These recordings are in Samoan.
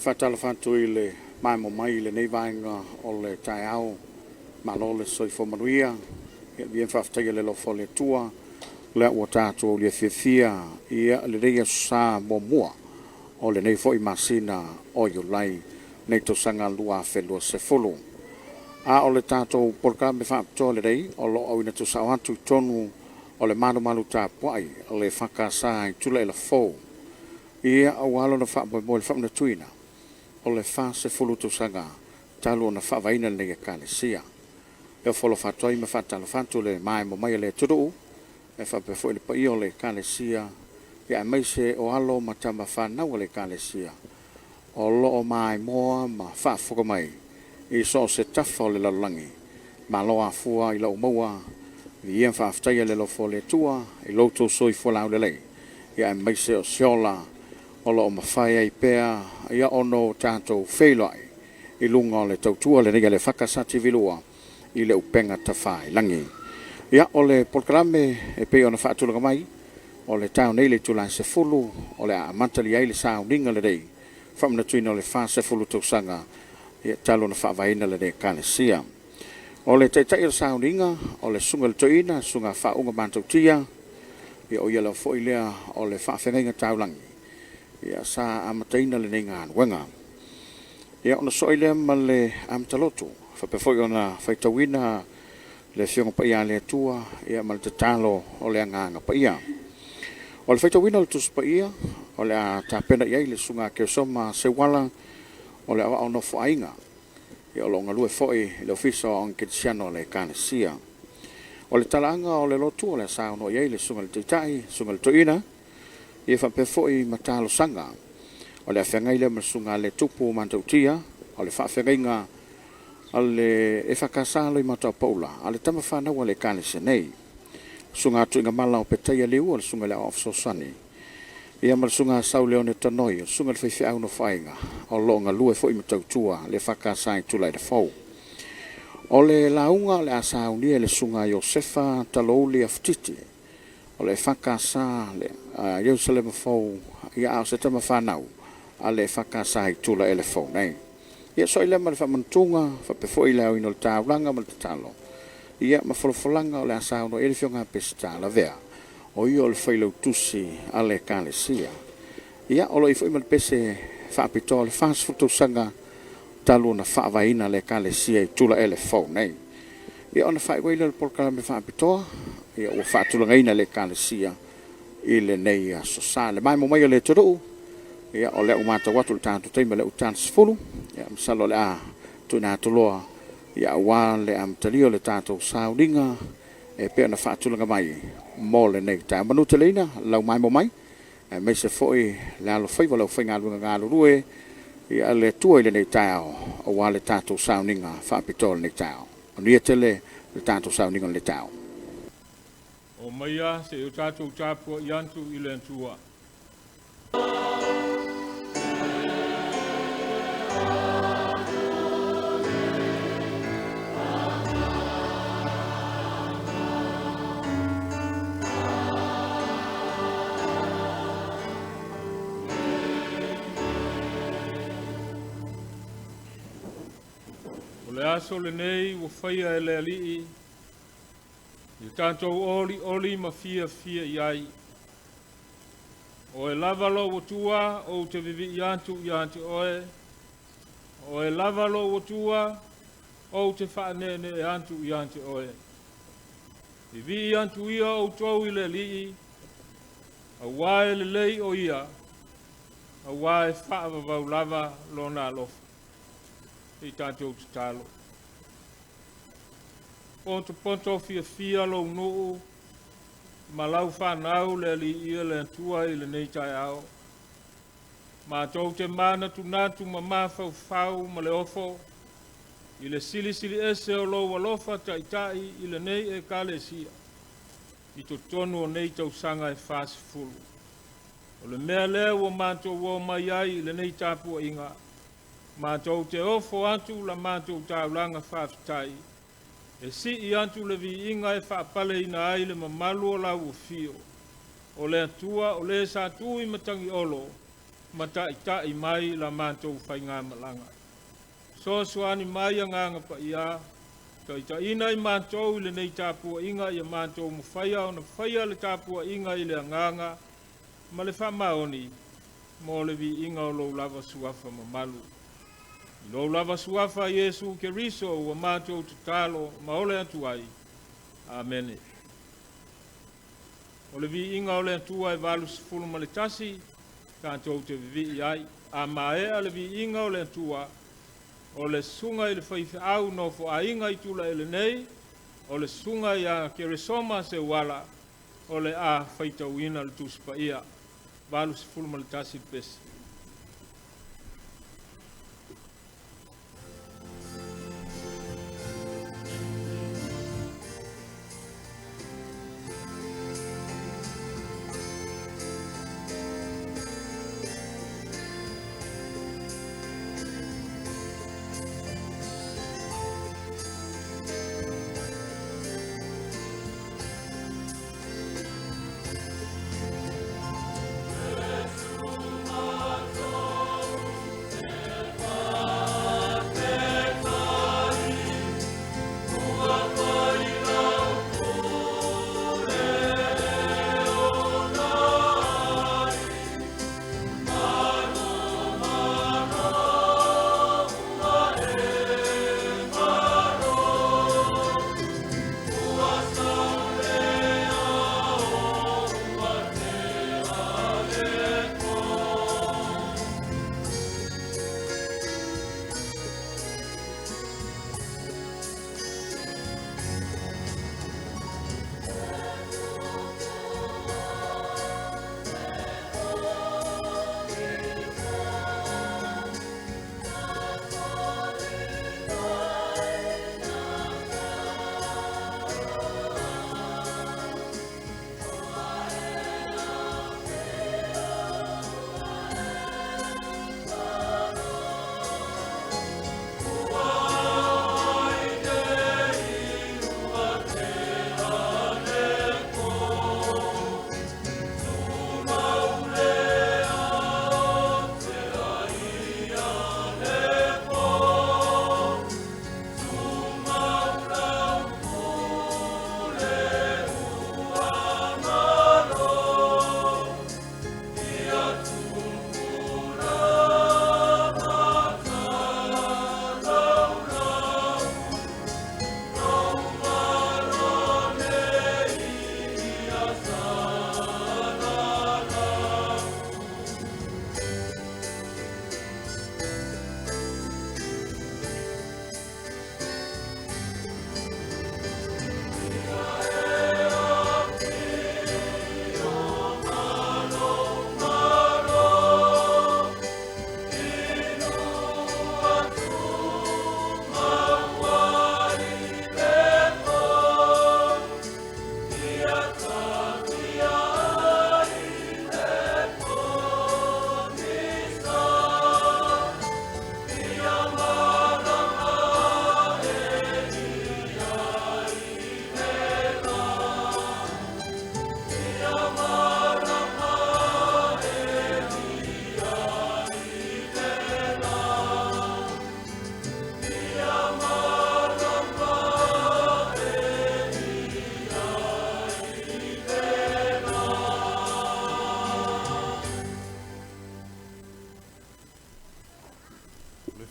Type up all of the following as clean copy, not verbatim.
Faatalofa atu i le maemo mai i lenei vaega o le taeao. Malo le soifua manuia. Ia viia ma faafetaia le alofa o le Atua lea ua tatou aulia fiafia ia lenei aso Sa muamua o lenei foi masina o Iulai nei tausaga 2020. A o le tatou polokalame faapitoa lenei o lo o auina tuusao atu i totonu o le malumalu tapuai o le EFKS i Tulaela Fou, ia aua lona faamoemoe i le faamanatuina o le 40 tausaga talu ona faavaeina lenei Ekalesia. E ofo alofa atu ai ma faatalofa atu le maemo mai a le atunuu e faapea foi le paia o le Ekalesia, ia aemaise o alo ma tama fanau a le Ekalesia o lo o maimoa ma faafofoga mai i so o se tafa o le lalolagi. Malo afua i lau maua, viia ma faafetaia le alofa o le Atua i lo outou soifua laulelei, ia aemaise o se ola o lo o mafai ai pea ia ona o tatou feiloai i luga o le tautua lenei a le EFKS TV2 i le upega tafailagi. Ia, o le polokalame e pei ona faatulaga mai, o le taeao nei i le itula e 10 o le a amatalia ai le sauniga lenei faamanatuina o le 40 tausaga ia talu ona faavaeina lenei Ekalesia. O le taitai o le sauniga o le Susuga i le Toeaina, Susuga Faauuga Matautia, ia o ia lava foi lea o le faafeagaiga taulagi ia sa amataina lenei galuega. Ia ona sosoo ai lea ma le amataloto, faapea foi ona faitauina le Afioga Paia a le Atua ia ma le tatalo o le Agaga Paia. O le faitauina o le Tusi Paia o le a tapena i ai le Susuga Keosoma Seuala o le Aoao Nofoaiga, ia o lo o galue foi i le Ofisa o Aoga Kerisiano a le Ekalesia. O le talaaga o le lotu o le a saunoa i ai le Susuga i le Taitai, Susuga i le Toeaina, ia faapea foi ma talosaga. O le a feagai lea ma le Susuga a le Tupu Matautia o le faafeagaiga a le EFKS Loimata o Paula, a le tama fanau a le Ekalesia nei. Susuga Tuigamala o Petaia Liu o le Susuga i le Aoao Fesoasoani, ia ma le Susuga Sauleone Tanoi o le Susuga i le Faifeau Nofoaiga o lo o galue foi ma tautua le EFKS i Tulaele Fou. O le lauga o le a saunia e le Susuga Iosefa Talouli Afutiti o le EFKS Ierusalema Fou, ia a o se tama fanau a le EFKS i Tulaele Fou nei. Ia sosoo ai lea ma le faamanatuga, faapea foi le aoina o le taulaga ma le tatalo, ia ma folafolaga o le a saunoa i ai le Afioga a Peseta Lavea, o ia o le failautusi a le Ekalesia. Ia, o lo o i ai foi ma le pese faapitoa o le 40 tausaga talu ona faavaeina le Ekalesia i Tulaele Fou nei. Ia ona faaiu ai lea o le polokalame faapitoa, ia ua faatulagaina e le Ekalesia i lenei aso Sa. Le maemo mai o le atunuu, ia o lea ua matau atu i le tatou taimi o lea ua ta le 10, ia masalo o le a tuuina atu loa ia aua le amatalia o le tatou sauniga e pei ona faatulaga mai mo lenei taeao. Manuteleina lau maemo mai, aemaise foi le alofaiva o le aufaigaluega galulue a le Atua i lenei taeao aua le tatou sauniga faapitoa o lenei taeao. Manuia tele le tatou sauniga o lenei taeao. O maia se i o tatou tapuai atu i le Atua. O le aso lenei ua faia e le Alii, ia tatou olioli ma fiafia i ai. O oe lava lou Atua ou te vivii atu ia te oe, o oe lava lou Atua ou te faaneenee atu ia te oe. Vivii atu ia outou i le Alii, aua e lelei o ia, aua e faavavau lava lona alofa. I tatou tatalo. Potopoto fiafia lou nuu ma lau fanau le Alii ia le Atua i lenei taeao. Matou te manatunatu ma mafaufau ma le ofo i le silisili ese o lou alofa taitai i lenei Ekalesia i totonu o nei tausaga e 40. O le mea lea ua matou o mai ai i lenei tapuaiga, matou te ofo atu la matou taulaga faafetai, e sii atu le viiga e faapaleina ai le mamalu o lau afio, o le Atua o le sa tu i matagiolo, Ma ta'ita'i mai la matou faigamalaga. Fesoasoani mai Agaga Paia, taitaina i matou i lenei tapuaiga ia matou mafaia ona faia le tapuaiga i le agaga ma le faamaoni mo le viiga o lou lava suafa mamalu. I lou lava suafa Iesu Keriso ua matou tatalo ma ole atu ai. Amene. O le viiga o le Atua e 81 tatou te vivii ai. A maea le viiga o le Atua, o le susuga i le faifeau nofoaiga i Tulaele nei, o le susuga ia Keresoma Seuala, o le a faitauina le Tusi Paia. 81 pesi.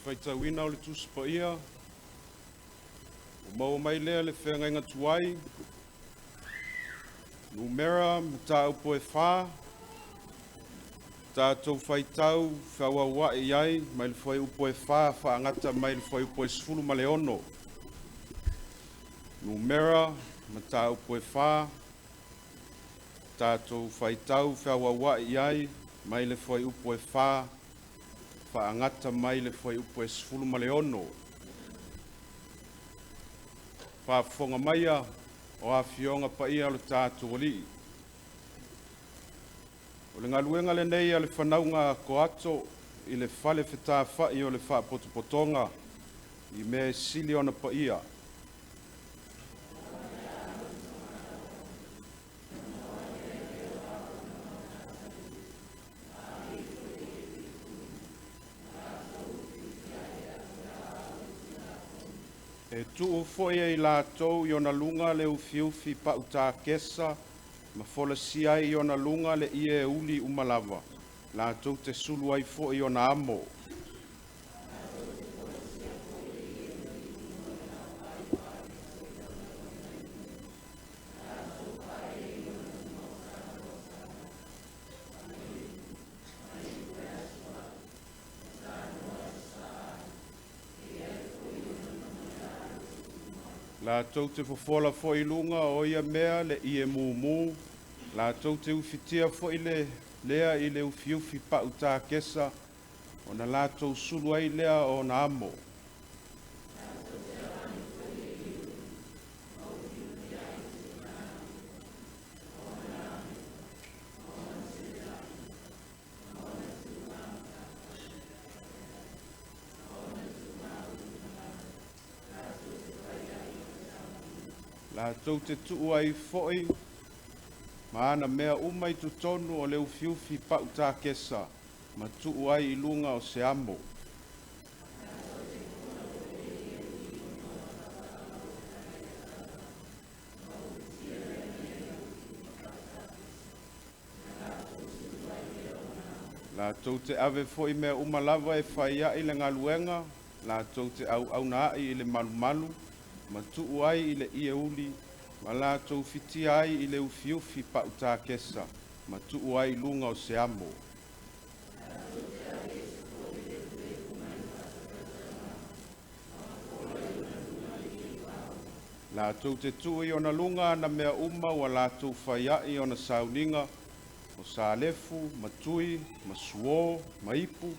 Faitauina o le Tusi Paia, ua maua mai lea le feagaiga tuai, numera mataupu e 4, tatou faitau feauauai ai mai le fuaiupu e 4 faagata mai le fuaiupu e 16. Numera mataupu e 4, tatou faitau feauauai ai mai le fuaiupu e 4 faagata mai le fuaiupu e 16. Faafofoga maia o afioga paia o le tatou Alii. O le galuega lenei a le fanauga Koato i le fale fetafai o le faapotopotoga i mea e sili ona paia. E tuu fo'i e i latou i ona luga le ufiufi pa'utākesa ma folasia ai i ona luga le ie uli uma lava, latou te sulu ai fo'i ona amo. Latou te fofola fo'i i luga o ia mea le ie mumu, latou te ufitia fo'i le lea i le ufiufi pa'utākesa, ona latou sulu ai lea o ona amo. Latou te tuu ai fo'i ma ana mea uma i totonu o le ufiufi pa'utākesa ma tuu ai i luga o se amo. Latou te ave fo'i mea uma lava e fai a'i le galuega, latou te auauna a'i i le malumalu, ma tuu ai i le ie uli, ma latou fitia ai i le ufiufi pa'utākesa, ma tuu ai i luga o se amo. Latou te tuu i ona luga ana mea uma ua latou fai a'i ona sauniga, o salefu, ma tui, ma suō, ma ipu,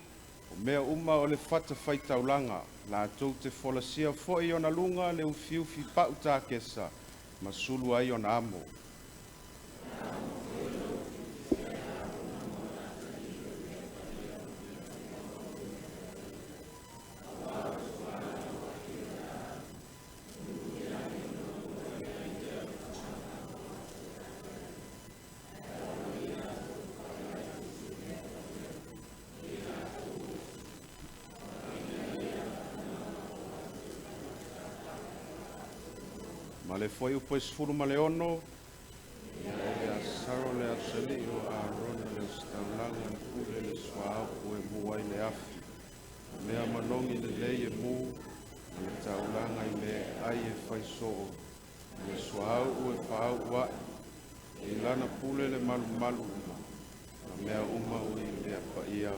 o mea uma o le fatafaitaulaga, latou te folasia fo'i i ona luga le ufiufi pa'utākesa, ma sulu ai ona amo. Ma le fuaiupu e 16, Eleasaro le atalii o Arona le ositaulaga e pule le suauu e mu ai le afi, o mea manogi lelei e mu, ma le taulaga i meaai e faisoo, ma le suauu e faauu a'i, e i lana pule le malumalu uma, ma mea uma ua i mea paia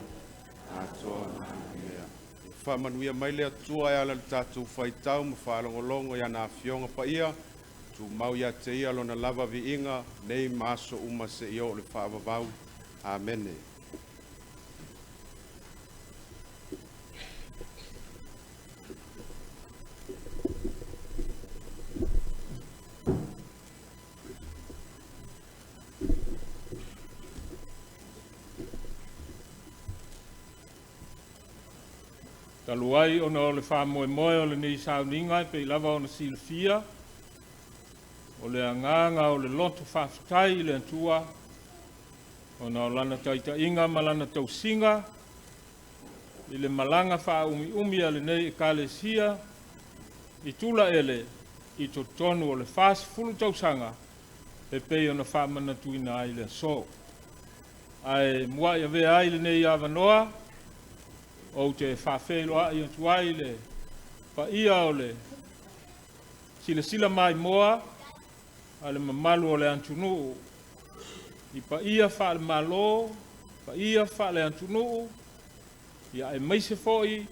atoa ma ana mea. Ia faamanuia mai le Atua e ala i le tatou faitau ma faalogologo i ana afioga paia, tumau ia te ia lona lava viiga, nei ma aso uma seia oo i le faavavau. Amene. Talu ai ona o le faamoemoe o lenei sauniga e pei lava ona silafia, o le agaga o le loto faafetai i le Atua ona o lana taitaiga ma lana tausiga i le malaga faaumiumi a lenei Ekalesia i Tulaele i totonu o le 40 tausaga e pei ona faamanatuina ai le aso. Ae muai avea ai lenei avanoa ou te faafeiloai atu ai le paia o le silasila maimoa a le mamalu o le atunuu i paia faale-Malo, paia faale-atunuu, ia aemaise foi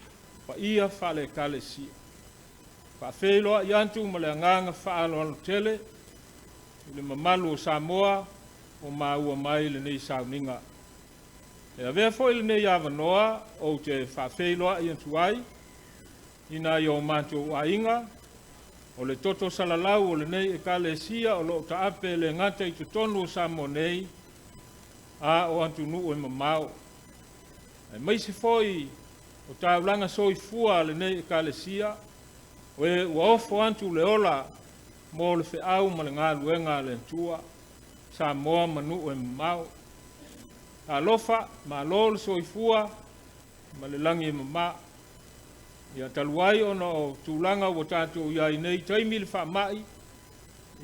paia faale-Ekalesia. Faafeiloai atu ma le agaga faaaloalo tele i le mamalu o Samoa ua maua mai lenei sauniga. E avea foi lenei avanoa ou te faafeiloai atu ai i nai o matou aiga, o le toto salalau o lenei Ekalesia o lo o taape e le gata i totonu o Samoa nei, a o atunuu e mamao, aemaise foi o taulaga soifua a lenei Ekalesia, o e ua ofo atu le ola mo le feau ma le galuega a le Atua, Samoa ma nuu e mamao. Talofa, malo le soifua ma le lagi e mama. Ia talu ai ona o tulaga ua tatou i ai nei taimi le faamai,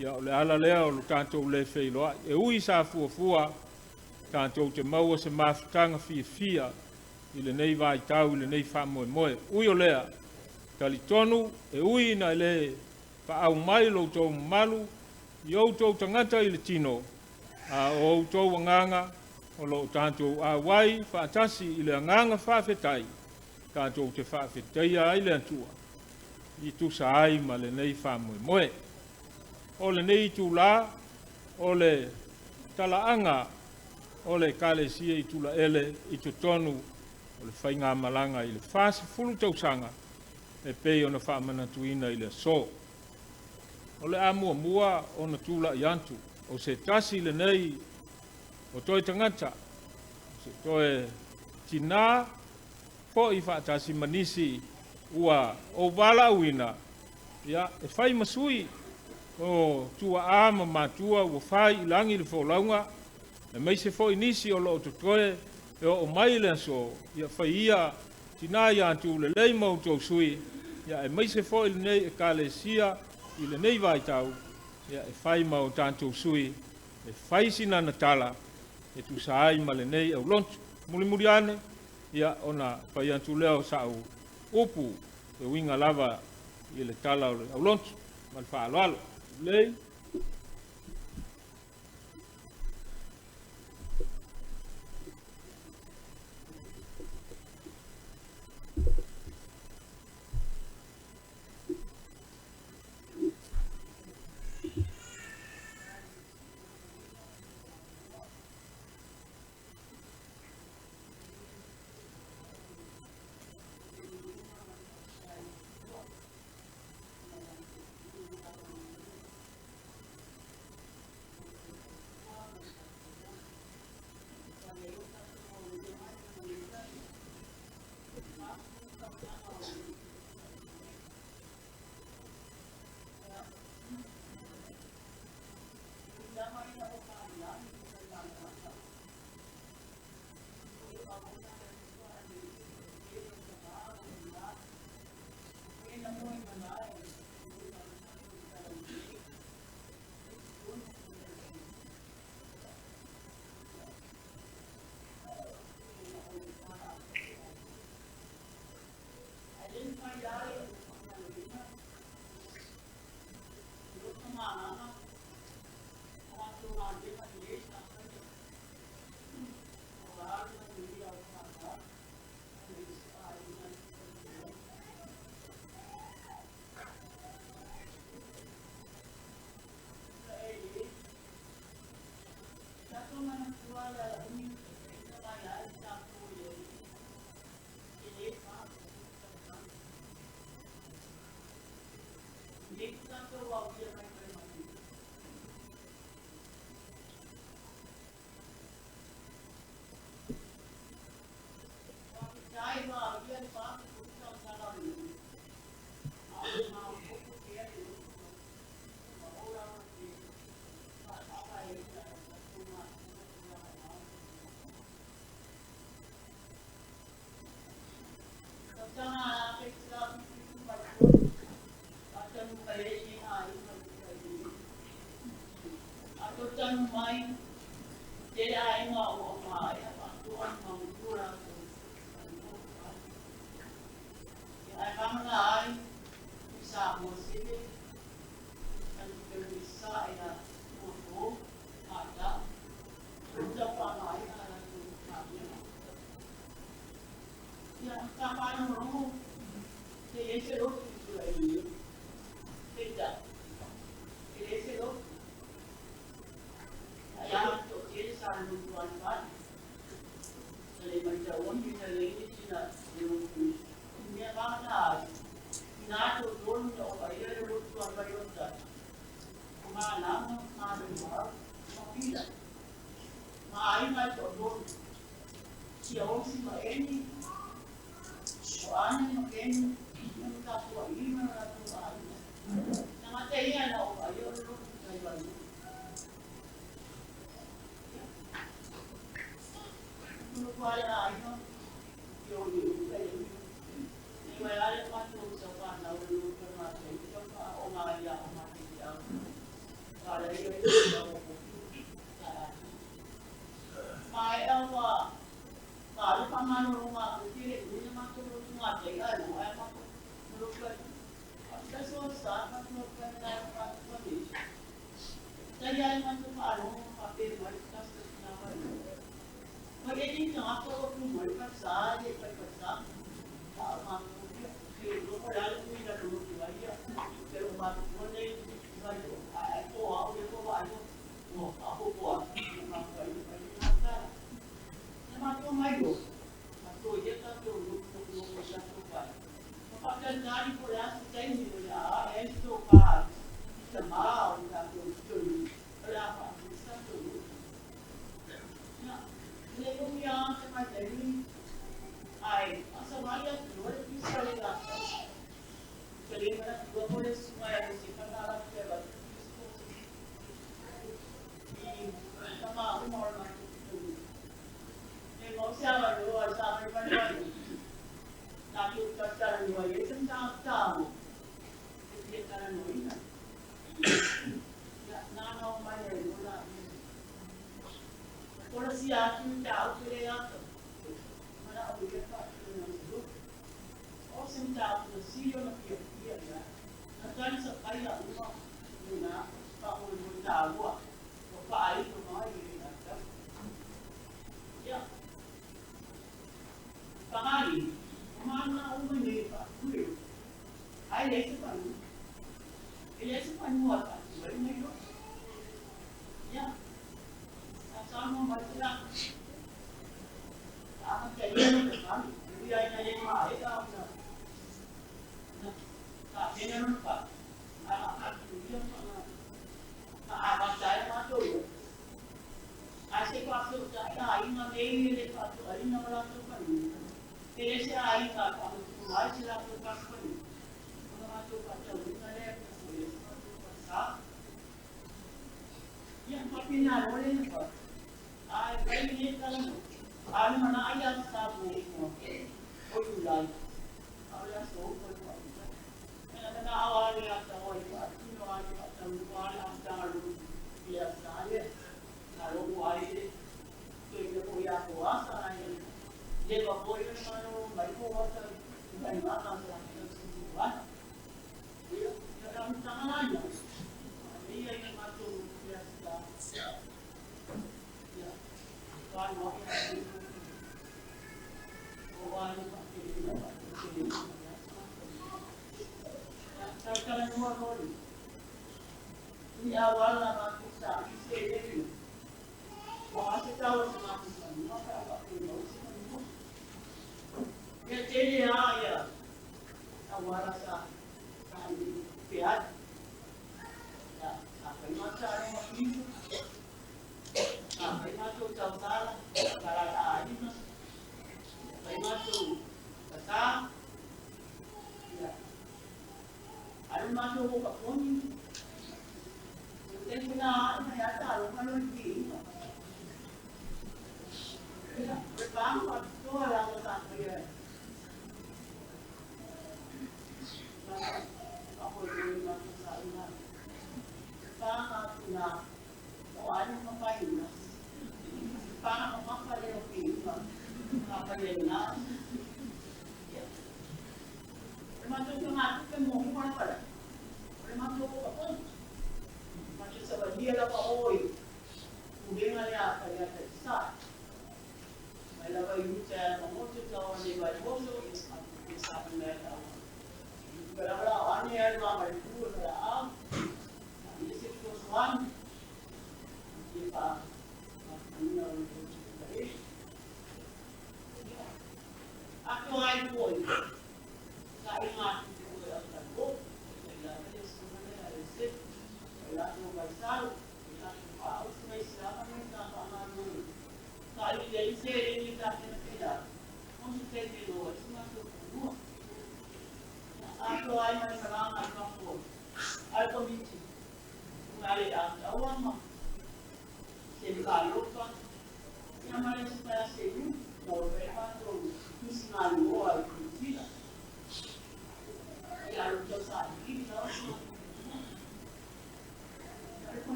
ia o le ala lea o lo tatou le feiloai. E ui sa fuafua tatou te maua se mafutaga fiafia i lenei vaitau i lenei faamoemoe. Ui o lea, talitonu e ui ina le paau mai lo outou mamalu i outou tagata i le tino, a o outou agaga o lo o tatou auai faatasi i le agaga faafetai, tatou te faafetaia ai le Atua i tusa ai ma lenei faamoemoe. O lenei itula, o le talaaga o le Ekalesia i Tulaele i totonu o le faigamalaga i le 40 tausaga e pei ona faamanatuina i le aso. O le a muamua ona tulai atu o se tasi lenei o toe tagata, o se toe tinā foi faatasi ma nisi ua ou valaauina, ia, e fai ma sui o tuaa ma matua ua fai i lagi le folauga, aemaise foi nisi o lo o totoe e oo mai le aso, ia fai ia tina ia tulelei ma outou sui, ia aemaise foi lenei Ekalesia i lenei vaitau, ia e fai ma o tatou sui, e fai sinana tala e tusa ai ma lenei aulotu. Mulimuli ane, ia ona fai atu lea o sau upu e uiga lava i le tala o le aulotu ma le faaaloalo. Lelei.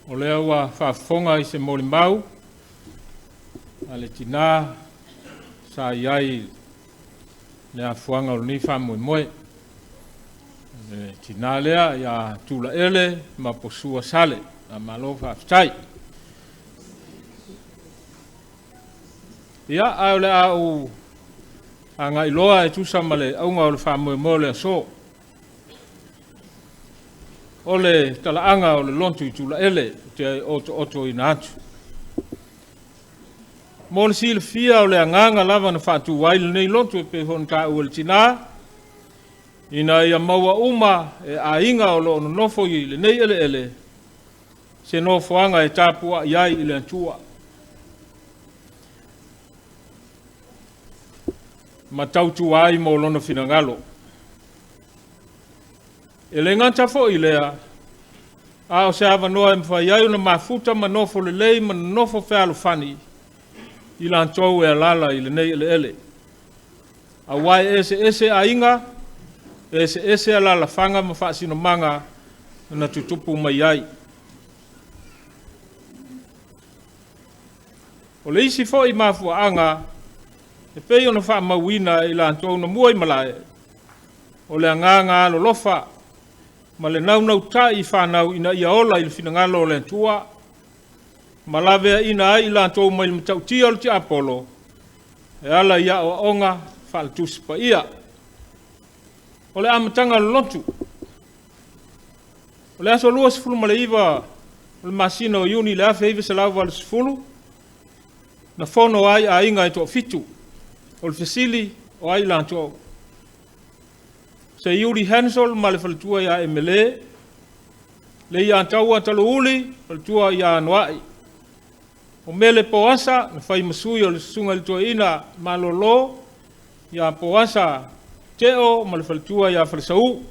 O lea ua faafofoga i se molimau a le tinā sa i ai le afuaga o lenei faamoemoe. Le tinā lea ia Tulaele ma Posua Sale. Malo faafetai. Ia, ae o le a ou agai loa e tusa ma le auga o le faamoemoe o le aso. O le talaaga o le lotu i Tulaele ou te otootoina atu. Mo le silafia o le agaga lava na faatu ai lenei lotu e pei foi ona taua e le tina, ina ia maua uma e aiga o lo o nonofo i lenei eleele se nofoaga e tapuai ai i le Atua ma tautua ai mo lona finagalo. E le gata foi i lea, a o se avanoa e mafai ai ona mafuta ma nofo lelei ma nonofo fealofani i latou e alaala i lenei eleele. Aua e eseese aiga, e eseese alaalafaga ma faasinomaga na tutupu mai ai. O le isi foi mafuaaga e pei ona faamauina e i latou na mua i malae, o le agaga alolofa ma le naunautai i fanau ina ia ola i le finagalo o le Atua, ma laveaiina ai i latou mai le matautia o le tiapolo, e ala i aoaoga faale-Tusi Paia. O le amataga o le lotu, o le aso 29 o le masina o Iuni i le 1980, na fono ai aiga e toafitu. O le fesili, o ai latou? Seiuli Hansel ma le faletua ia Emele, Leiataua Talouli, faletua ia Anoa'i, o Mele Poasa na fai ma sui o le susuga i le toeaina Malolo ia Poasa Teo ma le faletua ia Falesau,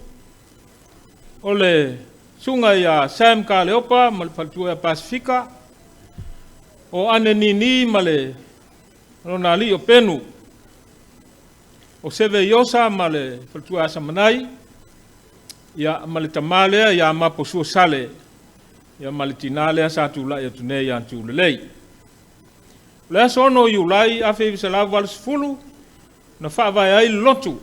o le susuga ia Sam Kaleopa ma le faletua ia Pasefika, o Ane Nini ma le lona alii o Penu, o Seve Iosa ma le faletua ia Samanai, ia, ma le tama lea ia Maposua Sale, ia ma le tina lea sa tulai atu nei ia Tulelei. O le aso 6 Iulai 1980, na faavae ai le lotu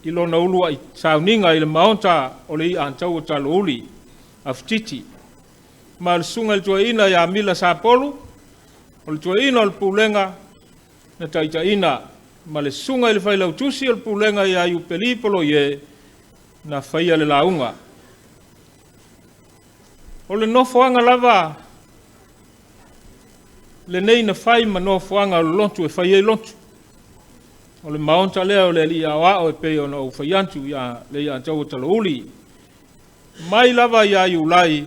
i lona uluai sauniga i le maota o le Iataua Talouli, Afutiti, ma le susuga i le toeaina ia Mila Sapolu, o le toeaina o le pulega na taitaiina, ma le susuga i le failautusi o le pulega ia Iupeli Poloie na faia le lauga. O le nofoaga lava lenei na fai ma nofoaga o le lotu e fai ai lotu. O le maota lea o le Alii Aoao e pei ona ou fai atu ia Leiataua Talouli. Mai lava ia Iulai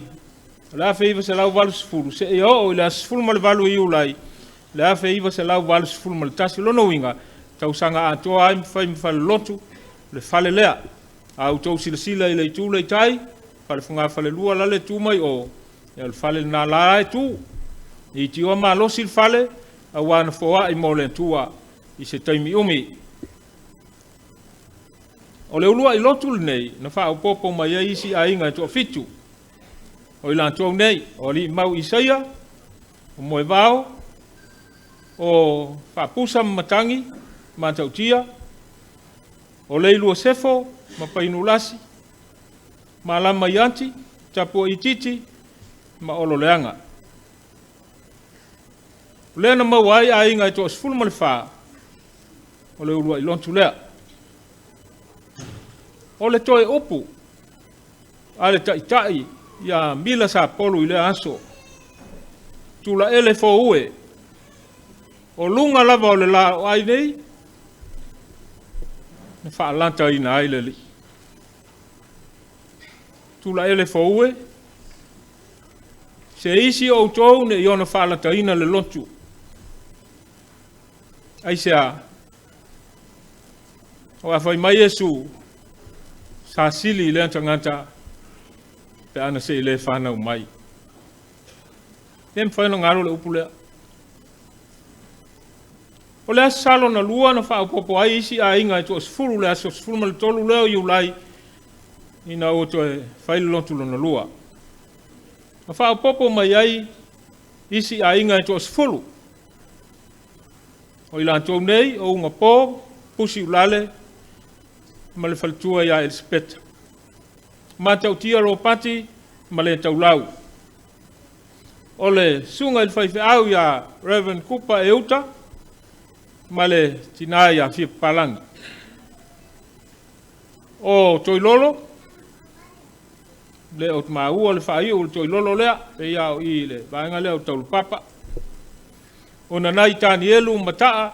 o le 1980 seia oo i le aso 18 Iulai le 1981. O lona uiga, tausaga atoa ai ma fai ma falelotu le fale lea. A outou silasila i le itu lea i tai, fale fogafalelua la e tu mai o, ia o le fale lena la e tu. E leitioa malosi le fale, aua na foai mo le Atua i se taimi umi. O le uluai lotu lenei na faaopoopo mai ai isi aiga e toafitu. O i latou nei, o Alii Mau Isaia, o Moevao, o Faapusa ma Matagi, Matautia, o Leilua Sefo ma Painulasi, Malama Iati, Tapuaititi ma Ololeaga. O lea na maua ai aiga e toa-14 o le uluai lotu lea. O le toe upu a le taitai ia Mila Sapolu i lea aso, Tulaele foue, o luga lava o le la o ai nei, na faalataina ai le Alii. Tulaele foue, se isi o outou ne i ona faalataina le lotu. Aisea? Aua fai mai Iesu, sa sili i lea tagata pe ana se i le fanau mai. E mafai ona galo le upu lea. O le aso Sa lona lua na faaopoopo ai isi aiga e toa-10 le aso 13 lea o Iulai ina ua toe fai le lotu lona lua. Na faaopoopo mai ai isi aiga e toa-10. O i latou nei, o Ugapo, Pusi Ulale ma le faletua ia Elisapeta, Matautia Ropati ma le Taulau. O le susuga i le faifeau ia Reverend Kupa Euta ma le tina ia Fia Papalangi. O Toilolo, le o maua le faaiu o le Toilolo lea, pei lava o i le vaega lea o Taulapapa. O Nanai Tanielu Mata'a,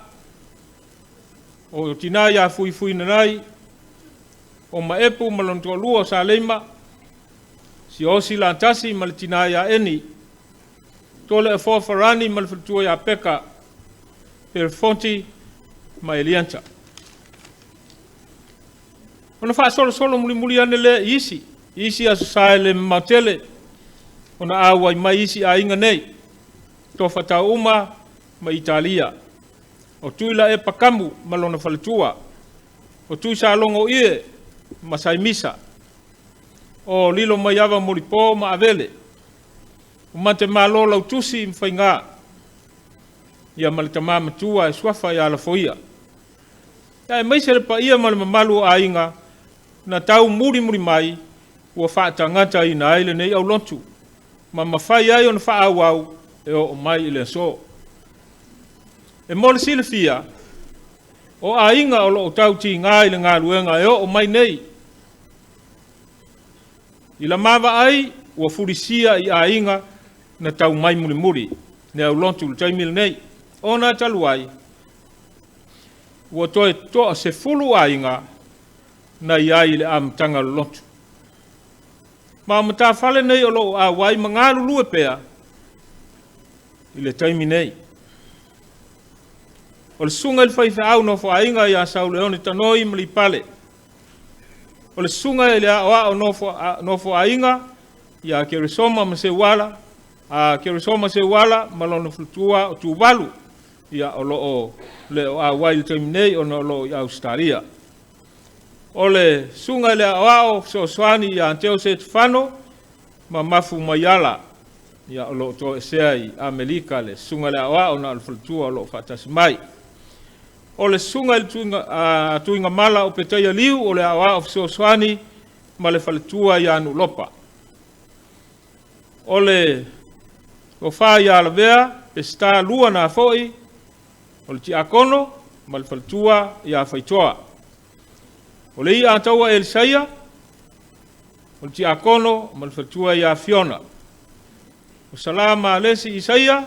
o Tina ia Fuifui Nanai, o Maepu ma lona toalua o Saleima, Siosi Latasi ma le tina ia Eni, Toleafoa Farani ma le faletua ia Peka, Pelefonti ma Elianta. Ona faasolosolo mulimuli ane lea i isi Aso Sa e le mamao tele ona auai mai isi aiga nei, Tofa-tauuma ma Italia, o Tuilaepa Kamu ma lona faletua, o Tuisalogo Ie ma Saimisa, o Lilomaiava Molipo ma Avele, o Matemalo Lautusi ma Faiga, ia ma le tama matua e suafa ia Lafoia. Aemaise le paia ma le mamalu o aiga na tau mulimuli mai ua faatagataina ai lenei aulotu ma mafai ai ona faaauau e oo mai i le aso. E mo le silafia, o aiga o lo o tautiga i le galuega e oo mai nei. I la ma vaai, ua fulisia i aiga na tau mai mulimuli le aulotu i le taimi lenei, ona talu ai ua toe toa 10 aiga na i ai i le amataga o le lotu. Ma o matafale nei o lo o auai ma galulue pea i le taimi nei. O le susuga i le faifeau nofoaiga ia Sauleone Tanoi ma Lipale, o le susuga i le aoao nofoaiga ia Keresoma ma Seuala, Keresoma Seuala ma lona faletua o Tuvalu, ia o lo o le o auai i le taimi nei ona o lo o i Ausetalia. O le susuga i le aoao fesoasoani ia Teo Setefano ma Mafu Maiala, ia o lo o toesea i Amerika le susuga i le aoao na o le faletua o lo o faatasi mai. O le susuga i le Tuigamala o Petaia Liu o le aoao fesoasoani ma le faletua ia Nuulopa. O le tofa ia Lavea Peseta Lua na foi o le tiakono ma le faletua ia Faitoa. O le ia taua Elisaia o le tiakono ma le faletua ia Fiona. O Salama Alesi Isaia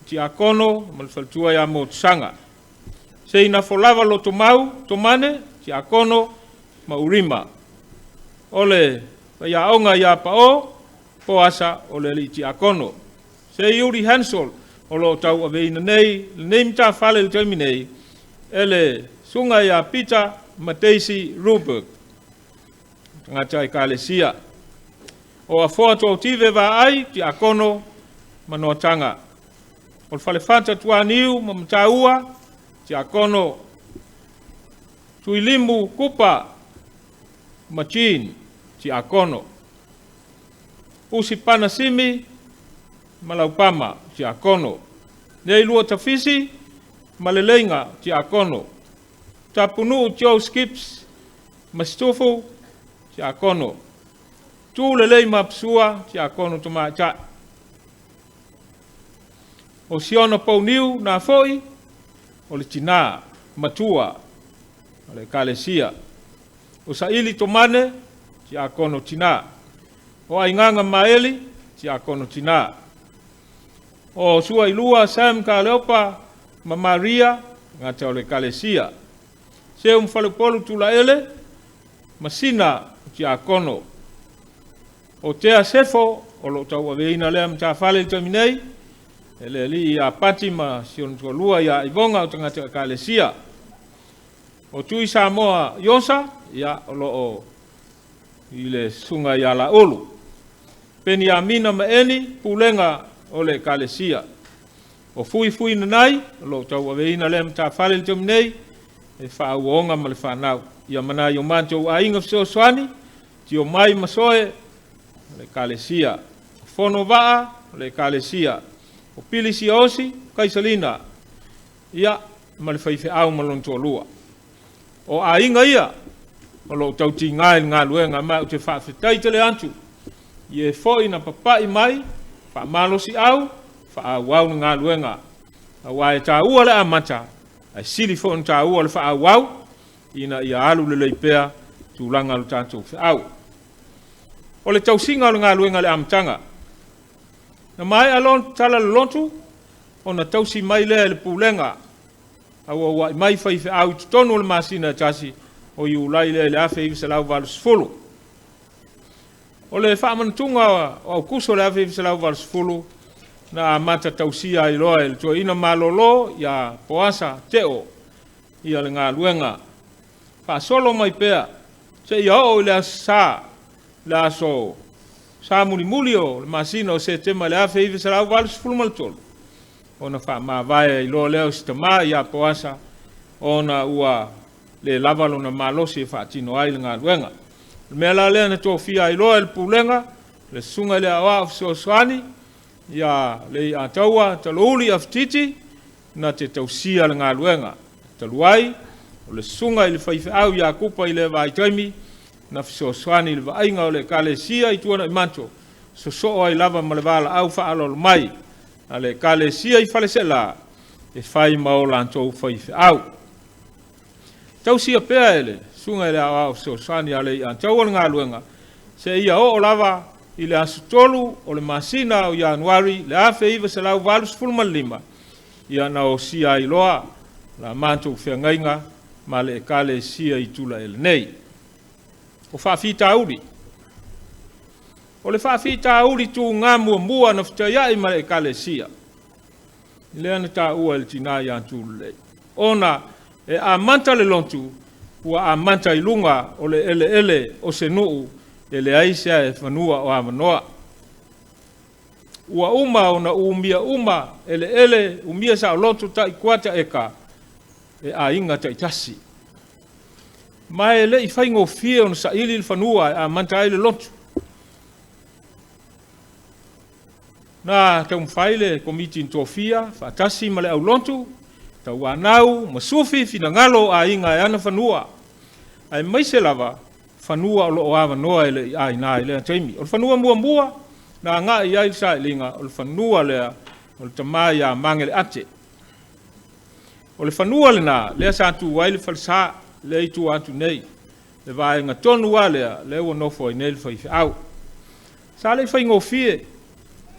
tiakono ma le faletua ia Motusaga. Seina Folava Lotomau Tomane tiakono ma Urima. O le faiaoga ia Pao Poasa o le alii tiakono. Seiuli Hansel o lo o tauaveina nei lenei matafale i le taimi nei e le susuga ia Peter Mateisi Ruberg, tagata Ekalesia. O Afoa Totive Vaai, tiakono ma Noataga. O le Falefata Tuaniu ma Mataua, tiakono. Tuilimu Kupa ma Jean, tiakono. Usi Panasimi ma Laupama, tiakono. Nei Lua Tafisi ma Leleiga, tiakono. Tapunuu Joe Skips ma Stufu, tiakono. Tu Lelei Mapsua, tiakono tamaitai. O Siona Pauniu na foi, o le tina, matua, o le Ekalesia. O Saili Tomane, tiakono tina. O Aiganga Maeli, tiakono tina. O Sua Ilua Sam Kaleopa ma Maria, gata o le Ekalesia. Seu Mfalepolu Tulaele, ma Sina tiakono. O Tea Sefo, o lo tauaveina lea matafale i le taimi nei, e le alii ia Pati ma si ona toalua ia Ivonga o tagata Ekalesia. O Tui Samoa Iosa, ia o lo o i le susuga ia Laulu. Peniamina ma Eni, pulega o le Ekalesia. O Fui Fui Nanai, o lo o tauaveina lea matafale i le taimi nei, e faauoga ma le fanau. Ia manai o matou aiga fesoasoani, tio mai ma soe o le Ekalesia. O Fono Vaa o le Ekalesia. O Pili Siaosi, Kaisalina, ia ma le faifeau ma lona toalua. O aiga ia o lo o tautiga i le galuega, ma ou te faafetai tele atu i e foi na papai mai, faamalosiau, faaauau le galuega. Aua e taua le amata, ae sili foi ona taua le faaauau, ina ia alu lelei pea tulaga o le tatou feau. O le tausiga o le galuega i le amataga. Na maea loa ona tatala le lotu, ona tausi mai lea e le pulega, auauai mai faifeau i totonu o le masina e tasi o Iulai lea i le 1980. O le faamanatuga o Aukuso le 1980, na amata tausia ai loa e le toeaina malolo ia Poasa Teo ia le galuega. Faasolo mai pea seia oo i le aso Sa, le aso Sa mulimuli o le masina o Setema i le 1983, ona faamavae ai loa lea o si tama ia Poasa, ona ua le lava lona malosi e faatino ai le galuega. O le mea la lea na tofia ai loa e le pulega le susuga i le Aoao Fesoasoani ia Leiataua Talouli Afititi na te tausia le galuega. Talu ai o le susuga i le faifeau ia Kupa i lea vaitaimi na fesoasoani i le vaaiga o le Ekalesia i Tuanaimato, sosoo ai lava ma le valaau faaaloalo mai a le Ekalesia i Faleaseela e fai ma o latou faifeau. Tausia pea e le susuga i le Aoao Fesoasoani ia Leiataua le galuega seia oo lava i le aso 3 o le masina o Ianuari le 1985, ia na osia ai loa la matou feagaiga ma le Ekalesia i Tulaele nei. O faafitauli. O le faafitauli tuga muamua na fetaiai ma le Ekalesia, lea na taua e le tina ia Tululei, ona e amata le lotu, ua amata i luga o le eleele o se nuu e leai se aefanua o avanoa. Ua uma ona umia uma eleele, umia saoloto tai kuata eka e aiga taitasi. Ma e le i faigofie ona saili le fanua e amata ai le lotu. Na taumafai le komiti na tofia faatasi ma le aulotu, tauanau ma sufi finagalo o aiga e ana fanua, aemaise lava fanua o lo o avanoa e le i aina i lea taimi. O le fanua muamua na agai i ai le sailiga, o le fanua lea o le tama ia Mageleate. O le fanua lena lea sa tu ai le falesa lea i tua atu nei, le vaega tonu lava lea lea ua nofo ai nei le faifeau. Sa le i faigofie,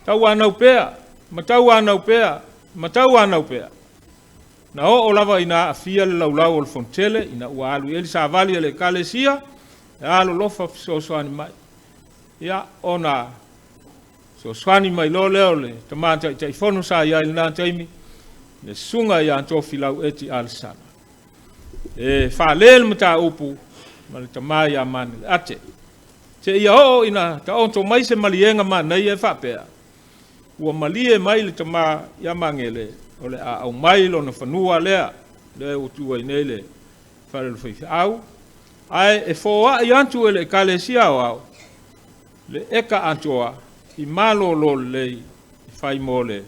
tauanau pea ma tauanau pea ma tauanau pea. Na oo lava ina aafia le laulau o le Fonotele ina ua alu i ai le savali a le Ekalesia e alolofa fesoasoani mai. Ia, ona fesoasoani mai loa lea o le tama Taitaifono sa i ai i lena taimi, le susuga ia Tofilau Eti Alesana, e fale le mataupu ma le tama ia Maneleate, seia oo ina taoto mai se maliega manaia e faapea, ua malie mai le tama ia Magele o le a aumai lona fanua lea, lea ua tu ai nei le fale o le faifeau, ae e foai atu e le Ekalesia Aoao le eka atoa i malolo lelei e fai mo le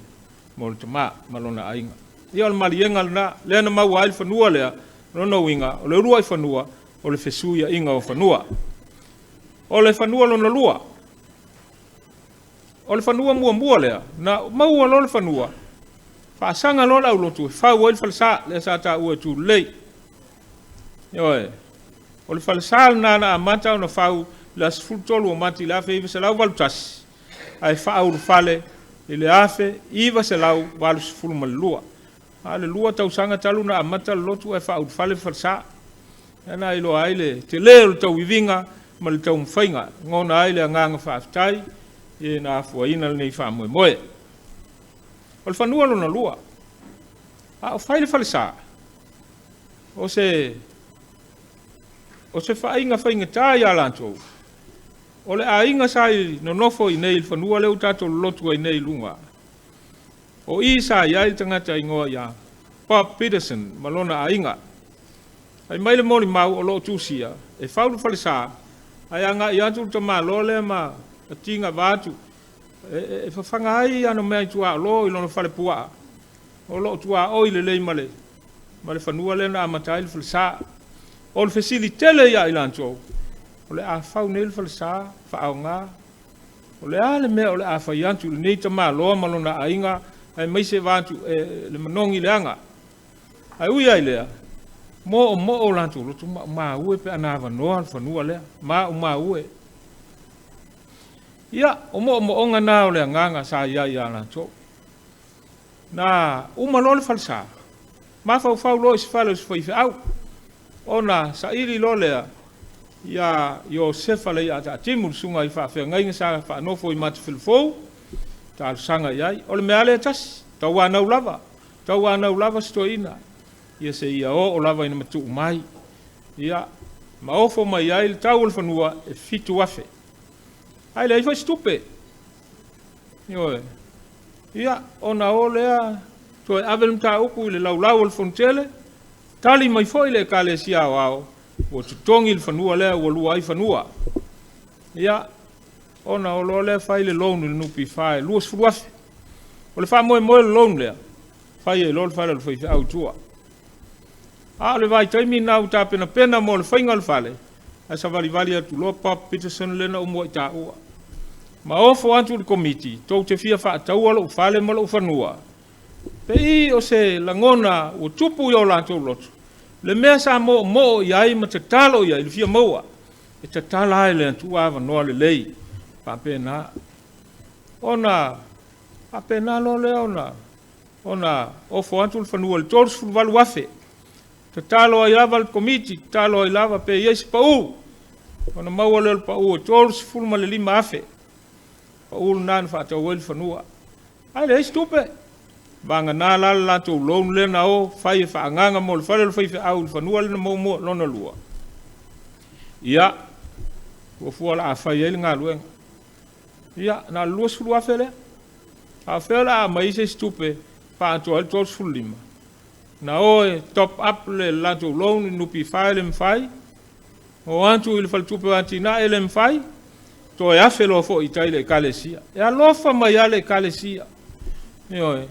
tama ma lona aiga. Ia o le maliega lena, lea na maua ai le fanua lea, lona uiga, o le uluai fanua, o le fesuiaiga o fanua. O le fanua lona lua, o le fanua muamua lea, na maua loa le fanua, faasaga loa le aulotu e fau ai le falesa, lea sa taua e Tululei. Ioe, o le falesa lena na amata ona fau i le aso 13 o Mati i le 1981, ae faaulufale i le 1982. A o le 2 tausaga talu na amata le lotu ae faaulufale le falesa. Lea na iloa ai le tele o le tauiviga ma le taumafaiga, gona ai le agaga faafetai i na afuaina lenei faamoemoe. O le fanua lona lua, a o fai le falesa, o se faaiga faigata ia latou, o le aiga sa i nonofo i nei i le fanua lea ua tatou lolotu ai nei i luga, o i sa i ai le tagata igoa ia Bob Peterson ma lona aiga. Fai mai le molimau o lo o tusia, e fau le falesa, ae agai atu le tamaloa lea ma tiga vaatu, e fafaga ai ana mea i tuaolo i lona falepuaa, o lo o tuaoi lelei ma le fanua lea na amata ai le falesa. O le fesili tele ia i latou, o le a fau nei le falesa, faaaoga, o le a le mea o le a fai atu i lenei tamaloa ma lona aiga, aemaise vaatu le manogi leaga. Ae ui ai lea, moomoo latou loto maumau e pe ana avanoa le fanua lea, maumau e. Ia, o moomooga na o le agaga sa i ai ia latou. Na uma loa le falesa, mafaufau loa i se fale o se faifeau, ona saili loa lea ia Iosefa Leiataatimu, le susuga i faafeagaiga sa faanofo i Matafelefou, talosaga i ai. O le mea lava lea e tasi, tauanau lava, tauanau lava si toeaina, ia seia oo lava ina matuu mai. Ia, ma ofo mai ai le tau o le fanua e $7,000. Ae leai foi se tupe. Ioe. Ia, ona o lea toe ave le mataupu i le laulau o le Fonotele, tali mai foi le Ekalesia Aoao, ua totogi le fanua lea ua lua ai fanua. Ia, ona o loa lea fai le loan i le NPF e $20,000. O le faamoemoe o le loan lea, fai ai loa le fale o le faifeau i tua. A o le vaitaimi lena ua tapenapena mo le faiga o le fale, ae savalivali atu loa Bob Peterson lea na ou muai taua. Ma ofo atu i le Komiti, tou te fia faataua lou fale ma lou fanua. Pei o se lagona ua tupu i o latou loto, le mea sa moomoo i ai ma tatalo i ai, le fia maua, e tatala lava e le Atua avanoa lelei, faapena. Ona faapena loa lea ona ofo atu le fanua i le $38,000. Tatalo ai lava le Komiti, tatalo ai lava pe i ai se pau, ona maua lea o le pau e $35,000. Pau lena na faatau ai le fanua. Ae leai se tupe. Vagana la le latou loan lea na o fai e faaagaaga mo le fale o le faifeau i le fanua lea na maua lona lua. Ia, fuafua o le a fai ai le galuega. Ia, na o le $20,000 lea. A o fea o le a aumai ai se isi tupe faaatoa ai le 35? Na o e top up le latou loan i le NPF e le mafai, o atu i le Faletupe o Atinae e le mafai, toe afe loa foi i tai i le Ekalesia. E alofa mai lava le Ekalesia. Ioe.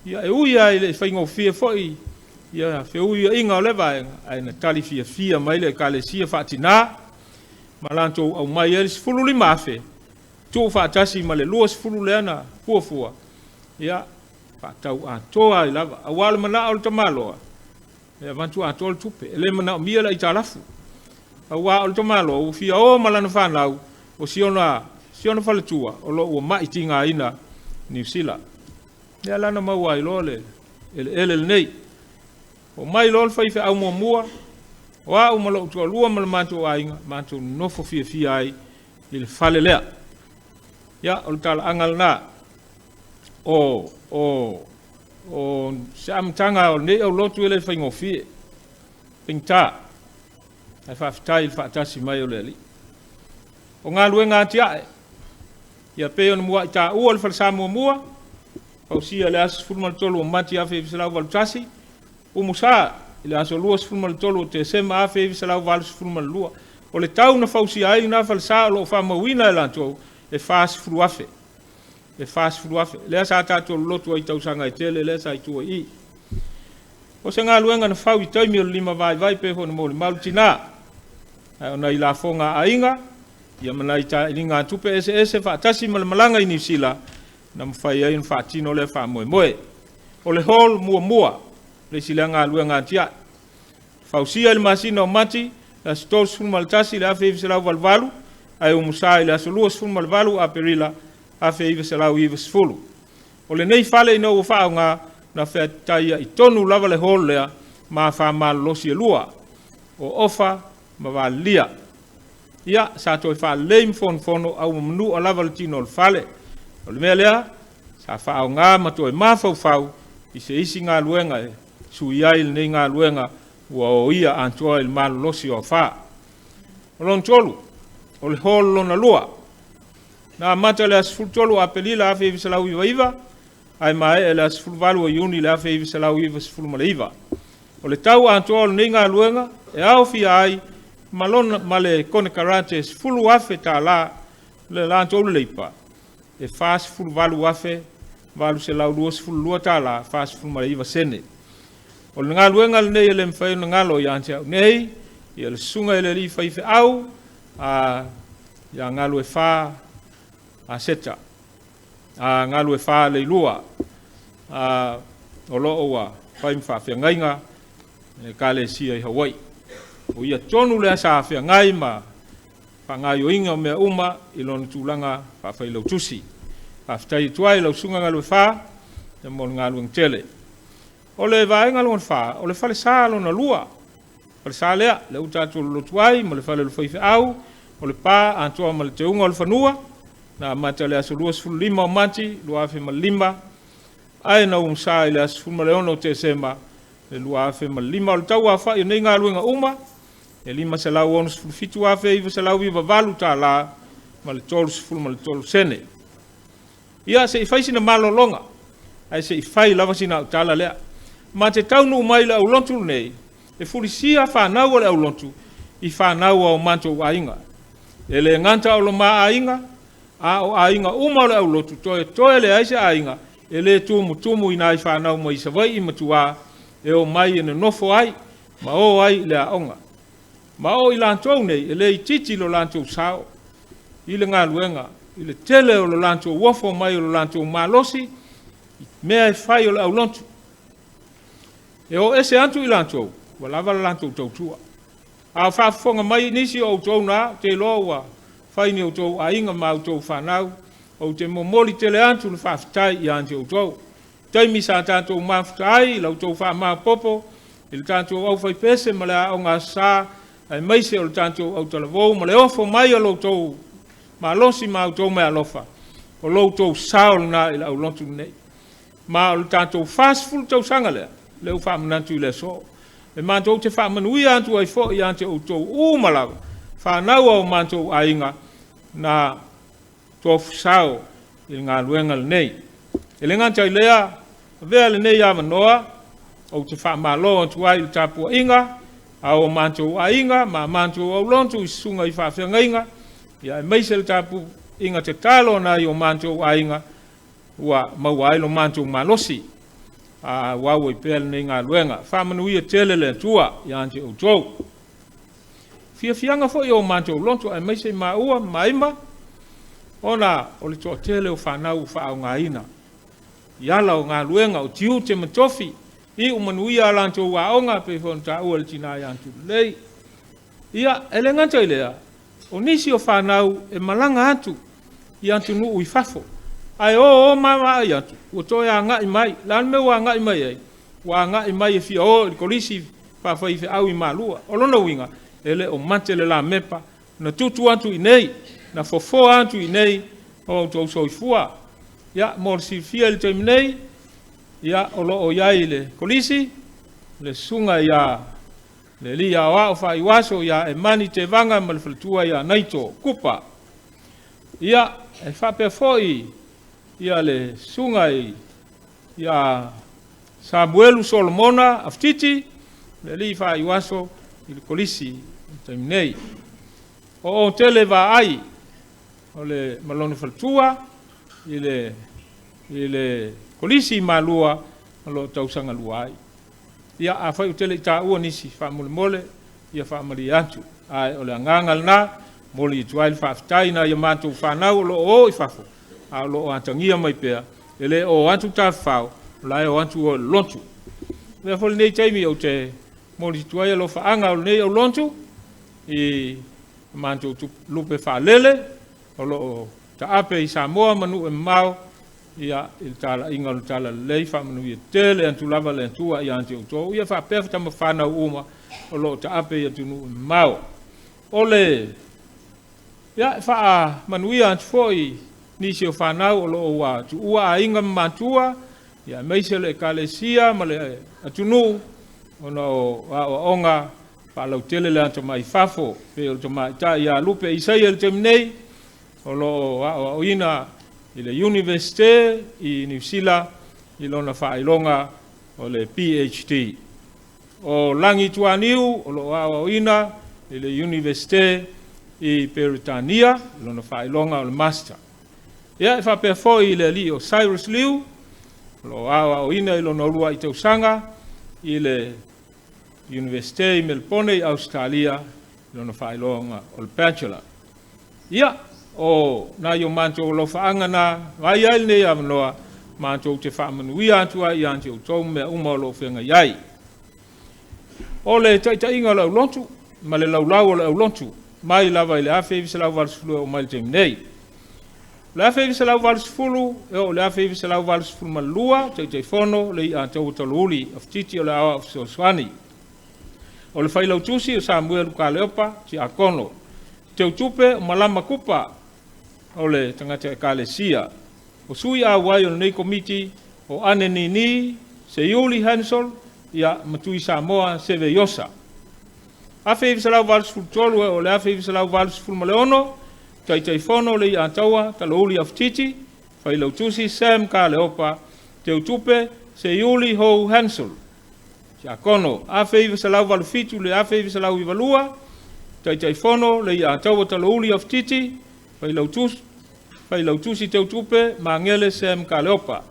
Ia, e ui lava e le i faigofie foi ia feuiaiga o lea vaega, ae na tali fiafia mai le Ekalesia faatina ma latou aumai ai le $15,000 tuufaatasi ma le 20 lea na fuafua, ia, faatau atoa ai lava. Aua o le manao o le tamaloa, e avatu atoa le tupe, e le manaomia le aitalafu. Aua o le tamaloa ua fia o ma lana fanau, o si ona faletua o lo o ua mai tigaina Niu Sila. Lea la na maua ai loa le eleele lenei. Oo mai loa le faifeau muamua, o au ma lou toalua ma le matou aiga, matou nonofo fiafia ai i le fale lea. Ia, o le talaaga lena o se amataga o lenei aulotu e le faigofie, faigata, ae faafetai i le faatasi mai o le Alii. O galuega atiae, ia pei ona muai taua le falesa muamua, fausia i le aso 13 o Mati 1981, Umusa i le aso 23 o Tesema 1982. O le tau na fausia ai lena falesa o lo o faamauina e latou, e $40,000. E $40,000. Lea sa tatou lolotu ai i tausaga e tele lea sa i tua i i. O se galuega na fau i taimi o le lima vaivai pei foi ona molimau le tina. Ae o nai lafoga a aiga, ia ma nai tailiga tupe eseese faatasi ma le malaga i Niu Sila, na mafai ai ona faatino lea faamoemoe. O le hall muamua, le isi lea galuega atiae. Fausia i le masina o Mati, le aso 31 le 1988, ae umusa i le aso 28 Aperila 1990. O lenei fale ina ua faaaoga, na fetai tonu lava le hall lea ma faamalolosi e lua, o Ofa ma Valilia. Ia, sa toe faalelei ma fonofono au manua lava le tino o le fale. O le mea lea, sa faaaoga ma toe mafaufau i se isi galuega e sui ai lenei galuega ua oia atoa i le malolosi o afa. O lona tolu, o le hall lona lua. Na amata le aso 13 Aperila 1999, ae maea le aso 18 o Iuni le 1999. O le tau atoa o lenei galuega e aofia ai ma, lona, ma le konekarate $10,000 le latou leipa, e $48,822 49 sene. O le galuega lenei e le mafai ona galo ia te au nei, ia le susuga i le alii faifeau ia Galuefa Aseta, Galuefa Leilua, o lo o ua fai ma faafeagaiga e Ekalesia i Hawaii. O ia tonu lea sa feagai ma faagaoioiga o mea uma i lona tulaga faafailautusi. Faafetai atu ai lau susuga Galuefa, Ia mo le galuega tele. O le vaega lona fa, o le falesa lona lua. Falesa lea, lea ua tatou lolotu ai ma le fale o le faifeau, o le pa atoa ma le teuga o le fanua, na amata i le aso 25 o Mati 2005, ae na umusa i le aso 16 o Tesema le 2005. O le tauaofai o nei galuega uma, e $567,998 ma le 33 sene. Ia, se i fai sina malologa, ae se i fai lava sina au tala lea. Ma te taunuu mai i le aulotu lenei, e fulisia fanau a le aulotu i fanau a o matou aiga. E le gata o lo ma aiga, a o aiga uma o le aulotu, toetoe leai se aiga e le tumutumu i nai fanau mai Savaii ma tua e omai e nonofo ai ma o ai i le aoga. Ma o i latou nei, e le itiiti lo latou sao i le galuega, i le tele o lo latou ofo mai o lo latou malosi, i mea e fai o le aulotu. E o ese atu i latou, ua lava le latou tautua. A o faafofoga mai nisi o outou na, ou te iloa ua fai ni outou aiga ma outou fanau, ou te momoli tele atu le faafetai ia te outou. Taimi sa tatou mafuta ai, la outou faamaopoopo i le tatou aufaipese ma le aoga Aso Sa, aemaise o le tatou autalavou ma le ofo mai o lo outou malosi ma outou meaalofa, o lo outou sao lena i le aulotu lenei. Ma o le tatou 40 tausaga lea, lea ua faamanatu i le aso. E matou te faamanuia atu ai foi ia te outou uma lava, fanau a o matou aiga, na tofusao i le galuega lenei. E le gata i lea, avea lenei avanoa ou te faamalo atu ai i le tapuaiga a o matou aiga ma matou aulotu i susuga i faafeagaiga, ia aemaise le tapuaiga tatalo a nai o matou aiga ua maua ai lo matou malosi a auau ai pea lenei galuega. Faamanuia tele le Atua ia te outou. Fiafiaga foi o matou loto aemaise i maua ma Maima, ona o le toatele o fanau ua faaaogaina i ala o galuega o tiute ma tofi, iu manuia a latou aoga, pei foi ona taua e le tina ia Tulei. Ia, e le gata i lea, o nisi o fanau e malaga atu i atunuu i fafo, ae o ma vaai atu, ua toe agai mai. O le a le mea ua agai mai ai? Ua agai mai e fia o i le kolisi faafaifeau i Malua. O lona uiga, e le o mate le lamepa, na tutu atu i inei, na fofoa atu i inei o outou soifua. Ia, mo le silafia i le taimi nei, ia, o lo o i ai i le kolisi le susuga ia le alii aoao faaiuaso ia Emani Tevaga ma le faletua ia Naito Kupa. Ia, e faapea foi ia le susuga ia Samuelu Solomona Afititi, le alii faaiuaso i le kolisi i le taimi nei. O Otele Vaai o le ma lona faletua i le kolisi i Malua o lo o tausaga lua ai. Ia, afai ou te le i taua nisi, faamolemole, ia faamalie atu. Ae o le agaga lena, momoli atu ai le faafetai i nai a matou fanau o lo o o i fafo, a o lo o atagia mai pea, e le o atu tafafao, o la e o atu o i le lotu. O lea foi lenei taimi ou te momoli atu ai alofaaga o lenei aulotu i matou lupe faalele o lo o taape i Samoa ma nuu e mamao, ia, i le talaiga o le talalelei, faamanuia tele atu lava le Atua ia te outou, ia faapea tama fanau uma o lo o taape i atunuu e mamao. O le, ia, faamanuia atu foi nisi o fanau o lo o ua tuua aiga ma matua, ia aemaise le ekalesia ma le atunuu, ona o aoaoga faalautele le atamai i fafo, pei o le tamaitai ia Lupe Isaia i le taimi nei, o lo o aoaoina i le Universite i Niu Sila i lona faailoga o le PhD. O Lagi Tuaniu o lo o aoaoina i le Universite i Peretania i lona faailoga o le Master. Ia, e faapea foi i le alii o Cyrus Liu, o lo o aoaoina i lona uluai tausaga i le Universite i Melbourne i Ausetalia i lona faailoga o le Bachelor. Ia, o nai o matou alofaaga na vaai ai lenei avanoa, matou te faamanuia atu ai ia te outou mea uma o lo o feagai ai. O le taitaiga o le aulotu ma le laulau o le aulotu mai lava i le 1980 e oo mai le taimi nei. O le 1980 e oo i le 1982, Taitaifono le Iataua Talouli Afititi o le Aoao Fesoasoani. O le Failautusi o Samuelu Kaleopa Tiakono. Teutupe o Malama Kupa o le tagata Ekalesia. O sui auai o lenei komiti o Ane Nini, Seiuli Hansel, ia ma Tui Samoa Seveiosa. 1983 e oo i le 1986, Taitaifono le Iataua Talouli Afititi, Failautusi Sam Kaleopa, Teutupe Seiuli Ho Hansel. Tiakono. 1987 i le 1992, Taitaifono le Iataua Talouli Afititi, Failautusi Teutupe Magele Sam Kaleopa.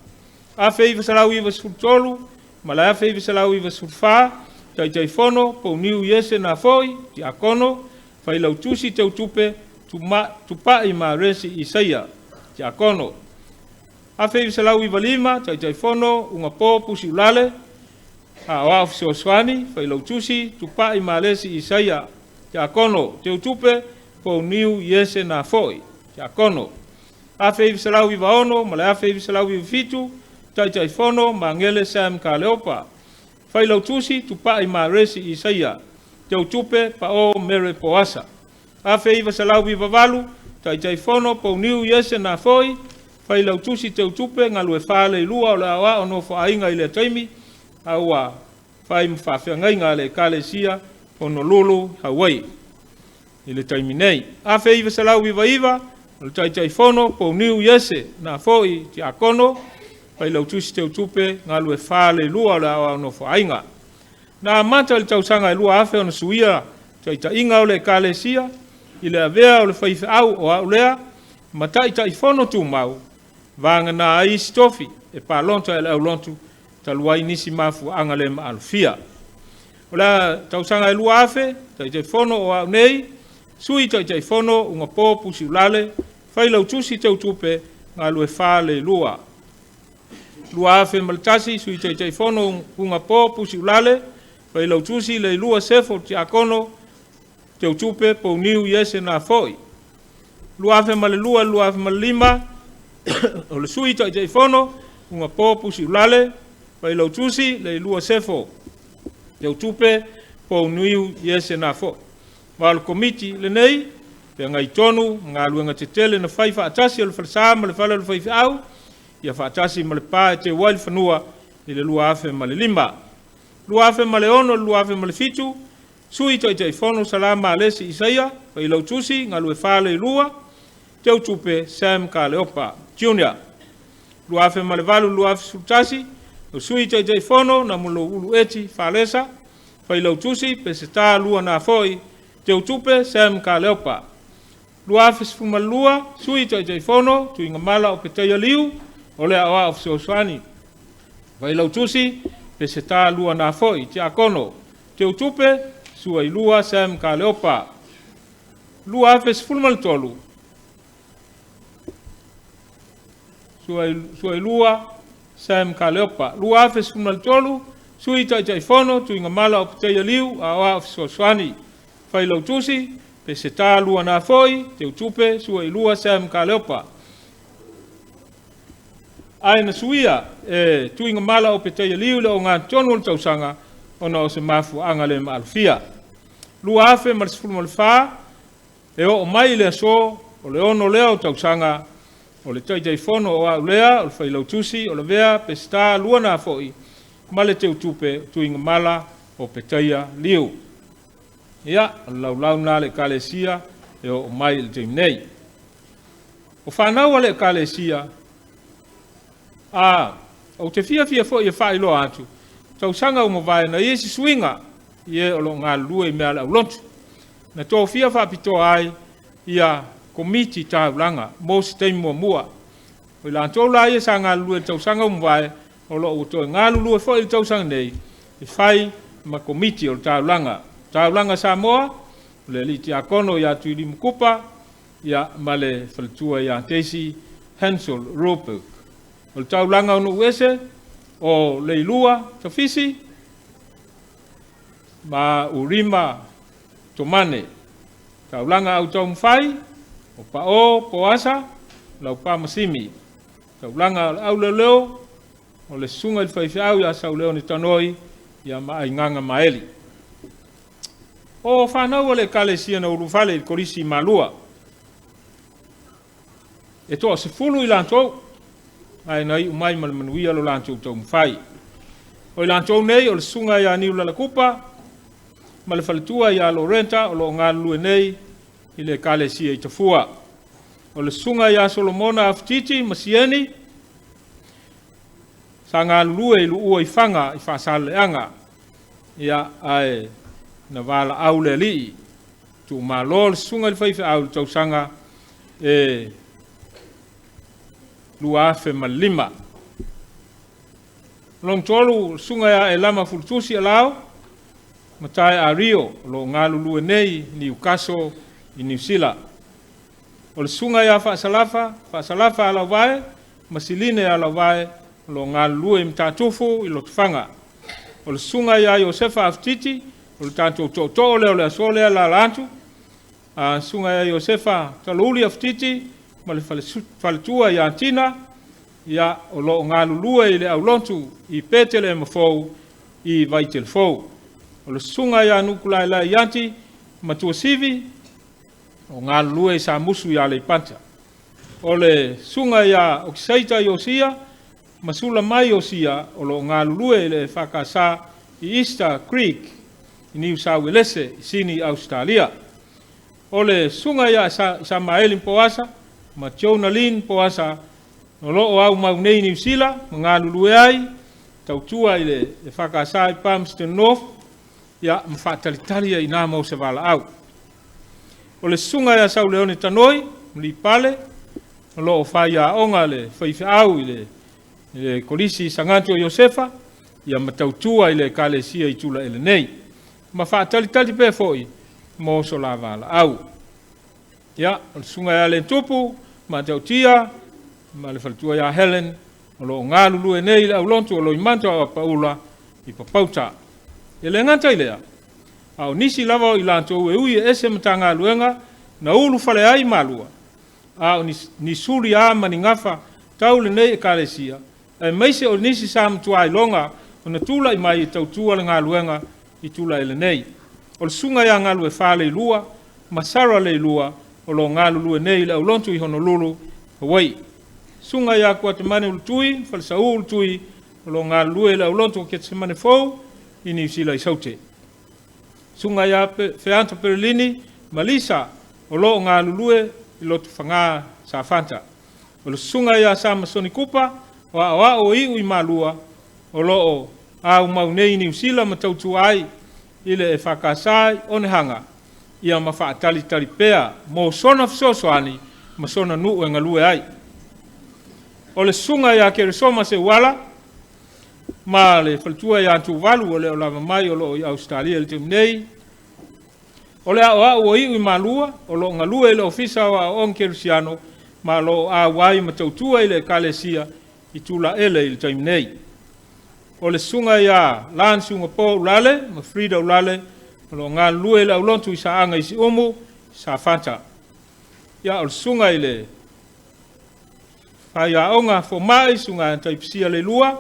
1993 ma le 1994, Taitaifono Pouniu Iese Nafoi, Tiakono, Failautusi Teutupe Tupai Maresi Isaia, Tiakono. 1995, Taitaifono Ugapo Pusiulale, Aoao Fesoasoani, Failautusi Tupai Malesi Isaia, Tiakono, Teutupe Pouniu Iese Nafoi, Tiakono. 1996 ma le 1997, Taitaifono Magele Sam Kaleopa, Failautusi Tupai Maresi Isaia, Teutupe Pao Mere Poasa. 1998, Taitaifono Pouniu Iese Nafoi, Failautusi Teutupe Galuefa Leilua o le Aoao Nofoaiga i lea taimi, a ua fai ma faafeagaiga a le Ekalesia Honolulu, Hawaii i le taimi nei. 1999, o le Taitaifono Pouniu Iese Nafoi Tiakono, Failautusi Teutupe Galuefa Leilua o le Aoao Nofoaiga. Na amata i le tausaga e 2000 ona suia taitaiga o le Ekalesia i le avea o le faifeau o au lea ma Taitaifono tumau, vagana ai isi tofi e palota e le aulotu talu ai nisi mafuaaga le maalofia. O le tausaga e 2000, Taitaifono o au nei, Sui Taitaifono Ugapo Pusiulale, Failautusi Teutupe Galuefa Leilua. 2001, Sui Taitaifono Ugapo Pusiulale, Failautusi Leilua Sefo Tiakono, Teutupe Pouniu Iese Nafoi. 2002 2005, o le Sui Taitaifono Ugapo Pusiulale, Failautusi Leilua Sefo, Teutupe Pouniu Iese Nafoi. Ma o le komiti lenei, feagai tonu ma galuega tetele na fai faatasi o le falesa ma le fale o le faifeau, ia faatasi ma le pa e teu ai le fanua i le 2005. 2006 2007, Sui Taitaifono Salama Alesi Isaia, Failautusi Galuefa Leilua, Teutupe Sam Kaleopa Junior. 2008 2011, o Sui Taitaifono Namulou Eti Falesa, Failautusi Peseta Lua Nafoi, Teutupe Sam Kaleopa. 2012, Sui Taitaifono Tuigamala o Petaia Liu, o le Aoao Fesoasoani, Failautusi Peseta Lua Nafoi, Tiakono, Teutupe Suailua Sam Kaleopa. 2013, Suailua Sam Kaleopa. 2013, Sui Taitaifono Tuigamala o Petaia Liu, Aoao Fesoasoani, Failautusi Peseta Lua Nafoi, Teutupe Suailua Sam Kaleopa. Ae na suia e Tuigamala o Petaia Liu le ogatotonu o le tausaga ona o se mafuaaga le maalofia. 2014 e oo mai i le aso o le 6 lea o tausaga o le Taitaifono o au lea, o le Failautusi o Lavea Peseta Lua Nafoi ma le Teutupe Tuigamala o Petaia Liu. Ia, o le laulau lena a le Ekalesia e oo mai i le taimi nei. O fanau a le Ekalesia, a ou te fiafia foi e faailoa atu, tausaga ua mavae na i ai se suiga i e o lo o galulue i mea a le aulotu. Na tofia faapitoa ai ia komiti taulaga mo se taimi muamua. O i latou la ia sa galulue i le tausaga ua mavae, o lo o ua toe galulue foi i le tausaga nei e fai ma komiti o le taulaga. Taulaga Samoa, o le alii tiakono ia Tuilimu Kupa, ia ma le faletua ia Daisy Hansel Ruberg. O le taulaga o Nuuese, o Leilua Tafisi ma Urima Tomane. Taulaga au taumafai, o Pao Poasa Laupamasimi. Taulaga o le auleoleo, o le susuga i le faifeau ia Sauleone Tanoi, ia ma Aigaga Maeli. O fanau o le Ekalesia na ulufale i le Kolisi i Malua, e toa 10 i latou, ae na iu mai ma le manuia lo latou taumafai. O i latou nei o le susuga ia Niulalakupa ma le faletua ia Lorenta o lo o galulue nei i le Ekalesia i Tafua. O le susuga ia Solomona Afutiti ma Sieni, sa galulue i Luua i Faga i Faasaleleaga, ia ae na valaau le alii tuumalo le susuga i le faifeau i le tausaga e 2005. Lona tolu, susuga ia Elama Fulutusi Alao ma Tae Ario o lo o galulue nei i Newcastle i Niu Sila. O le susuga ia Faasalafa, Faasalafa Alauvae ma Siline Alauvae o lo o galulue i Matatufu i Lotofaga. O le susuga ia Iosefa Afutiti, o le tatou tootoo lea o le aso lea e alaala atu, susuga ia Iosefa Talouli Afutiti ma le faletua ia Tina, ia, o lo o galulue i le aulotu i Petelema Fou i Vaitele Fou. O le susuga ia Nukulaelae Iati ma Tuasivi, o galulue i Samusu i Aleipata. O le susuga ia Okisaita Iosia ma Sulamai Iosia, o lo o galulue i le EFKS i Easter Creek i Niu Sauelese i Sini, Ausetalia. O le susuga ia Samaeli Poasa ma Jonah Lynn Poasa, o lo o aumau nei i Niu Sila ma galulue ai, tautua i le EFKS i Palmerston North, ia, ma faatalitali ai ina mo se valaau. O le susuga ia Sauleone Tanoi, Lipale, o lo o faiaoga le faifeau i le Kolisi Sagato Iosefa, ia ma tautua i le Ekalesia i Tulaele nei, ma faatalitali pea foi mo so la valaau. Ia, o le susuga ia Letupu, Matautia, ma le faletua ia Helen, o lo o galulue nei i le aulotu o Loimata o Apaula i Papauta. E le gata i lea, a o nisi lava o i latou e ui e ese Matagaluega na ulufale ai Malua, a o ni suli a ma ni gafa tau lenei Ekalesia, aemaise o nisi sa matua iloga ona tulai mai e tautua le galuega i Tulaele nei. O le susuga ia Galuefa Leilua ma Sara Leilua o lo o galulue nei i le aulotu i Honolulu, Hawaii. Susuga ia Kuatamani Ulutui, Falesau Ulutui, o lo o galulue i le aulotu o Ketisemane Fou i Niu Sila i Saute. Susuga ia Feata Perelini ma Lisa o lo o galulue i Lotofaga Safata. O le susuga ia Samasoni Kupa, o aoao o iu i Malua, o lo o aumau nei i Niu Sila ma tautua ai i le EFKS i Onehanga, ia ma faatalitali pea mo sona fesoasoani ma sona nuu e galue ai. O le susuga ia Keresoma Seuala ma le faletua ia Tuvalu o le o lava mai o lo o i Ausetalia i le taimi nei, o le aoao o iu i Malua, o lo o galue i le Ofisa o Aoaoga Kerisiano, ma o lo o auai ma tautua i le Ekalesia i Tulaele i le taimi nei. O le susuga ia Lan Sugapo Ulale ma Frida Ulale, o lo o galulue i le aulotu i Saaga i Siumu, Safata. Ia, o le susuga i le faiaoga fomai, susuga ia Taipisia Leilua,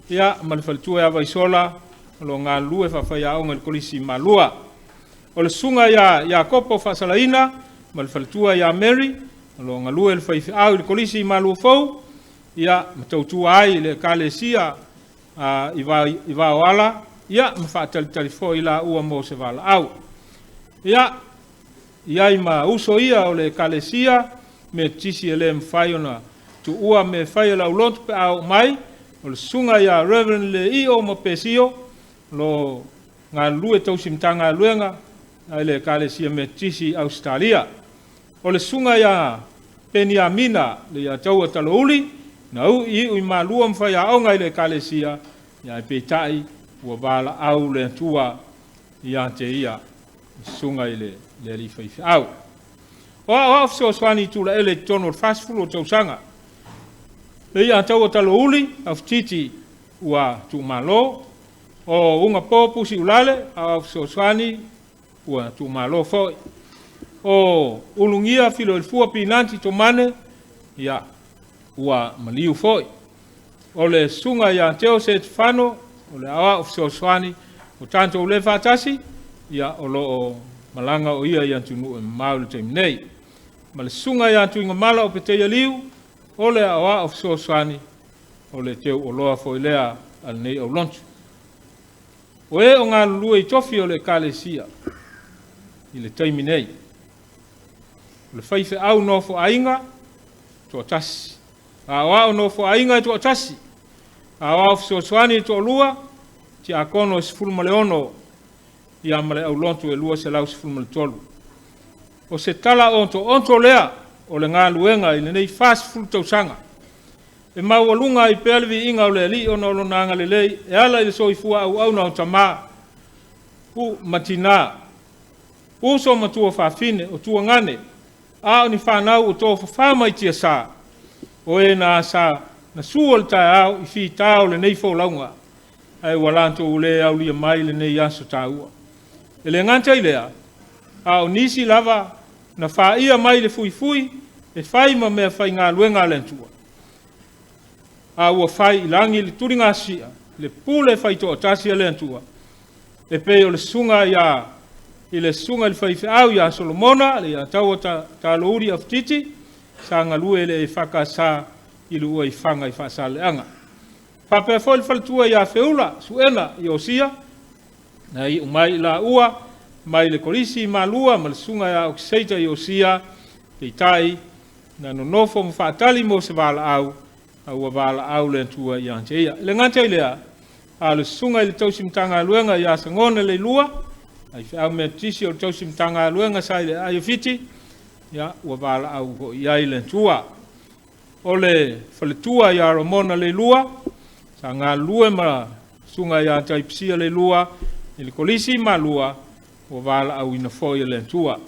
ia, ma le faletua ia Vaisola, o lo o galulue faafaiaoga i le Kolisi i Malua. O le susuga ia Iakopo Faasalaina ma le faletua ia Mary, o lo o galue le faifeau i le Kolisi i Malua Fou, ia, ma tautua ai i le Ekalesia i Vaoala, ia, ma faatalitali foi laua mo se valaau. Ia, i ai ma uso ia o le Ekalesia, Metotisi e le mafai ona tuua me fai e le aulotu pe a oo mai, o le susuga ia Reverend Leio ma Pesio, lo galulue tausi Matagaluega ai le Ekalesia Metotisi i Ausetalia. O le susuga ia Peniamina le ia taua Talouli, na ui iu i Malua ma faiaoga i le Ekalesia, ia ae peitai ua valaau le Atua ia te ia, susuga i le alii faifeau. O aoao fesoasoani i Tulaele i totonu o le 40 o tausaga. Le ia taua Talouli, Afutiti ua tuumalo, o Uga Po Pusi Ulale, aoao fesoasoani ua tuumalo foi. O Ulugia Filoilefua Pinati Tomane, Ia, ua maliu foi. O le susuga ia Teo Setefano, o le aoao fesoasoani o tatou le faatasi, ia, o lo o malaga o ia i atunuu e mamao i le taimi nei. Ma le susuga ia Tuigamala o Peteia Liu, o le aoao fesoasoani o le teuoloa foi lea a lenei aulotu. O e o galulue i tofi o le Ekalesia i le taimi nei. O le faifeau nofoaiga, toatasi. Aoao nofoaiga e toatasi. Aoao fesoasoani e toalua, tiakono e 16, ia ma le aulotu e 213. O se tala otoooto lea o le galuega i lenei 40 tausaga, e maualuga ai pea le viiga o le Alii ona o Lona agalelei e ala i le soifua auauna o tama ma tina, uso ma tuafafine, o tuagane, a o ni fanau ua tofafa mai tiasa, o e na asa na sua le taeao i fita o lenei folauga, ae ua latou le aulia mai lenei aso taua. E le gata i lea, a o nisi lava na faia mai le fuifui e fai ma mea faigaluega a le Atua, a ua fai i lagi le tuligasia, le pule faitoatasi a le Atua, e pei o le susuga ia i le susuga i le faifeau ia Solomona le Taua Talouli Afutiti, sa galue i le EFKS i Luua i Faga i Faasaleleaga. Faapea foi le faletua ia Feula Suena Iosia, na iu mai i laua mai le Kolisi i Malua ma le susuga ia Okiseita Iosia, peitai na nonofo ma faatali mo se valaau, a ua valaau le Atua ia te ia. E le gata i lea, a o le susuga i le tausi Matagaluega ia Sagone Leilua, faifeau Metotisi o le tausi Matagaluega sa i le Aai o Fiti, ia, ua valaau foi i ai le Atua. O le faletua ia Ramona Leilua, sa galulue ma susuga ia Taipisia Leilua i le Kolisi i Malua, ua valaauina foi e le Atua.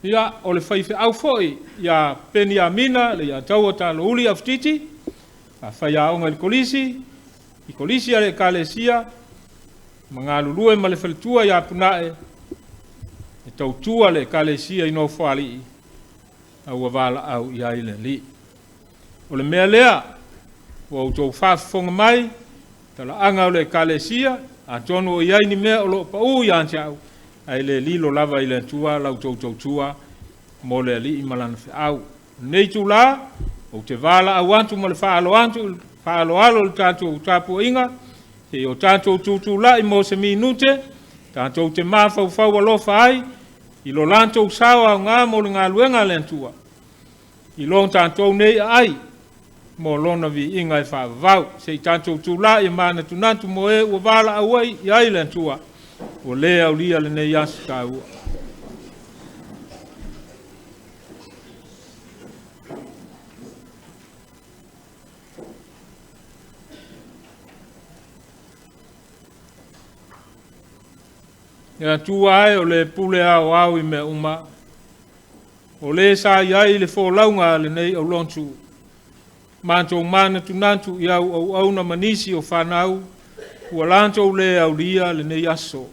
Ia, o le faifeau foi ia Peniamina le Taua Talouli Afutiti, sa faiaoga i le Kolisi, i Kolisi a le Ekalesia, ma galulue ma le faletua ia Punae, e tautua le Ekalesia i Nofoalii, a ua valaau i ai le Alii. O le mea lea, ua outou faafofoga mai, talaaga o le Ekalesia, atonu o i ai ni mea o lo o pau ia te au, ae le lilo lava i le Atua la outou tautua mo le Alii ma lana feau. O lenei itula, ou te valaau atu ma le faaaloalo i le tatou tapuaiga, seia o tatou tutulai mo se minute, tatou te mafaufau alofa ai i lo latou sao aoga mo le galuega a le Atua, i lo tatou nei aai mo lona viiga e faavavau. Se i tatou tulai e manatunatu mo e ua valaau ai i ai le Atua, ua le aulia lenei aso taua. Le Atua e o le pule aoao i mea uma, o le sa i ai le folauga a lenei aulotu, matou manatunatu i au auauna ma nisi o fanau ua latou le aulia lenei aso,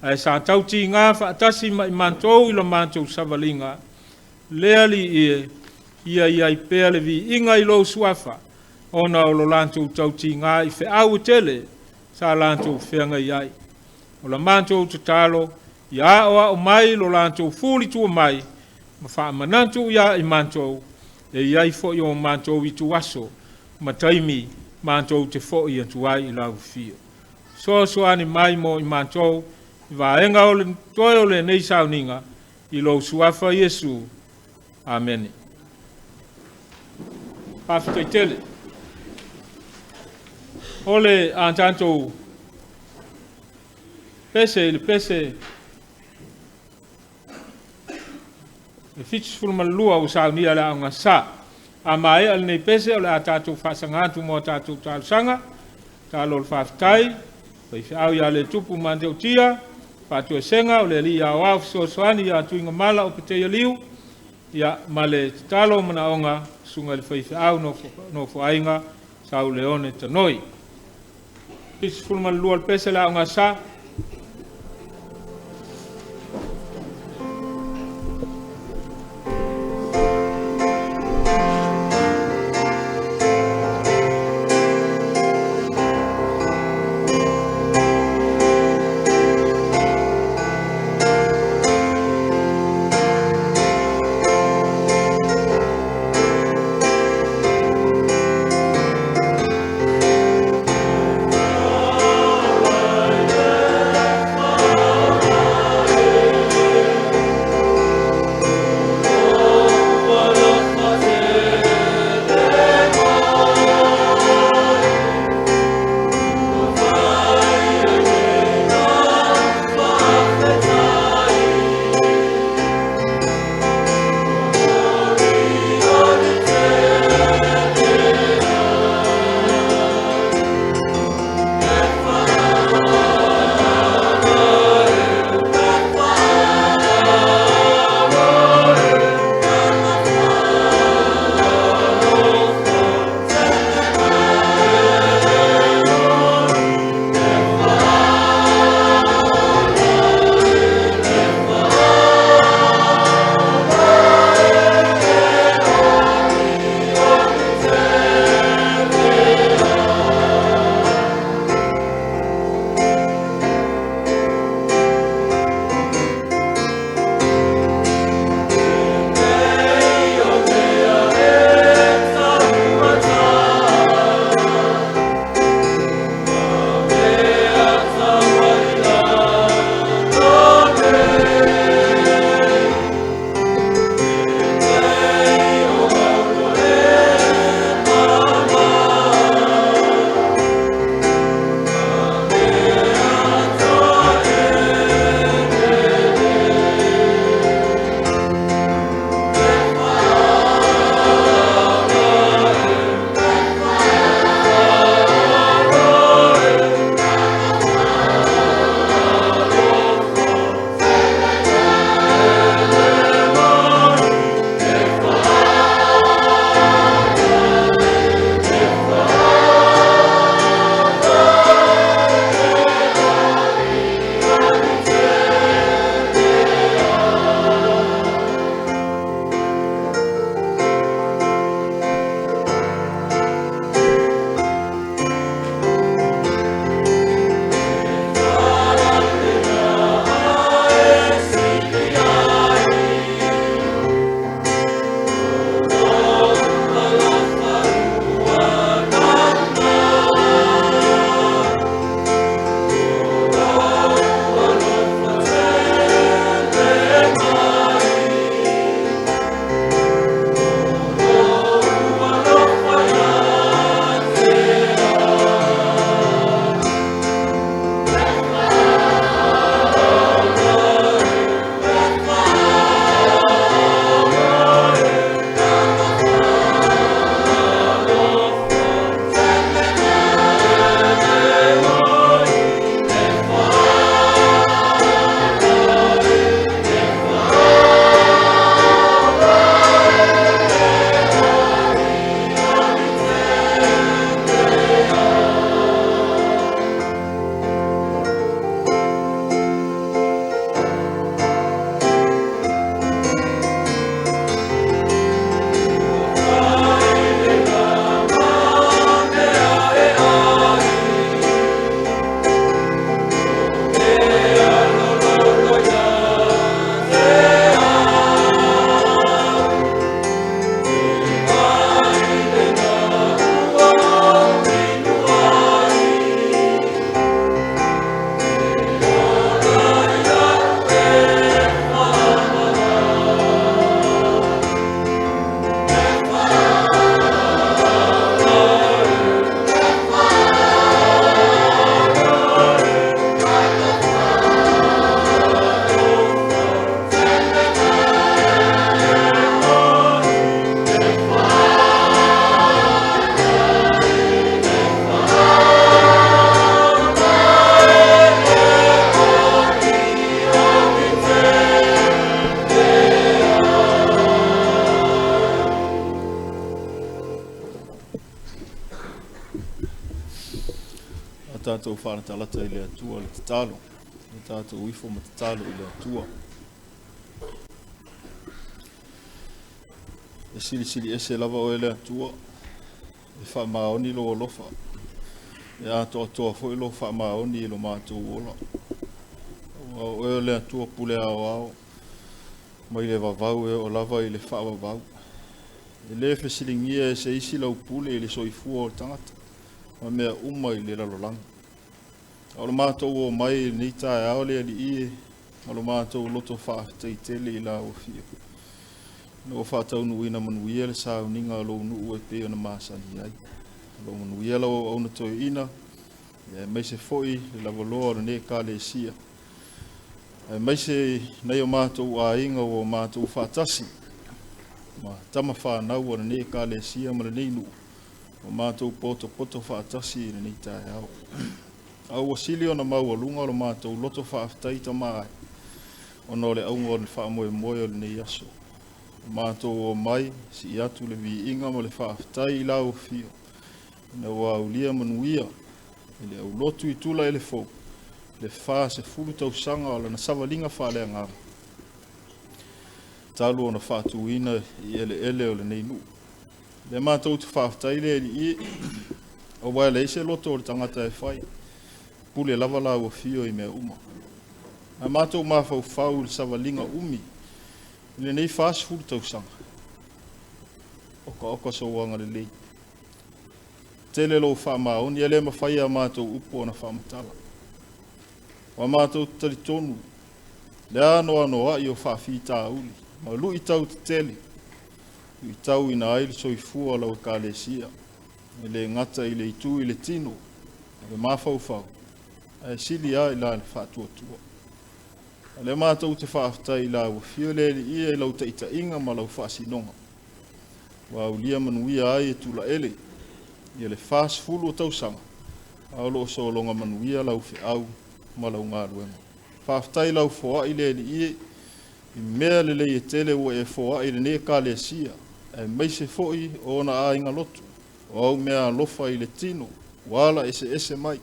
ae sa tautiga faatasi ma i matou i la matou savaliga, le Alii e, ia i ai pea le viiga i lou suafa, ona o lo latou tautiga i feau e tele sa latou feagai ai. O la matou tatalo, ia aoao mai lo latou fulitua mai, ma faamanatu ia i matou, e i ai foi o matou ituaso ma taimi matou te foi atu ai i lau afio. Soasoani mai mo i matou, i vaega o le toe o lenei sauniga, i lou suafa Iesu. Amene. Faafetai tele. O le a tatou pese i le pese e 72 ua saunia le aoga sa. A maea lenei pese o le a tatou faasaga atu mo a tatou talosaga, talo o le faafetai, faifeau ia le tupu Matautia, faatoesega o le Alii Aoao Fesoasoani ia Tuigamala o Peteialiu, ia ma le tatalo o manaoga susuga i le faifeau nofoaiga Sauleone Tanoi. 72 le pese le aoga sa. tatou faalatalata i le Atua le tatalo. O tatou ifo ma tatalo i le Atua. E silisili ese lava oe le Atua, e faamaoni lou alofa, e atoatoa foi lou faamaoni i lo matou ola. Aua o oe o le Atua pule aoao, mai le vavau e oo lava i le faavavau. E le fesiligia e se isi lau pule i le soifua o le tagata, ma mea uma i le lalolagi. A o le matou omai i lenei taeao le Alii e, ma lo matou loto faafetai tele i lau afio. Ina ua faataunuuina manuia le sauniga o lou nuu e pei ona masani ai. O lo manuia lau auauna toeaina, aemaise foi le lavaloa o lenei ekalesia. Aemaise nai o matou aiga ua matou faatasi, ma tama fanau a lenei ekalesia ma lenei nuu, ua matou potopoto faatasi i lenei taeao. A ua sili ona maualuga lo matou loto faafetai tama ai, ona o le auga o le faamoemoe o lenei aso. O matou omai, sii atu le viiga ma le faafetai i lau afio, ina ua aulia manuia i le aulotu i Tulaele fou, le 40 tausaga o lana savaliga faaleagaga, talu ona faatuina i eleele o lenei nuu. Le matou te faafetai le Alii, aua e leai se loto o le tagata e fai, pule lava lau afio i mea uma. A matou mafaufau i le savaliga umi i lenei 40 tausaga, okaoka sou agalelei. Tele lou faamaoni, e le mafai a matou upu ona faamatala. Ua matou talitonu le anoanoai o faafitauli, ma luitau tetele, luitauina ai le soifua o lau ekalesia, e le gata i le itu i le tino, o le mafaufau, ae sili lava i la le faatuatua. O lea matou te faafetai i lau afio le Alii i lau taitaiga ma lau faasinoga. Ua aulia manuia ai e Tulaele ia le 40 o tausaga, a o loo sologa manuia lau feau ma lau galuega. Faafetai lau foai le Alii i mea lelei e tele ua e foai i lenei ekalesia, aemaise foi o ona aiga lotu, o au mea alofa i le tino, ua ala eseese mai,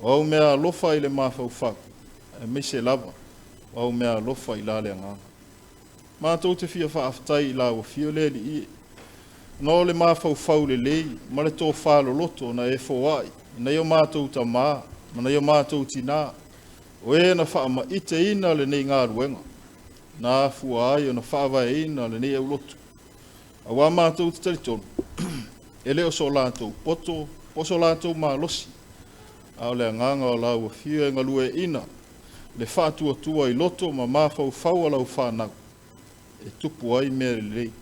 o au mea alofa i le mafaufau, aemaise lava o au mea alofa i la le agaga. Matou te fia faafetai i lau afio le Alii, ona o le mafaufau lelei ma le tofa loloto na e foai i nai o matou tamā ma nai o matou tinā, o e na faamaiteina lenei galuega, na afua ai ona faavaeina lenei aulotu. Aua matou te talitonu, e le o so latou poto po o so latou malosi, a o le agaga o lau afio e galueaiina le faatuatua i loto ma mafaufau o lau fanau, e tupu ai mea lelei,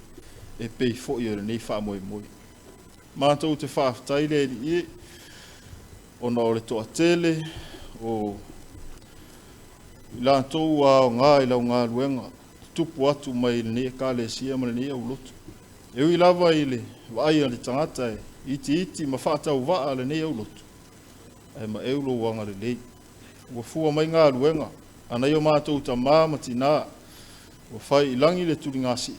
e pei foi o lenei faamoemoe. Matou te faafetai le Alii, ona o le toatele o i latou ua aoga i lau galuega, tutupu atu mai lenei ekalesia ma lenei aulotu. E ui lava i le vaai a le tagata e itiiti ma faatauvaa lenei aulotu, ae maeu lou agalelei. Ua fua mai galuega a nai o matou tamā ma tinā, ua fai i lagi le tuligasia.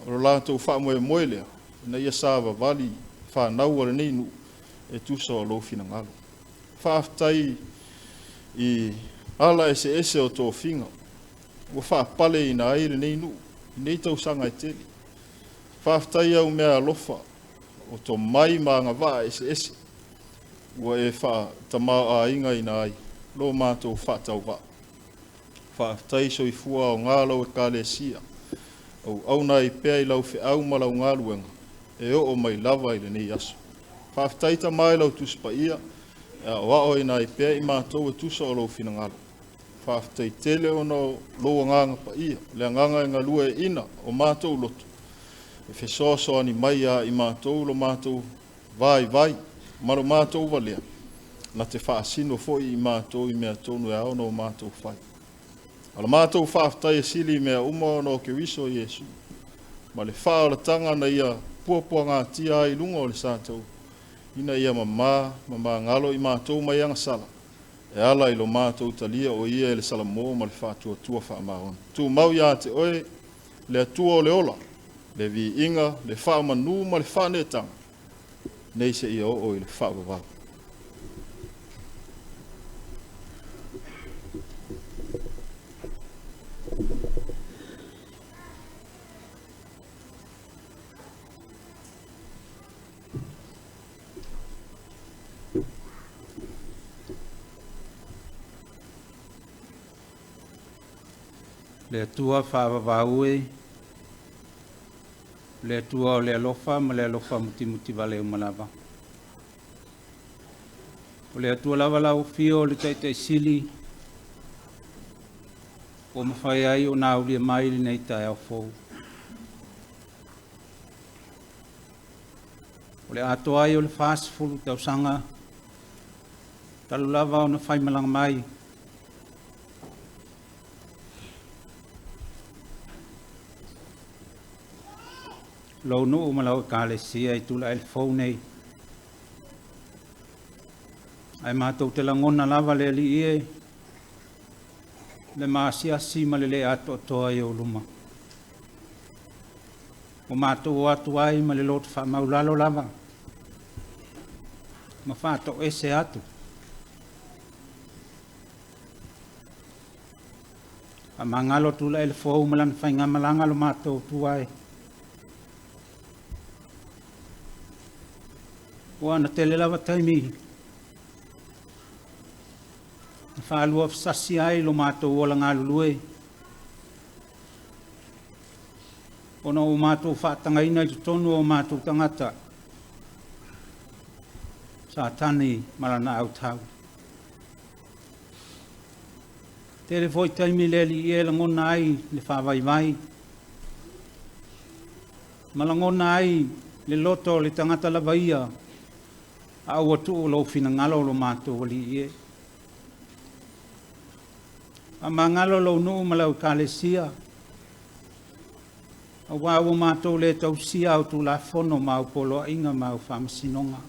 O lo latou faamoemoe lea, ina ia savavali fanau a lenei nuu e tusa o lou finagalo. Faafetai i ala eseese o tofiga, ua faapaleina ai lenei nuu, lenei tausaga e tele. Faafetai au mea alofa, o tomai ma agavaa eseese, ua e faatamaoaigaina ai lo matou faatauvaa. Faafetai soifua aoga lau ekalesia, auauna ai pea i lau feau ma lau galuega, e oo mai lava i lenei aso. Faafetai tama i lau Tusi Paia, e aoaoina ai pea i matou e tusa o lou finagalo. Faafetai tele ona o lou agaga paia, le agaga e galueaiina o matou loto, e fesoasoani mai ia i matou lo matou vaivai ma lo matou valea, na te faasino foi i matou i mea tonu e ao ona o matou fai. O le matou faafetai e sili i mea uma ona o Keriso Iesu, ma le faaolataga na ia puapuagatia ai i luga o le sataua, ina ia mamā ma magalo i matou mai agasala, e ala i lo matou talia o ia e le salamo ma le faatuatua faamaoni. Tumau ia te oe le Atua o le ola, le viiga, le faamanu ma le faaneetaga, nei seia oo i le faavavau. Le Atua faavavau e, le Atua o le alofa ma le alofa mutimutivale uma lava. O le Atua lava lau afio o le Taitaisili, ua mafai ai ona aulia mai lenei taeao fou. O le atoa ai o le 40 tausaga, talu lava ona faimalaga mai, lou nuu ma lau ekalesia i tulaga fou nei. Ae matou te lagona lava le Alii e, le maasiasi ma le le atoatoa i ou luma. Ua matou o atu ai ma le loto faamaulalo lava, ma faatoese atu. Faamagalo Tulailefou ma lana faigamalaga lo matou Atua e. Ua na tele lava taimi na faaluafesasi ai lo matou ola galulue, ona ua matou faatagaina i totonu o matou tagata Satani ma lana autau. Tele foi taimi le Alii e lagona ai le faavaivai, ma lagona ai le loto o le tagata lava ia, a ua tuu lou finagalo lo matou Alii e. Faamagalo lou nuu ma lau ekalesia, auā ua matou le tausia au tulafono ma au poloaiga ma au faamasinoga.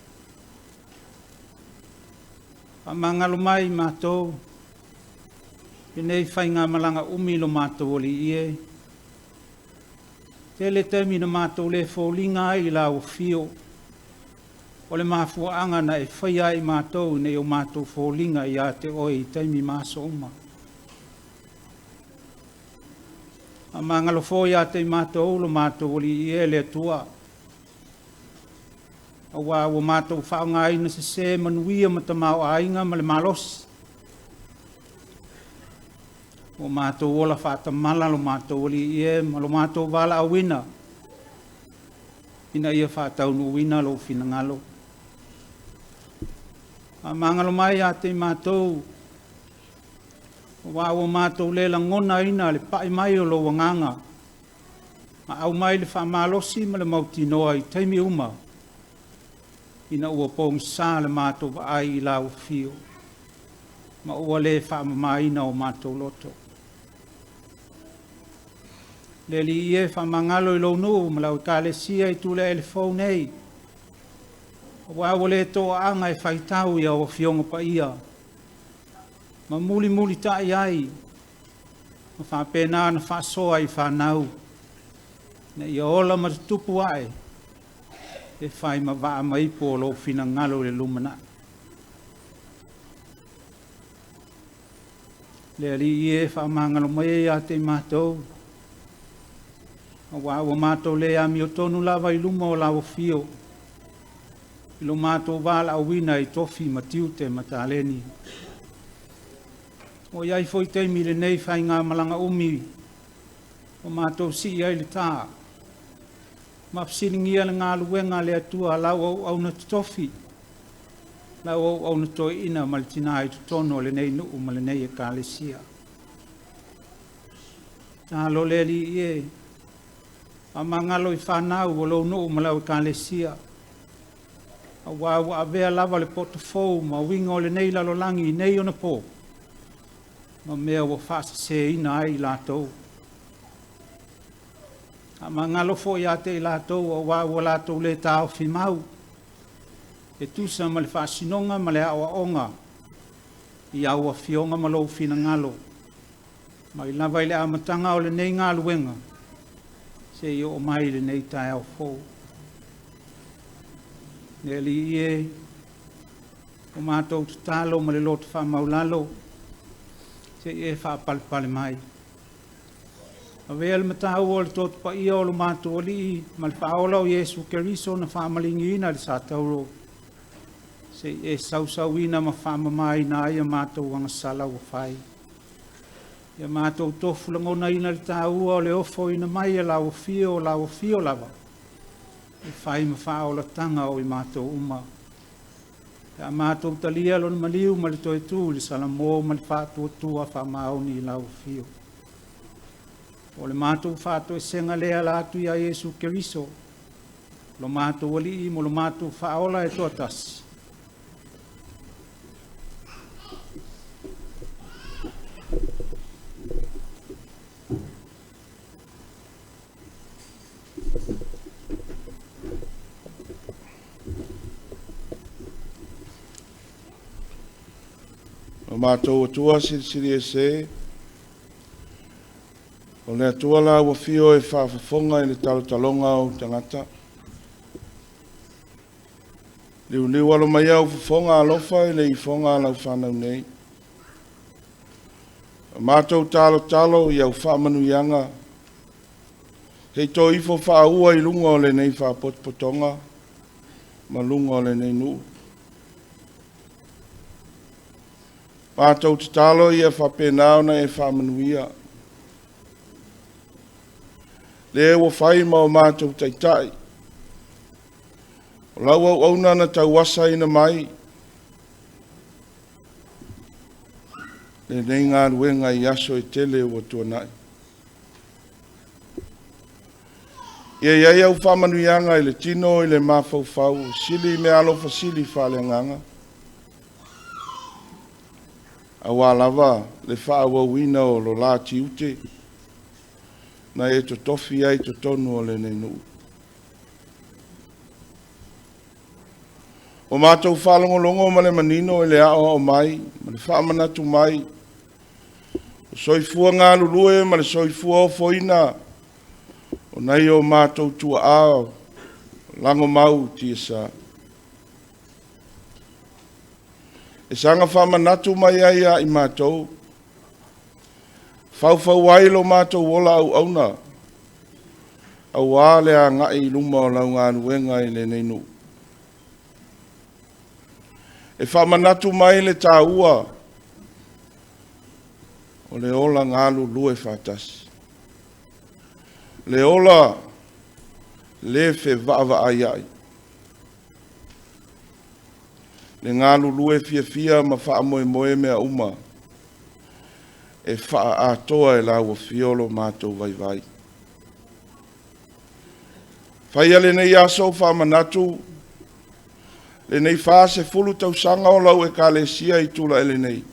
Faamagalo mai matou lenei faigamalaga umi lo matou Alii e. Tele taimi na matou le foliga ai i lau afio, o le mafuaaga na e faia ai matou ina ia o matou foliga ia te oe i taimi ma aso uma. Faamagalo foi ia te i matou lo matou Alii e le Atua, auā ua matou faaaogaina sesē manuia ma tamaoaiga ma le malosi. Ua matou ola faatamala lo matou Alii e ma lo matou valaauina, ina ia faataunuuina lou finagalo. Faamagalo mai ia te i matou, auā ua matou le lagonaina le pai mai o lou agaga, ma aumai le faamalosi ma le mautinoa i taimi uma, ina ua pogisa le matou vaai i lau afio, ma ua le faamamaina o matou loto. Le Alii e, faamagalo i lou nuu ma lau ekalesia i Tulailefou nei, auā ua le toaaga e faitau i au afioga paia, ma mulimulitai ai, ma faapena ona faasoa i fanau, ina ia ola ma tutupu ae, e fai ma vaa ma ipu o lou finagalo i le lumanai. Le Alii e, faamagalo mai ia te i matou, auā ua matou le amiotonu lava i luma o lau afio, i lo matou valaauina i tofi ma tiute ma taleni. Ua i ai foi taimi i lenei faigamalaga umi, ua matou sii ai le tā, ma fesiligia le galuega a le Atua lau auauna totofi, lau auauna toeaina ma le tinā i totonu o lenei nuu ma lenei ekalesia. Tatalo le Alii e, faamagalo i fanau o lou nuu ma lau ekalesia, auā ua avea lava le poto fou ma uiga o lenei lalolagi i nei ona pō, ma mea ua faaseseina ai i latou. Faamagalo foi ia te i latou auā ua latou le taofi mau, e tusa ma le faasinoga ma le aoaoga i au afioga ma lou finagalo, mai lava i le amataga o lenei galuega, seia oo mai i lenei taeao fou. Le Alii e, o matou tatalo ma le loto faamaulalo, se i e faapalepale mai. Avea le mataua o le toto paia o lo matou Alii ma le faaola o Iesu Keriso na faamaligiina i le satauro, se i e sausauina ma faamamaina ai a matou agasala ua fai. Ia matou tofu lagonaina le tāua o le ofoina mai e lau afio o lau afio lava, e fai ma faaolataga o i matou uma. Pe a matou talia lona maliu ma le toe tu i le salamo ma le faatuatua faamaoni i lau afio. O le matou faatoesega lea la atu ia Iesu Keriso, lo matou alii mo lo matou faaola e toatasi. O matou Atua silisili ese, o le Atua la ua fio e faafofoga i le talotaloga o ou tagata. Liuliu alo mai au fofoga alofa i le ifoga a lau fanau nei. O matou talotalo i au faamanuiaga, hei to ifo faaua i luga o lenei faapotopotoga ma luga o lenei nuu. Matou tatalo ia faapena ona e faamanuia. Le ua fai ma o matou taitai, o lau auauna na tauasaina mai lenei galuega i aso e tele ua tuanai. Ia i ai au faamanuiaga i le tino i le mafaufau, sili mea alofa sili faaleagaga, auā lava le faaauauina o lo la tiute na e totofi ai totonu o lenei nuu. O matou faalogologo ma le manino i le aoao mai ma le faamanatu mai, o soifua galulue ma le soifua ofoina o nai o matou tuaa lagomau tiasa. E saga faamanatu mai ai ia i matou, faufau ai lo matou ola auauna, auā le agai i luma o lau galuega i lenei nuu. E faamanatu mai le tāua o le ola galulue faatasi. Le ola le fevaavaaiai. Le galulue fiafia ma faamoemoe mea uma e faaatoa e lau afio lo matou vaivai. Faia lenei aso faamanatu lenei 40 tausaga o lau ekalesia i Tulaele nei,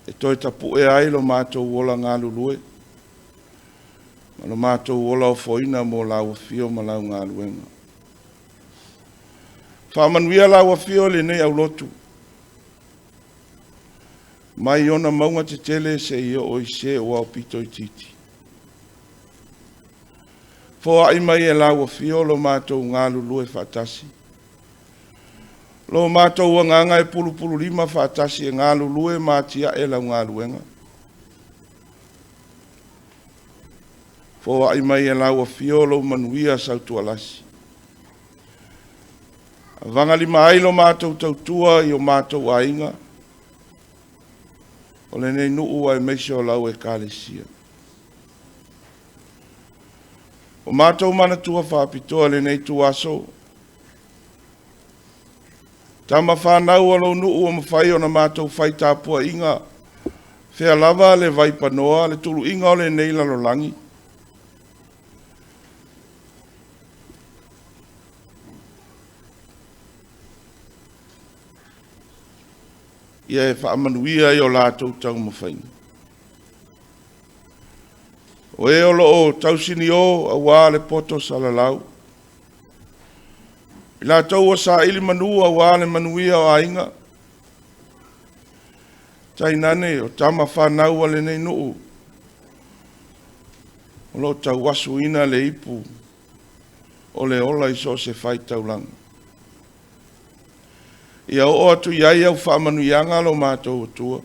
e toe tapue ai lo matou ola galulue ma lo matou ola ofoina mo lau afio ma lau galuega. Faamanuia lau afio i lenei aulotu, mai ona mauga tetele seia oo i se ua aupito itiiti. Foai mai e lau afio lo matou galulue faatasi, lo matou agaga e pulupululima faatasi e galulue ma atiae lau galuega. Foai mai e lau afio lou manuia sautualasi. Avagalima ai lo matou tautua i o matou aiga, o lenei nuu aemaise o lau ekalesia. O matou manatua faapitoa lenei tuaso, tama whanau o lou nuu o mawhai o na mātou whai tapuaʻiga, fea lava le vaipanoa le tuluiga o lenei lalolagi. Ia e faamanuia i o latou taumafaiga. O e o loo tausini o auā le poto salalau. I latou ua saili manu auā le manuia o aiga. Tainane o tama whanau a lenei nuu. O loo tauasuina le ipu o le ola i so o se faitaulaga. Ia oo atu i ai au faamanuiaga lo matou Atua.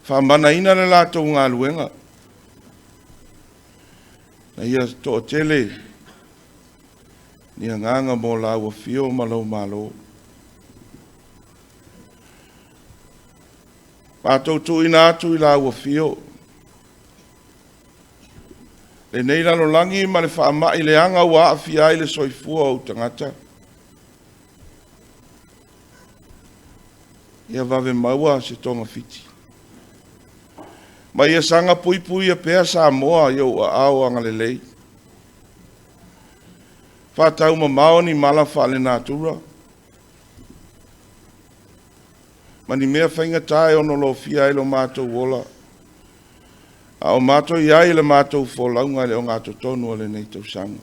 Faamanaina le latou galuega. Na ia toatele ni agaga mo lau afio ma lou malo. Matou tuuina atu i lau afio lenei lalolagi ma le faamai leaga ua aafia ai le soifua o ou tagata. Ia vave maua se togafiti. Ma ia saga puipuia pea Samoa i ou aao agalelei. Faataumamao ni mala faalenatura ma ni mea faigata e ono lofia ai lo matou ola, a o matou i ai i le matou folauga i le ogatotonu o lenei tausaga.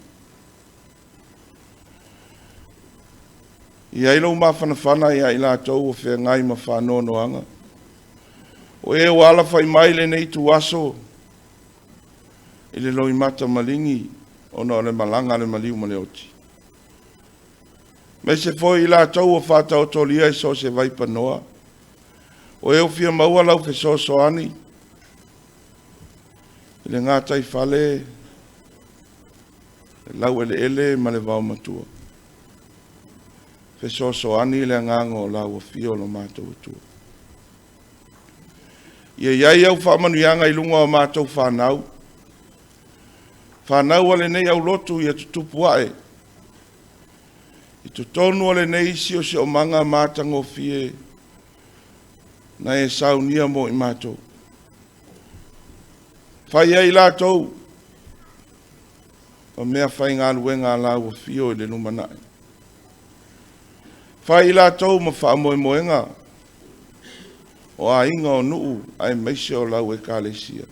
I ai lou mafanafana ia i latou o feagai ma faanoanoaga, o e ua alafai mai lenei ituaso i le loimata maligi ona o le malaga a le maliu ma le oti. Aemaise foi i latou ua faataotolia i so o se vaipanoa, o e ua fia maua lau fesoasoani i le gataifale, le laueleele ma le vaomatua. Fesoasoani le agaga o lau afio o lo matou Atua. Ia i ai au faamanuiaga i luga o matou fanau, fanau a lenei aulotu ia tutupu ae i totonu o lenei siosiomaga matagofie na e saunia mo i matou. Fai ai latou ma mea faigaluega a lau afio i le lumanai. Fai i latou ma faamoemoega o aiga o nuu aemaise o lau ekalesia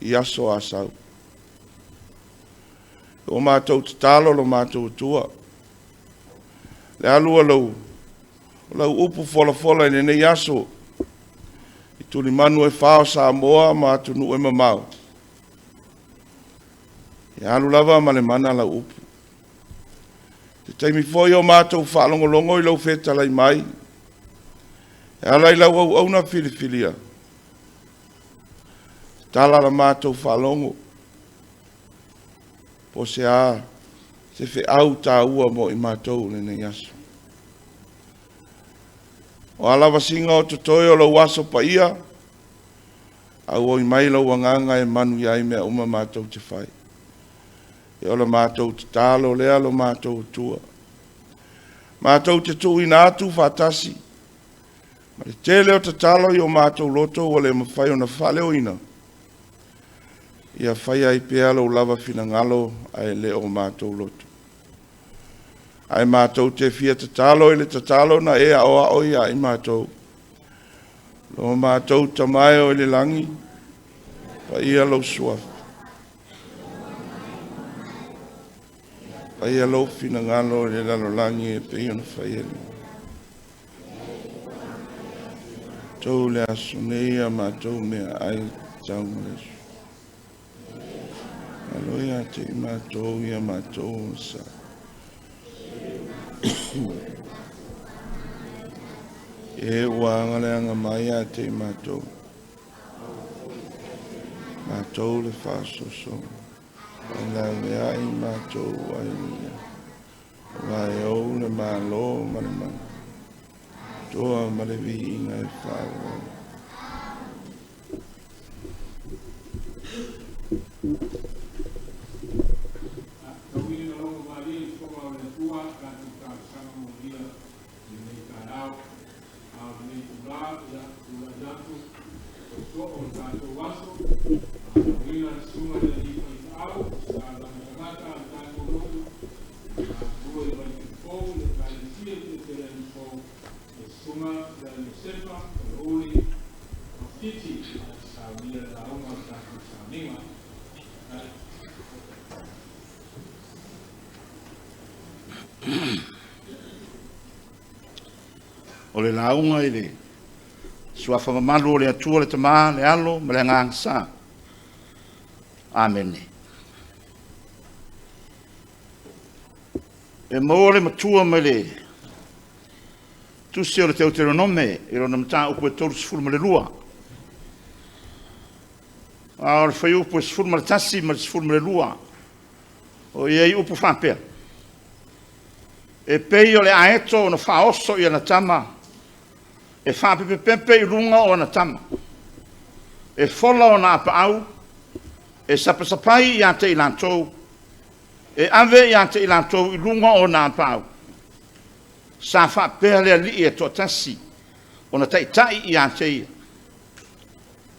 i aso a sau. O matou tatalo lo matou Atua, le alu o lau upu folafola i lenei aso, i tulimanu e fa o Samoa ma atunuu e mamao, e alu lava ma le mana lau upu. Se taimi foi o matou faalogologo i lau fetalai mai, e ala i lau auauna filifilia, tala la matou faalogo, po o se a se feau taua mo i matou i lenei aso. O a lavasiga o totoe o lou aso paia, auoi mai lou agaga e manuia ai mea uma matou te fai. E o la matou tatalo lea lo matou Atua. Matou te tuuina atu faatasi ma le tele o tatalo i o matou loto ua le mafai ona faaleoina, ia faia ai pea lou lava finagalo ae le o matou loto. Ae matou te fia tatalo i le tatalo na e aoao ia i matou. Lo matou Tama e o i le lagi, paia lou suafa. Faia lou finagalo i le lalolagi e pei ona faia i le tou le aso nei a matou mea ai tau ma le aso. Alo ia te i matou ia matou sa. E ua agaleaga mai ia te i matou. Matou le faasoso. E laveai matou ai le Aua e ou le Malo ma le mana, toa ma le viiga e faaauau. Tauina logo malie i fofoga o le Atua tatou talosaga molia i lenei taeao. A o lenei itulā, ia, tulai atu tootoo o le tatou aso, lauina le susuga i le alii faifeau, se taulaga tagata a le tatou nuu, galulue i Vaitele-fou i le Ekalesia Peresetene fou, le susuga ia Iosefa Palauli Mafiti, e saunia le lauga o le tatou sauniga. O le lauga i le suafa mamalu o le Atua le Tama, le Alo ma le Agaga Sa. Amene. E maua le matua mai le tusi o le Teuteronome i lona mataupu e 32. A o le fuaiupu e 11 ma le 12, o i ai upu faapea, e pei o le aeto ona faaoso i ana tama, E faapepepepe i luga o ana tama, e fola ona apaau, e sapasapai ia te i latou, e ave ia te i latou i luga o ona apaau. Sa faapea le Alii e toatasi ona taitai ia te ia,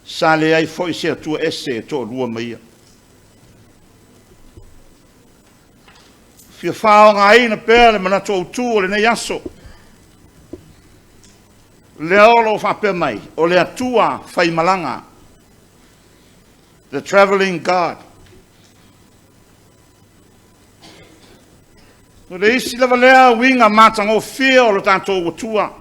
sa leai foi se Atua ese e toalua ma Ia. Fia faaaogaina pea le manatu autu o lenei aso, lea o lo o faapea mai, o le Atua faimalaga, the travelling God. O le isi lava lea uiga matagofie o lo tatou Atua,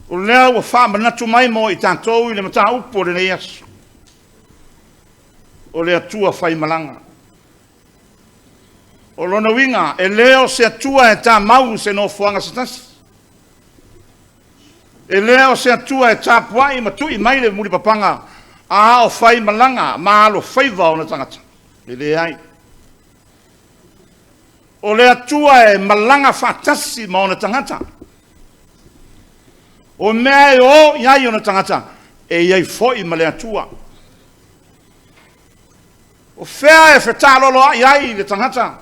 o lea ua faamanatu mai mo i tatou i le mataupu o lenei aso, o le Atua faimalaga. O lona uiga, e le o se Atua e tamau i se nofoaga se tasi, e le o se Atua e tapuai ma tui mai le mulipapaga a o faimalaga ma alofaiva ona tagata. E leai. O le Atua e malaga faatasi ma ona tagata. O mea e o i ai ona tagata, e i ai foi ma le Atua. O fea e fetaaloloai ai le tagata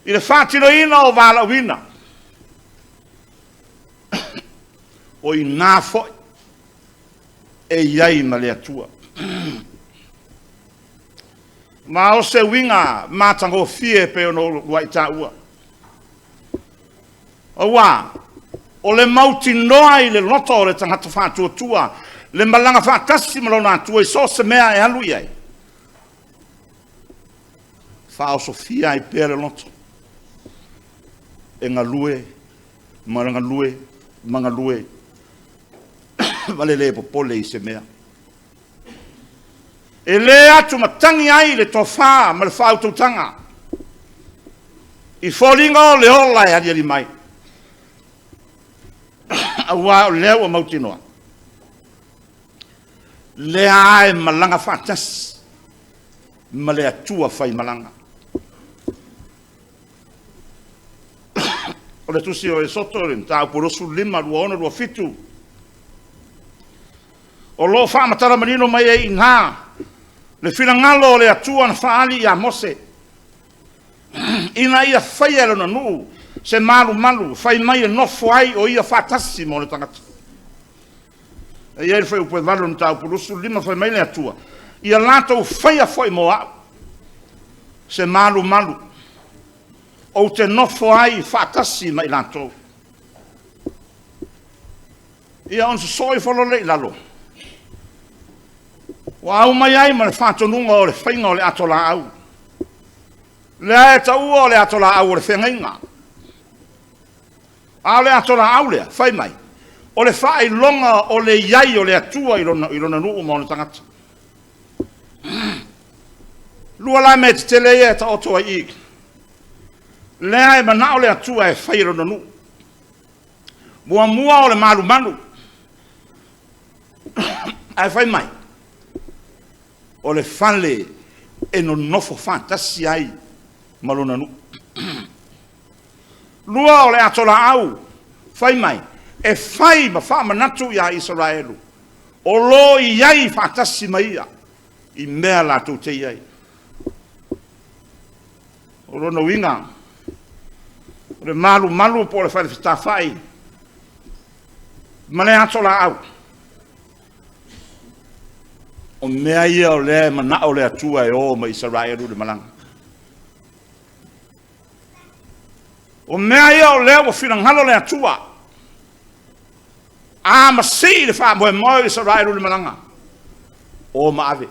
i le faatinoina o valaauina, o i ina foi e i ai ma le Atua. Ma o se uiga matagofie e pei ona ou uluai taua, aua o le mautinoa i le loto o le tagata faatuatua le malaga faatasi ma lona Atua i so o se mea e alu i ai, faaosofia ai pea le loto e galue ma galue ma galue ma le le popole i se mea. E le atumatagi ai le tofa ma le faautautaga i foliga o le ola e aliali mai, aua o lea ua mautinoa, lea e malaga faatasi ma le Atua faimalaga. O le tusi o Esoto, le mataupu 25, 26, 27, o lo o faamatala manino mai ai i ina le finagalo o le Atua na faaali ia Mose, ina ia faia e lona nuu se malumalu fai mai e nofo ai o ia faatasi ma ona tagata. E i ai le fuaiupu e 8 o le mataupu 25, fai mai le Atua, ia latou faia foi mo au se malumalu ou te nofo ai faatasi ma i latou. Ia ona sosoo ifo loa lea i lalo, ua aumai ai ma le faatonuga o le faiga o le ato laau. Lea e taua o le ato laau o le feagaiga. A o le ato laau lea, fai mai, o le faailoga o le i ai o le Atua i lona nuu ma ona tagata. Lua la mea tetele ia e taoto ai i i. Lea e manao le Atua e fai e lona nuu. Muamua o le malumalu. Ae fai mai, o le fale e nonofo faatasi ai ma lona nuu. Lua o le ato laau, fai mai, e fai ma faamanatu ia Isaraelu, o lo o i ai faatasi ma ia i mea latou te i ai. O lona uiga, o le malumalu po o le falefetafai ma le ato laau, o mea ia o lea e manao le Atua e o ma Isaraelu i le malaga. O mea ia o lea ua finagalo le Atua, a masii le faamoemoe o Isaraelu i le malaga, o ma ave.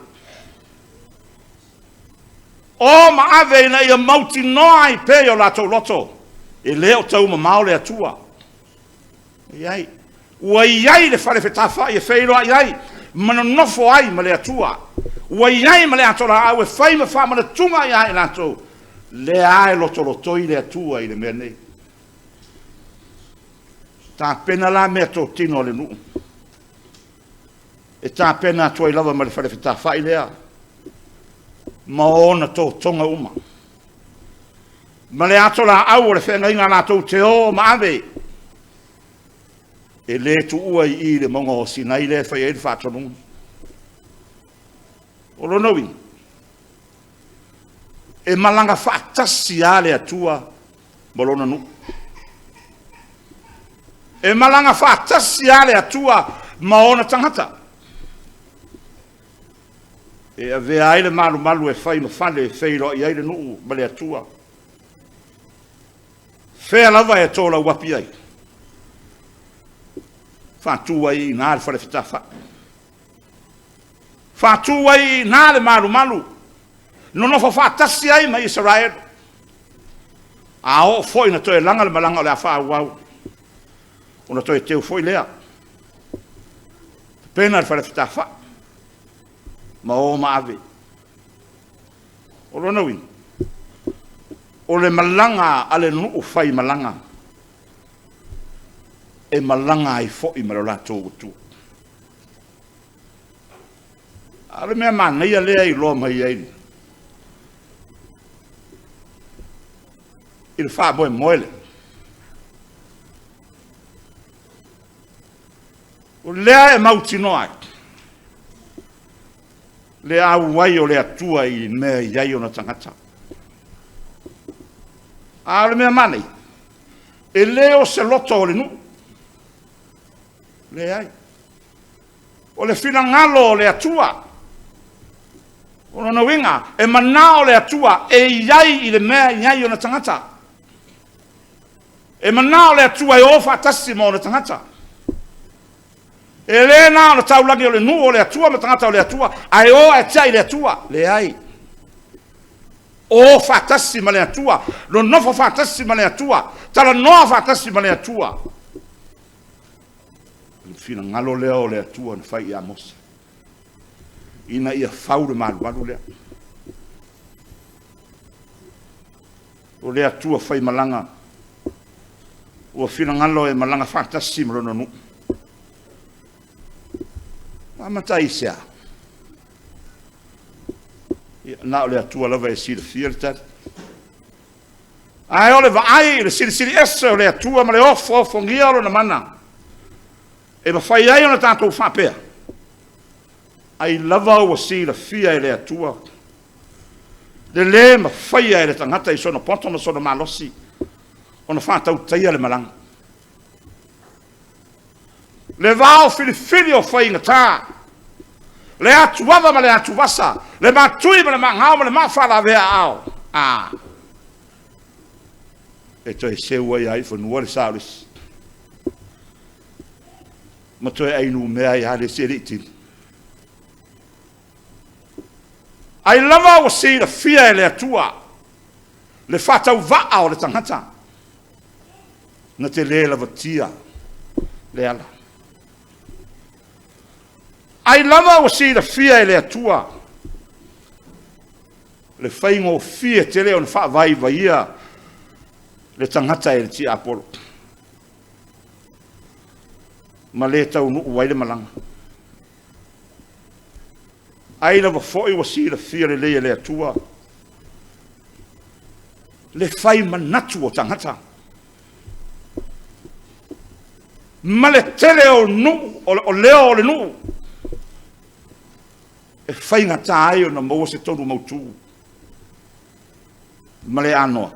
O ma ave ina ia mautinoa ai pea i o latou loto, e le o tau mamao le Atua. Ai. Ua i ai le falefetafai e feiloai ai ma nonofo ai ma le Atua. Ua i ai ma le ato laau e fai ma faamanatuga ia i latou, lea e lotolotoi le Atua i le mea nei. Tapena la mea totino a le nuu. E tapena atu ai lava ma le falefetafai lea ma ona totoga uma. Ma le ato laau o le feagaiga latou te o ma ave. E lē tuua i i i le mauga o Sinai lea e fai ai le faatonuga. O lona uiga, e malaga faatasi lava le Atua ma Lona nuu. E malaga faatasi lava le Atua ma ona tagata. E avea ai le malumalu e fai ma fale e feiloai ai le nuu ma le Atua. Fea lava e tolauapi ai, faatu ai i ina le fale fetafai, faatu ai i ina le malumalu, nonofo faatasi ai ma Isaraelu. A oo foi ina toe laga le malaga o le a faaauau, ona toe teu foi lea, tapena le fale fetafai ma o ma ave. O lona uiga, o le malaga a le nuu faimalaga, e malaga ai foi ma lo latou Atua. A o le mea manaia lea e iloa mai ai i le faamoemoe lea, o lea e mautinoa ai le auai o le Atua i mea e i ai ona tagata. A o le mea manaia, e le o se loto o le nuu, leai. O le finagalo o le Atua. O lona uiga, e manao le Atua e i ai i le mea e i ai ona tagata. E manao le Atua e o faatasi ma ona tagata. E le na o le taulagi o le nuu o le Atua ma tagata o le Atua, ae o ae tiai le Atua. Leai. O faatasi ma le Atua, nonofo faatasi ma le Atua, talanoa faatasi ma le Atua. O le finagalo lea o le Atua na fai ia Mose, ina ia fau le malumalu lea. O le Atua faimalaga, ua finagalo e malaga faatasi ma lona nuu. Ua amata ai i se a? Ia, na o le Atua lava e silafia le tali. Ae o le vaai i le silisili ese o le Atua ma le ofoofogia o Lona mana, e mafai ai ona tatou faapea, ai lava ua silafia e le Atua le lē mafaia e le tagata i sona poto ma sona malosi ona faatautaia le malaga. Le vao filifili o faigata, le atuava ma le atuvasa, le matui ma le maagao ma le maa faalavea aao, a e toe seu ai lava i fanua le sa o le isi, ma toe ainumea ai lava le isi e le i timu. Ai lava ua silafia e le Atua le faatauvaa o le tagata, na te le lavatia le ala. Ai lava ua silafia e le Atua le faigofie tele ona faavaivaia le tagata e le tiapolo, ma le taunuu ai le malaga. Ai lava foi ua silafia lelei e le Atua le fai manatu o tagata, ma le tele o nuu, o leo o le nuu, e faigata ai ona maua se tonu mautu ma le anoa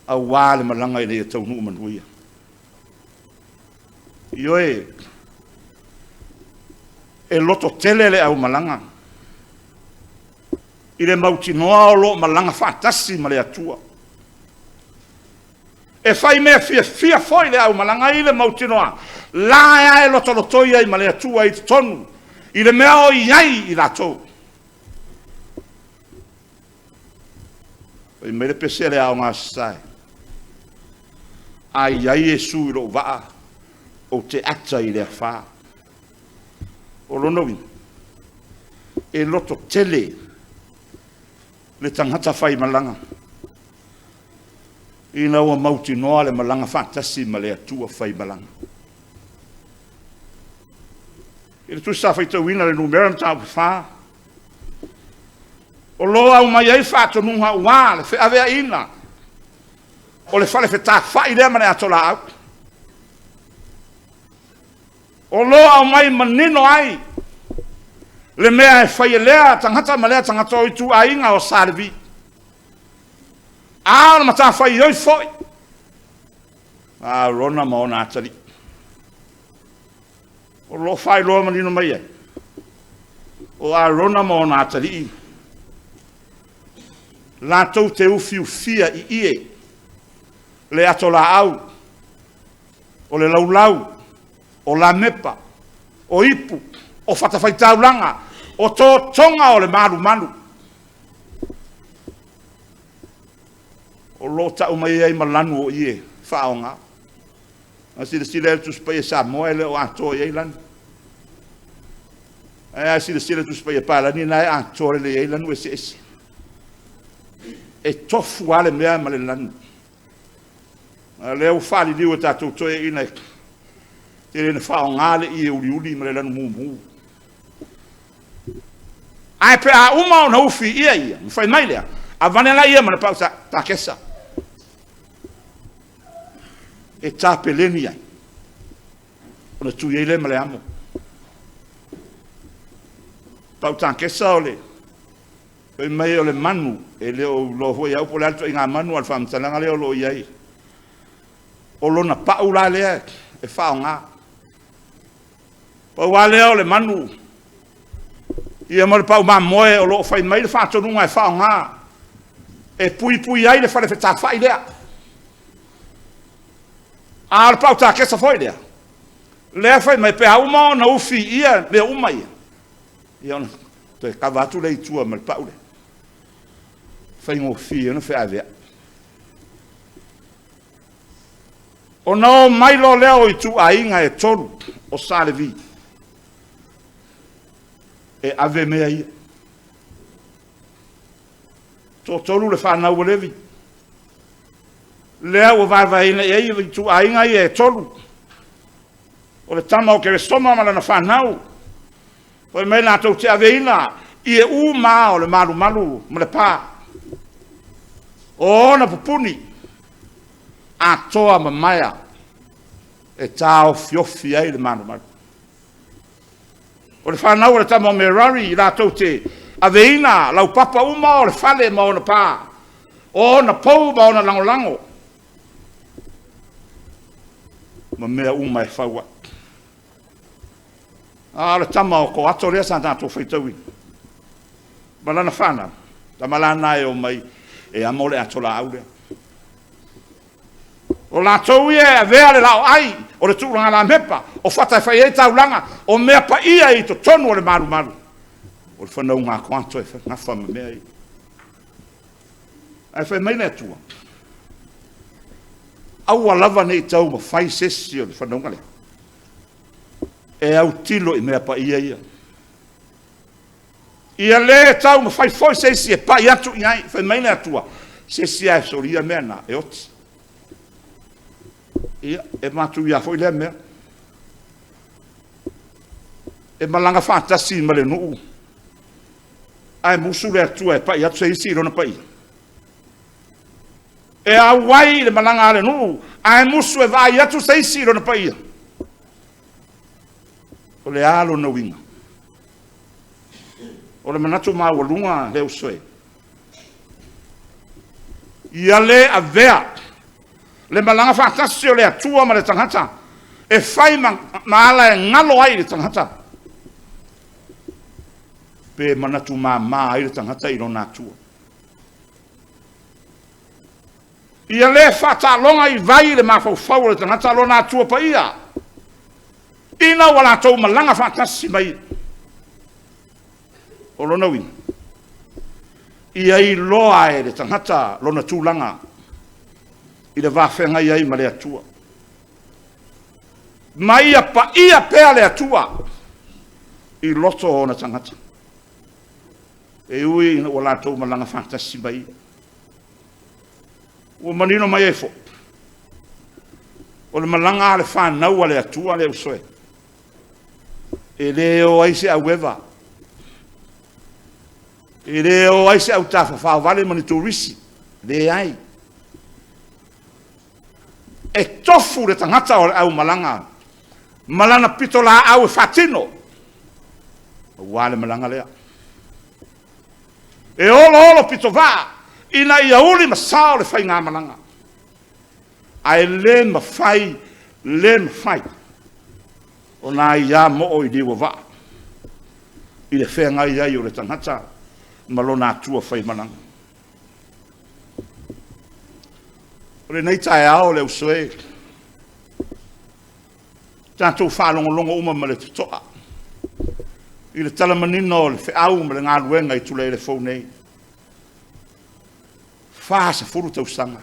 aua le malaga ina ia taunuu manuia. Ioe, e lototele le aumalaga i le mautinoa o lo o malaga faatasi ma le Atua. E fai mea fiafia foi le aumalaga i le mautinoa la e ae lotolotoi ai ma le Atua i totonu i le mea o i ai i latou. Fai mai le pese a le Aoga Sasae, a i ai Iesu i lou vaa, ou te ata i le afa. O lona uiga, e lototele le tagata faimalaga ina ua mautinoa le malaga faatasi ma le Atua faimalaga. I le tusi sa faitauina i le numera mataupu 4, o lo o aumai ai faatonuga aua le feaveaiina o le fale fetafai lea ma le atolaau. O lo o aumai manino ai le mea e fai e lea tagata ma lea tagata o ituaiga o Sa Levi. A o le matafaioi foi a Arona ma ona atalii. O lo o faailoa manino mai ai, o Arona ma ona atalii latou te ufiufia i ie le atolaau, o le laulau, o lamepa, o ipu, o fatafaitaulaga, o totoga o le malumalu. O lo o tau mai ai ma lanu o ie faaaoga. A silasila i ai le Tusi Paia Samoa e le o atoa i ai lanu. Ae a silasila i le Tusi Paia Palagi o lena e atoa lelei ai lanu eseese. E tofu lava le mea ma le lanu. A o lea ua faaliliu e tatou toeaiina e tele ina faaaoga le ie uliuli ma le lanu mumu. Ae pe a uma ona ufi ia ia, ona fai mai lea, avane laia ma le pau takesa e tapeleni ai, ona tui ai lea ma le amo. Pau takesa o le fai mai o le manu, e le o iloa foi e au po o le a le ituaiga manu, a o le faamatalaga lea o lo o i ai. O lona pau la lea e faaaoga. Pau lava lea o le manu ia ma le pau mamoe o lo o fai mai le faatonuga e faaaoga e puipui ai le fale fetafai lea. A o le pau takesa foi lea, lea fai mai pe a uma ona ufi ia mea uma ia, ia ona toe kava atu lea i tua ma le pau lea. Faigofie ona feaveai. Ona o mai loa lea o ituaiga e tolu o Sa Levi e ave mea ia. Toatolu le fanau a Levi, lea ua vaevaeina i ai ituaiga ia e tolu. O le tama o Keresoma ma lana fanau, fai mai latou te aveina ie uma o le malumalu ma le pa, o ona pupuni atoa ma maea e taofiofi ai le malumalu. O le fanau a le tama o Merari latou te aveina laupapa uma o le fale ma ona pa, o ona pou ma ona lagolago, ma mea uma e fau ai. A o le tama o Koato lea sa tatou faitauina, ma lana fanau, tama la na e omai e amo le atolaau lea. O latou ia e avea le laoai o le tulaga lamepa, o fata e fai ai taulaga, o mea paia i totonu o le malumalu, o le fanauga a Koato e gafa ma mea ia. Ae fai mai le Atua, aua lava ne i taumafai se isi o le fanauga lea e autilo i mea paia ia. Ia le taumafai foi se isi e pai atu i ai. Fai mai le Atua, se isi lava e solia mea na, e oti. Ia, e matuia foi lea mea. E malaga faatasi ma le nuu, ae musu le Atua e pai atu se isi i lona paia. E auai i le malaga a le nuu, ae musu e vaai atu se isi i lona paia. O le a lona uiga? O le manatu maualuga le uso e. Ia le avea le malaga faatasi o le Atua ma le tagata e fai ma ala e galo ai le tagata, pe manatu mama ai le tagata i lona Atua. Ia le faataaloga i vai le mafaufau o le tagata lona Atua paia, ina ua latou malaga faatasi mai. O lona uiga, ia iloa e le tagata lona tulaga i le va feagai ai ma le Atua, ma ia paia pea le Atua i loto o ona tagata, e ui ina ua latou malaga faatasi mai. Ua manino mai ai foi, o le malaga a le fanau a le Atua le uso e, e le o ai se aueva, e le o ai se autafafao vale ma ni turisi, leai. E tofu le tagata o le aumalaga ma lana pitolaau e faatino aua le malaga lea. E oloolo pitovaa ina ia uli ma sao le faigamalaga, ae le mafai, le mafai ona aia moo i liuavaa i le feagai ai o le tagata ma lona Atua faimalaga. O lenei taeao le uso e, tatou faalogologo uma ma le totoa i le tala manino o le feau ma le galuega i Tulaele fou nei. 40 tausaga.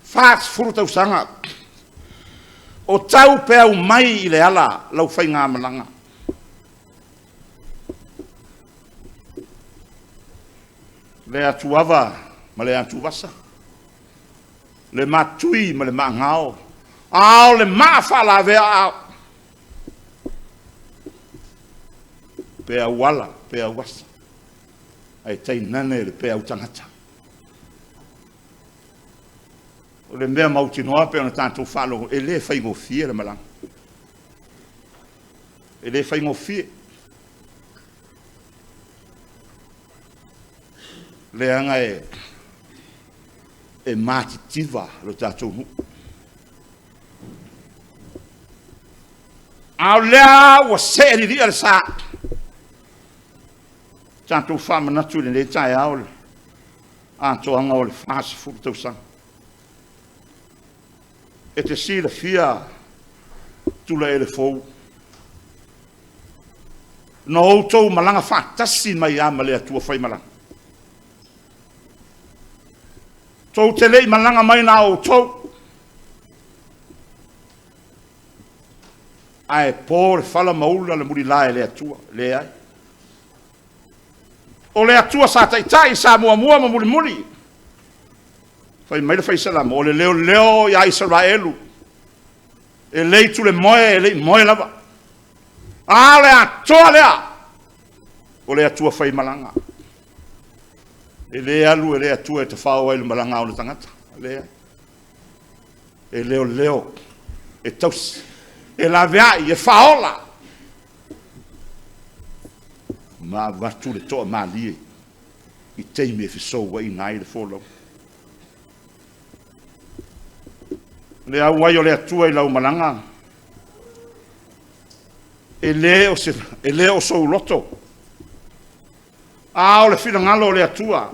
40 tausaga o tau peau mai i le ala lau faigamalaga. Le atuava ma le atuvasa, le matui ma le maagao, a o le maa faalavea aao, pe auala pe auasa, ae tainane le peau tagata. O le mea mautinoa pei ona tatou faalogo, e le faigofie le malaga. E le faigofie. Leaga e matitiva lo tatou nuu. A o lea ua see lilia le sa, tatou faamanatu i lenei taeao le atoaga o le 40 tausaga. E te silafia Tulaele fou, na outou malaga faatasi mai lava ma le Atua faimalaga. Tou te le i malaga mai na o outou, ae po le fala ma ula le mulilae e le Atua. Leai. O le Atua sa taitai, sa muamua ma mulimuli. Fai mai le fai Salamo, o le leoleo ia Isaraelu, e le i tulemoe, e le i moe lava. A o le atoa lea, o le Atua faimalaga. E le alu e le Atua e tafao ai i le malaga a ona tagata. Leai. E leoleo, e tausi, e laveai, e faaola, ma avatu le toamalie i taimi e fesouaina ai le folauga. Le auai o le Atua i lau malaga, e le o sou loto, a o le finagalo o le Atua,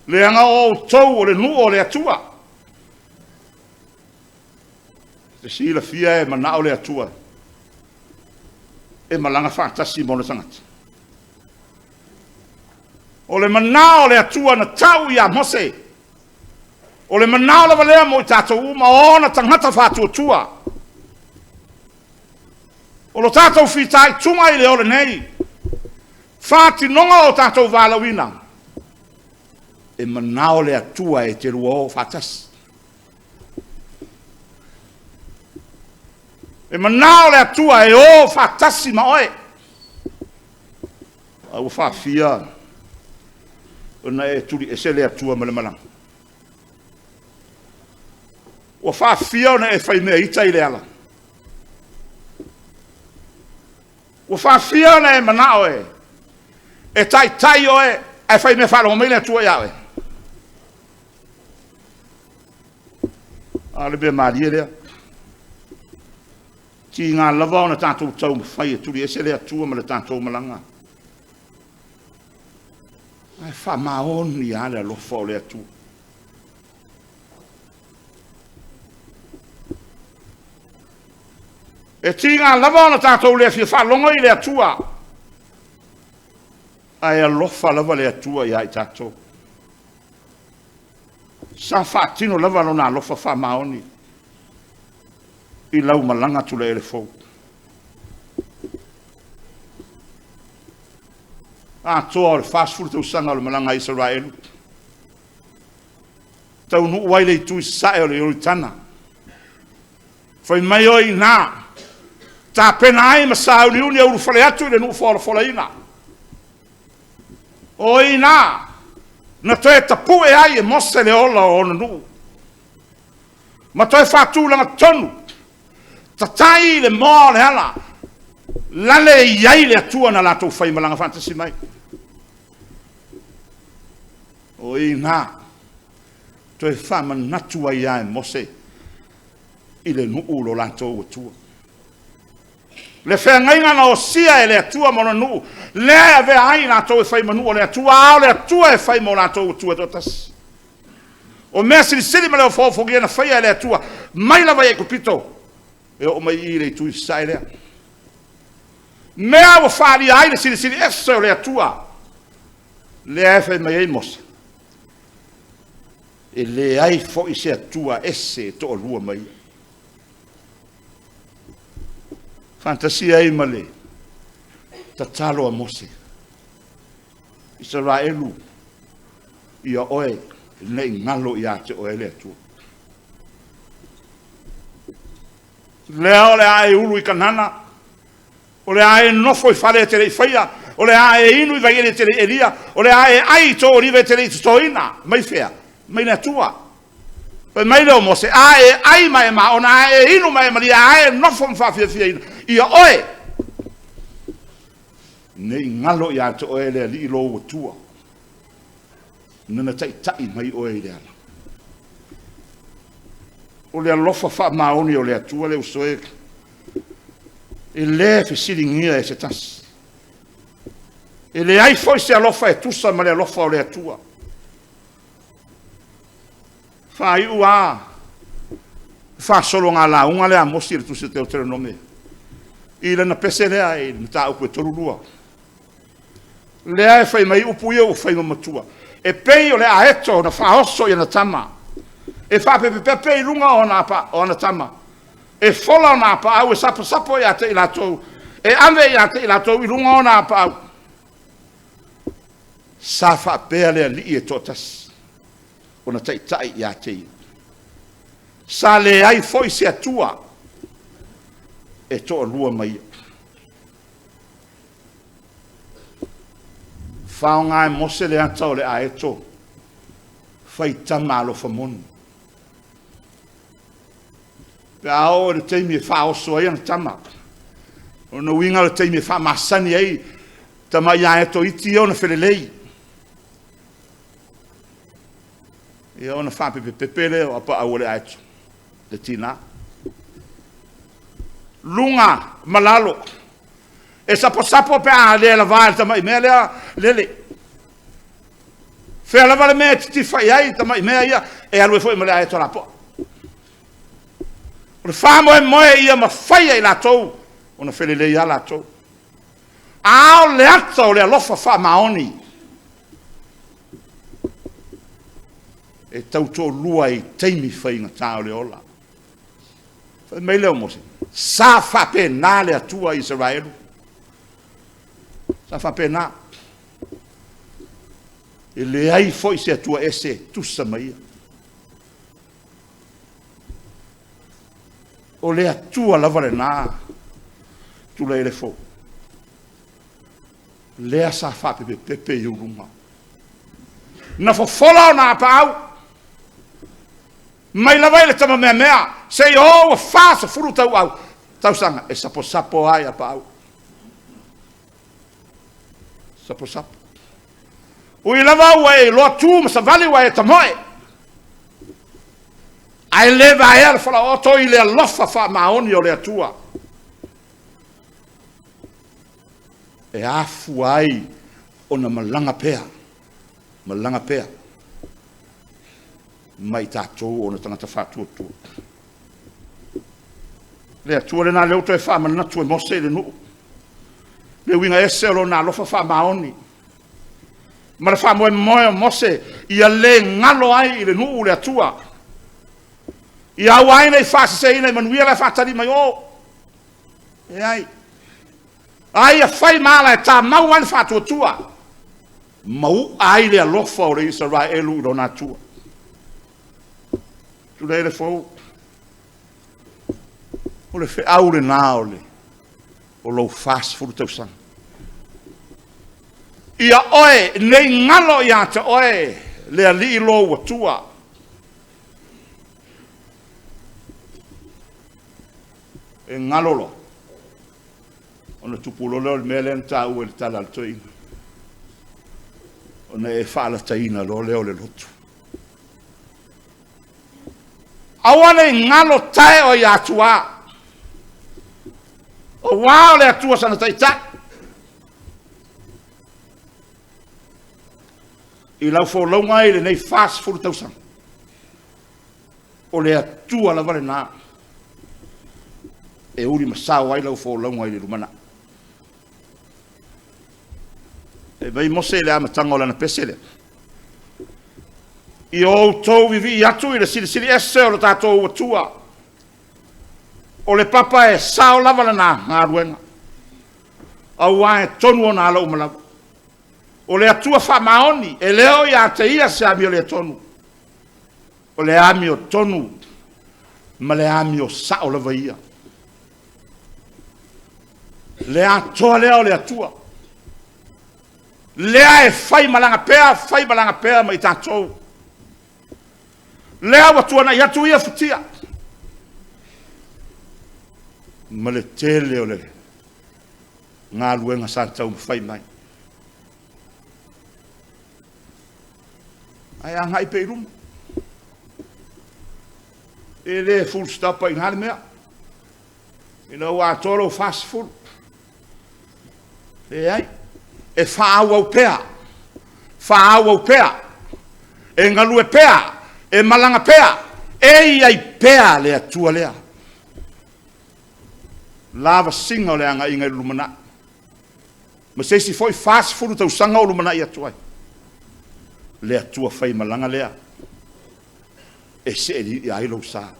leaga o outou o le nuu o le Atua. E silafia e manao le Atua e malaga faatasi ma ona tagata. O le manao o le Atua na tau ia Mose, o le manao lava lea mo i tatou uma, o ona tagata faatuatua. O lo tatou fitaituga i le ole nei, faatinoga o tatou valaauina, e manao le Atua e te lua o faatasi. E manao le Atua e o faatasi ma oe. A ua faafia ona e tuliese le Atua ma le malaga? Ua faafia ona e faimea ita i le ala? Ua faafia ona e manao e taitai oe ae fai mea faalogo mai le Atua ia oe? A o le mea malie lea. Tiga lava ona tatou taumafai e tuliese le Atua ma le tatou malaga. Ae faamaoni lava le alofa o le Atua. E tiga lava ona tatou le fia faalogo i le Atua, ae alofa lava le Atua ia i tatou. Sa faatino lava lona alofa faamaoni i lau malaga Tulaele fou. Atoa o le 40 tausaga o le malaga a Isaraelu, taunuu ai le itu i sasae o le Ioritana. Fai mai o i ina, tapena ai ma sauniuni e ulufale atu i le nuu folafolaina. O i ina na toe tapu'e ai e Mose le ola o ona nuu ma toe faatulaga tonu, tatai i le moa o le ala, lale i ai le Atua na latou faimalaga faatasi mai. O i ina toe faamanatu ai lava e Mose i le nuu lo latou Atua. Le feagaiga na osia e le Atua ma lona nuu, lea e avea ai i latou e fai ma nuu o le Atua, a o le Atua e fai ma o latou Atua e toatasi. O mea silisili ma le ofoofogia na faia e le Atua mai lava i Aikupito e oo mai i i le itu i sasae lea. Mea ua faaalia ai le silisili ese o le Atua, lea e fai mai ai Mose, e leai foi se Atua ese e toalua ma Ia. Faatasi ai ma le tatalo a Mose, Isaraelu, ia oe ne i galo ia te oe le Atua. Lea o le a e ulu i Kanana, o le a e nofo i fale e te le i faia, o le a e inu i vaieli e te le i elia, o le a e ai i to olive e te le i totoina. Mai fea? Mai le Atua. Fai mai lea o Mose, a e ai ma e maona, a e inu ma e malie, a e nofo ma faafiafiaina, ia oe, ne i galo ia te oe le Alii lou Atua, na taitai mai oe i le ala. O le alofa faamaoni o le Atua le uso e, e le fesiligia e se tasi. E leai foi se alofa e tusa ma le alofa o le Atua. Faaiu a faasologa lauga lea a Mosi i le tusi o Teuteronome i lana pese lea i le mataupu e 32. Lea e fai mai upu ia ua fai ma matua. E pei o le aeto na faaoso i ana tama, e faapepepepe i luga o ana tama, e fola ona apaau e saposapo ia te i latou, e ave ia te i latou i luga o ona apaau. Sa faapea le Alii e toatasi ona taitai ia te ia. Sa leai foi se Atua e toalua ma ia. Faaaoga e Mose le ata o le aeto, fai tama alofa moni. Pe a oo i le taimi e faaoso ai ana tama, o lona uiga o le taimi e faamasani ai tamai aeto iti ia ona felelei, ia ona faapepepepe lea o apaau o le aeto, le tina. Luga ma lalo, e saposapo pe a le lavā e le tamai mea lea lele. Fea lava le mea e titifa i ai tamai mea ia, e alu ai foi ma le aeto lapoa. O le faamoemoe ia mafai e i latou ona felelei lava latou. A o le ata o le alofa faamaoni e tautoalua ai i taimi faigata o le ola. Fai mai lea o Mose, sa faapena le Atua i Isaraelu. Sa faapena. E leai foi se Atua ese e tusa ma ia. O le Atua lava lena, tulai le fou, lea sa faapepepepe i ou luga. Na fofola ona apaau, mai lava i le tamameamea seia oo ua 40 tauau, tausaga e saposapo ai apaau. Saposapo. Ui lava ua e iloa tu ma savali ua e tamoe, ae le vaea le falaooto i le alofa faamaoni o le Atua e afua ai ona malaga pea, malaga pea ma i tatou ona tagata faatuatua. Le Atua lena lea ua toe faamanatu e Mose i le nuu, le uiga ese o lona alofa faamaoni ma le faamoemoe o Mose ia le galo ai i le nuu le Atua, ia aua ai ne i faaseseina i manuia la e faatali mai o. Leai. A ia fai ma ala e tamau ai le faatuatua ma u'a ai le alofa o le Isaraelu i lona Atua. Tulai le fou, o le feau lena o lou 40 tausaga. Ia oe nei galo ia te oe le Alii lou Atua. E galo loa ona tupu loa lea o le mea lea na taua i le tala a le toeaina, ona e faalataina loa lea o le lotu. Aua ne i galo tae o ia Atua, aua o le Atua sana taitai. I lau folauga i lenei 40 tausaga, o le Atua lava lena e ulimasao ai lau folauga i le lumanai. E vai Mose i le amataga o lana pese lea. Ia outou vivii atu i le silisili ese o le tatou Atua. O le papa e sao lava lana galuega, aua e tonu ona ala uma lava. O le Atua faamaoni, e le o ia te ia se amio le tonu, o le amiotonu ma le amio sao lava ia. Le atoa lea o le Atua, lea e faimalaga pea, faimalaga pea ma i tatou. Lea ua tuanai atu ia futia ma le tele o le galuega sa taumafai mai. Ae agai pea i luma. E le full stop ai i ina le mea, ina ua atoa lou 40. Leai, e faaauau pea, faaauau pea, e galue pea, e malaga pea, e i ai pea le Atua lea. Lavasiga o le agaiga i le lumanai, ma se isi foi 40 tausaga o lumanai atu ai. Le Atua faimalaga lea e seetia ai lou sa,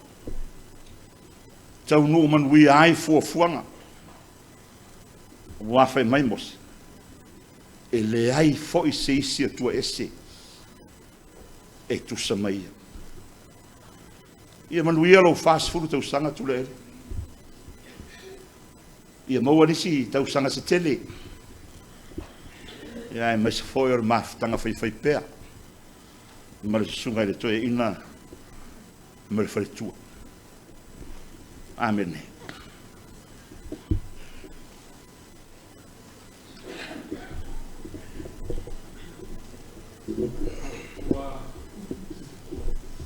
taunuu manuia ai fuafuaga. Ua fai mai Mose, e leai foi se isi Atua ese e tusa ma ia. Ia manuia lou 40 tausaga Tuilaepa. Ia maua nisi tausaga se tele, aemaise foi o le mafutaga faifaipea ma le susuga i le toeaina ma le faletua. Amene. Ua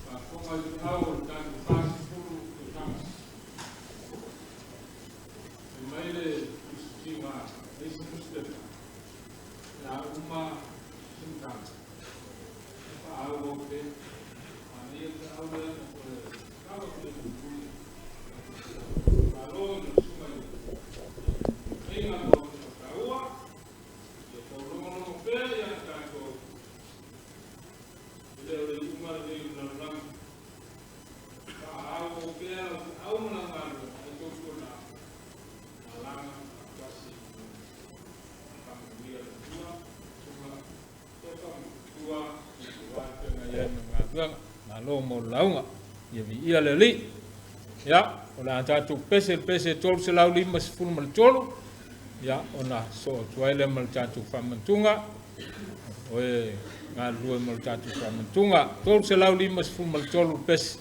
faafofoga i feau o le tatou 40 tausaga. E mai le tusitusiga a le isi nusipepa, le a uma se mataupu, e faaauau pea. Manaia le feau lea na toe tatalo atu ai mulimuli. Malo i lau susuga i le lenei galuega taua, ia taulogologo pea ia tatou, e le o le iuga lenei o le lalolagi. Faaauau pea lau feau ma lau galuega, ae tautuana malaga faatasi ma faamanuia le Atua, susuga Pepa ma faletua aua le feagai ai ma le galuega. Malo mo le lauga, ia viia le Alii. Ia, o le a tatou pese le pese 353, ia ona soo atu ai lea ma le tatou faamantuga. O e galulue mo le tatou faamantuga. 353 pese.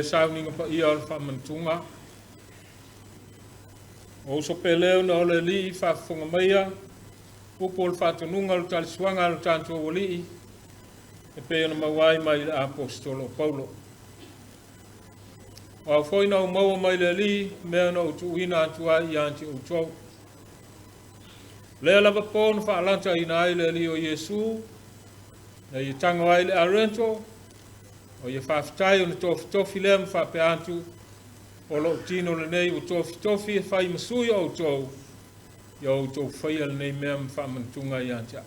sauniga paia o le faamanatuga. O uso pele ona o le alii faafofoga maia, upu o le faatonuga o le talisuaga a le tatou alii, e pei ona maua ai mai le aposetolo o Paulo. O au foi na ou maua mai le alii, mea na ou tuuina atu ai ia te outou. Lea lava po na faalataina ai le alii o Iesu, na ia tago ai le arento, o ia faafetai ona tofitofi lea ma faapea atu, o lou tino lenei ua tofitofi e fai ma sui o outou, ia outou faia lenei mea ma faamanatuga ia te au.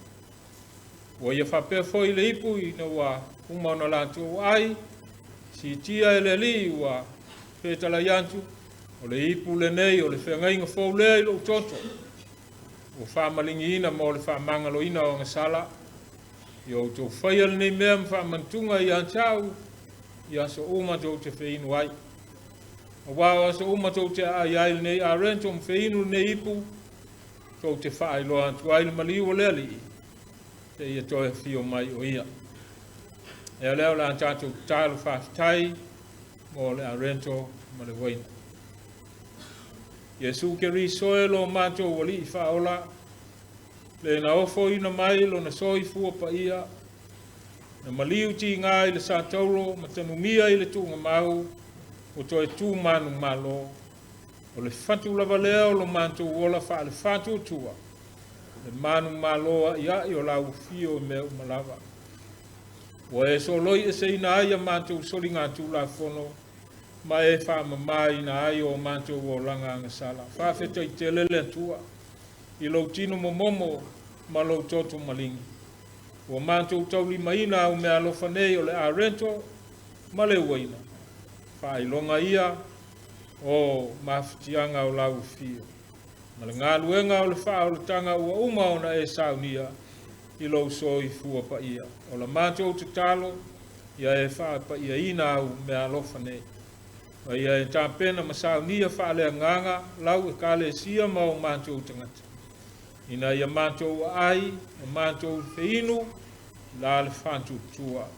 Ua ia faapea foi le ipu ina ua uma ona latou ai, siitia e le alii ua fetalai atu, o le ipu lenei o le feagaiga fou lea i lou toto, ua faamaligiina mo le faamagaloina o agasala, ia outou faia lenei mea ma faamanatuga ia te au, i aso uma tou te feinu ai. Aua o aso uma tou te aai ai lenei arento ma feinu lenei ipu, tou te faailoa atu ai le maliu o le alii, seia toe afio mai o ia. Ea lea o le a tatou tatalo faafetai mo le arento ma le uaina. Iesu Keriso e lo matou alii faaola, le na ofoina mai lona soifua paia, na maliu tiga i le satauro ma tanumia i le tuugamau, o toe tu manu malo, o le fatu lava lea o lo matou ola faale-faatuatua, le manu malo ai o lau afio i mea uma lava. Ua e soloi eseina ai a matou soligatulafono, ma e faamamaina ai o matou olaga agasala. Faafetai tele le Atua, i lou tino momomo ma lou toto maligi. Ua matou taulimaina au mea alofa nei o le arento ma le uaina. Faailoga ia o mafatiaga o lau afio. Ma le galuega o le faaolataga ua uma ona e saunia i lou soifua paia. O la matou tatalo, ia e faapaiaina au mea alofa nei. Ma ia e tapena ma saunia faaleagaga lau ekalesia ma o matou tagata. Ina ia matou aai, ma matou feinu, la le faatuatua.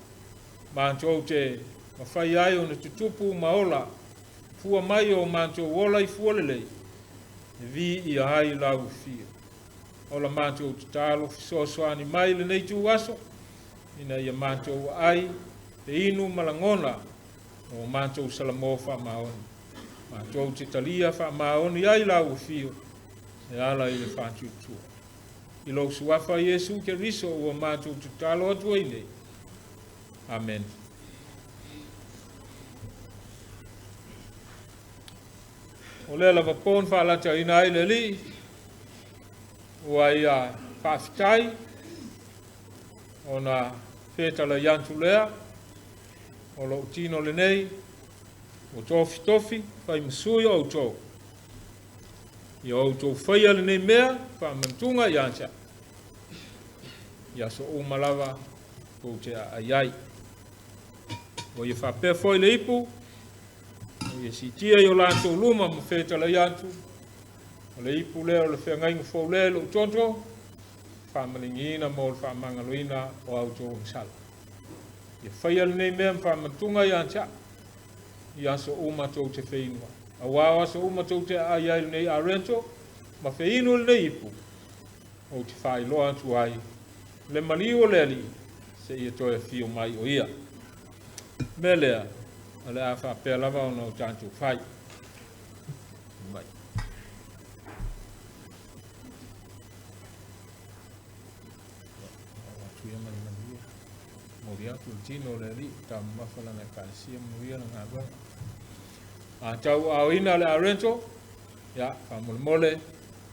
Matou te mafai ai ona tutupu ma ola, fua mai o matou ola i fua lelei, e vi ia ai lau afio. O la matou tatalo fesoasoani mai lenei tuaso, ina ia matou aai, feinu ma lagona, o matou salamo faamaoni. Matou te talia faamaoni ai lau afio, e ala i le faatuatua. I lou suafa Iesu Keriso ua matou tatalo atu ai nei. Amen. O lea lava po na faalataina ai le alii, ua ia faafetai, ona fetalai atu lea, o lou tino lenei, ua tofitofi, fai ma sui o outou. Ia outou faia lenei mea, faamanatuga ia te au. Ia aso uma lava tou te aai ai. Ua ia faapea foi le ipu, o ia siitia i o latou luma ma fetalai atu, o le ipu lea o le feagaiga fou lea i lou toto, faamaligiina mo le faamagaloina o a outou agasala. Ia faia lenei mea ma faamanatuga ia te au, i aso uma tou te feinu ai. Aua o aso uma tou te aai ai lenei arento, ma feinu lenei ipu, ou te faailoa atu ai le maliu o le alii, seia toe afio mai o ia. Mea lea, o le a faapea lava ona o tatou fai. Mai. Atu ia mai manuia. Mori atu le tino o le alii, taumamafa lana ekalesia manuia le galuega. A tau aoina le arento, ia, faamolemole,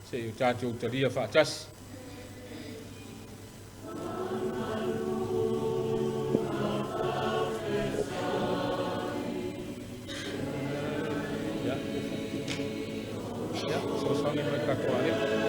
se i o tatou talia faatasi. Ia, ia, soasoani mai tatou alii.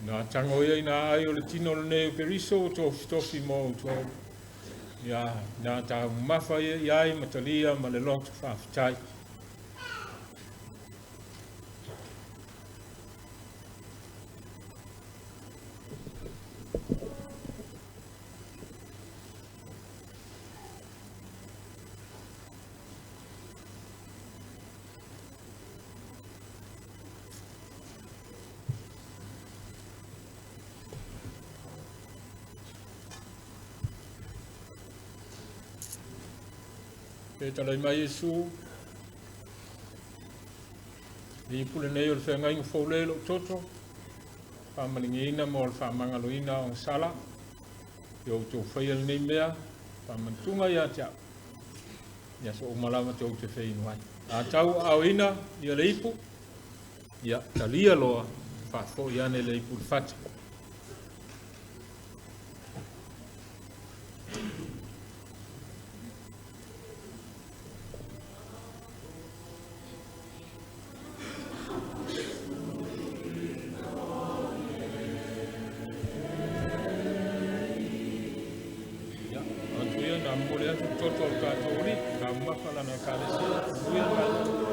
Na tango ia ina ai o le tino lenei o Keriso o tofitofi mo outou. Ia, na taumafa ia i ai ma talia ma le loto faafetai. Pe talai mai Iesu, le ipu lenei o le feagaiga fou lea i lou toto, faamaligiina mo le faamagaloina o agasala, ia outou faia lenei mea, faamanatuga ia te au, ia so uma lava tou te feinu ai. A tau aoina ia le ipu, ia talia loa, faafoi ane le ipu i le fata. Ia, atu ia na momoli atu le toto o le tatou Alii, taumafa lana Ekalesia, manuia le vaega.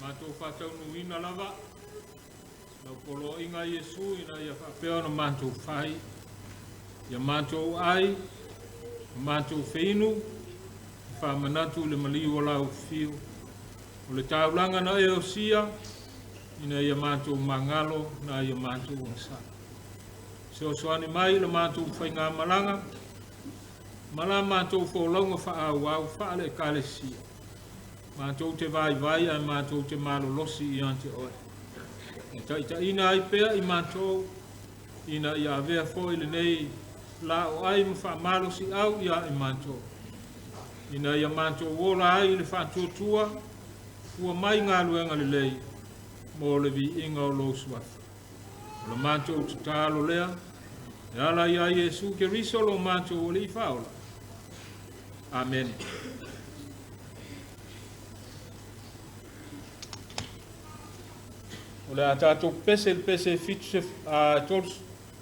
Matou faataunuuina lava lau poloaiga Iesu ina ia faapea ona matou fai, ia matou ai, ma matou feinu, e faamanatu i le maliu o lau fiu. O le taulaga na e osia, ina ia matou magalo na ia matou onosai. Fesoasoani mai i le matou faigamalaga, ma la matou folauga faaauau faale-Ekalesia. Matou te vaivai ae matou te malolosi ia te oe. E taitaiina ai pea i matou, ina ia avea foi lenei laoai ma faamalosiau ia i matou. Ina ia matou ola ai i le faatuatua, ua mai galuega lelei, mo le viiga o lou suafa. O le matou tatalo lea, e ala ia Iesu Keriso lo matou Alii Faaola. Amene. O le a tatou pese i le pese e 70,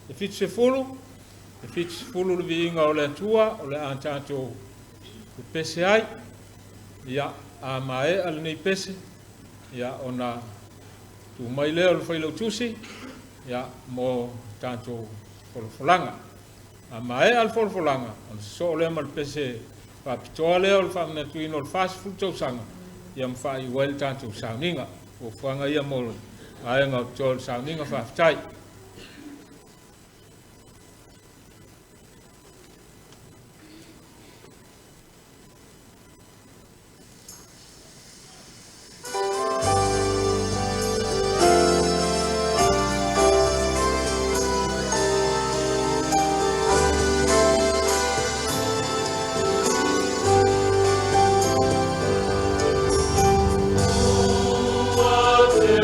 e 70 le viiga o le Atua, o le a tatou pese ai. Ia, a maea lenei pese, ia, ona tu mai lea o le failautusi, ia, mo tatou folafolaga. A maea le folafolaga, ona sosoo lea ma le pese faapitoa lea o le faamanatuina o le 40 tausaga, ia ma faaiu ai le tatou sauniga. Fuafuaga ia mo le vaega o totoe o le sauniga, faafetai. Ua te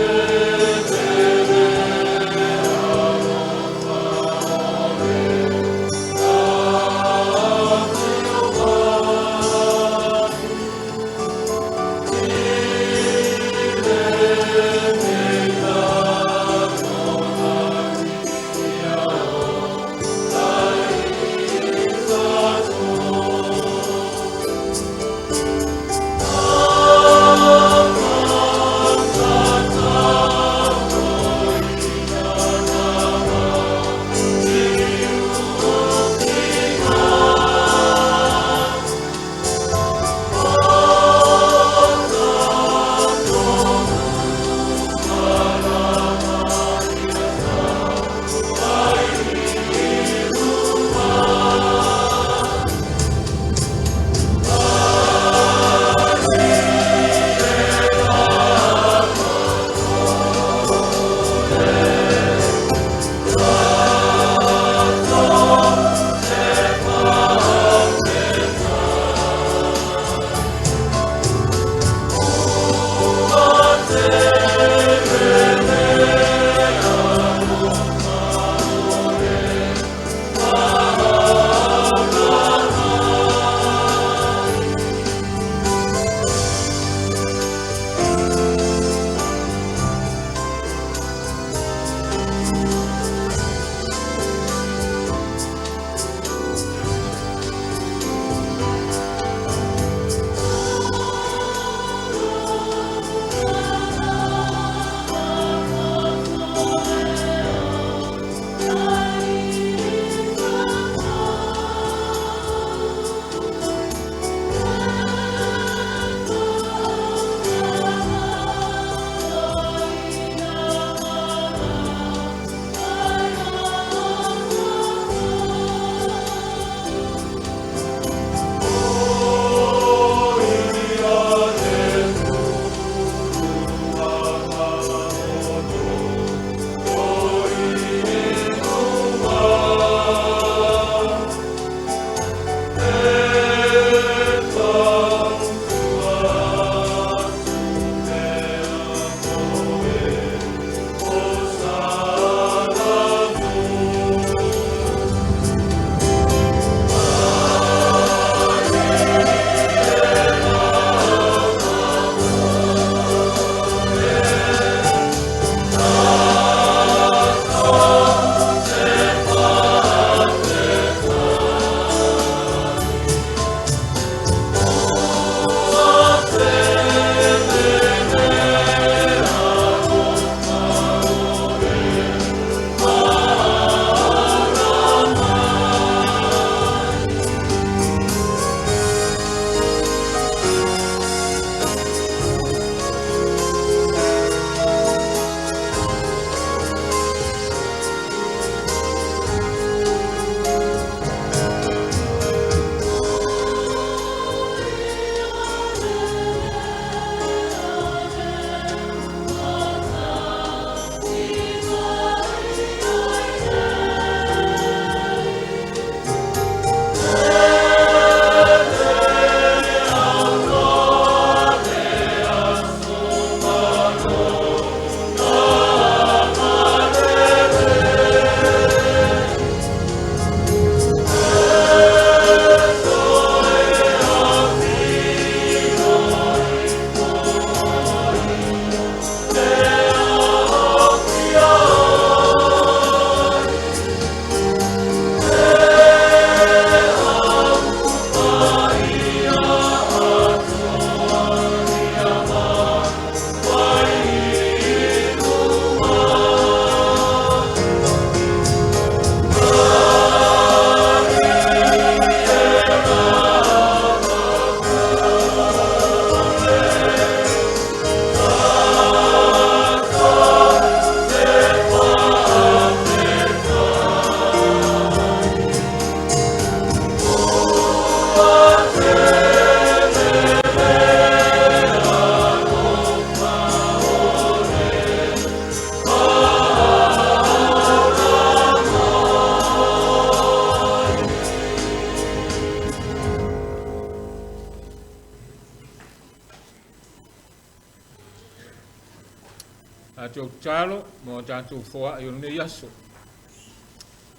Tatou tatalo mo a tatou foa'i o lenei aso.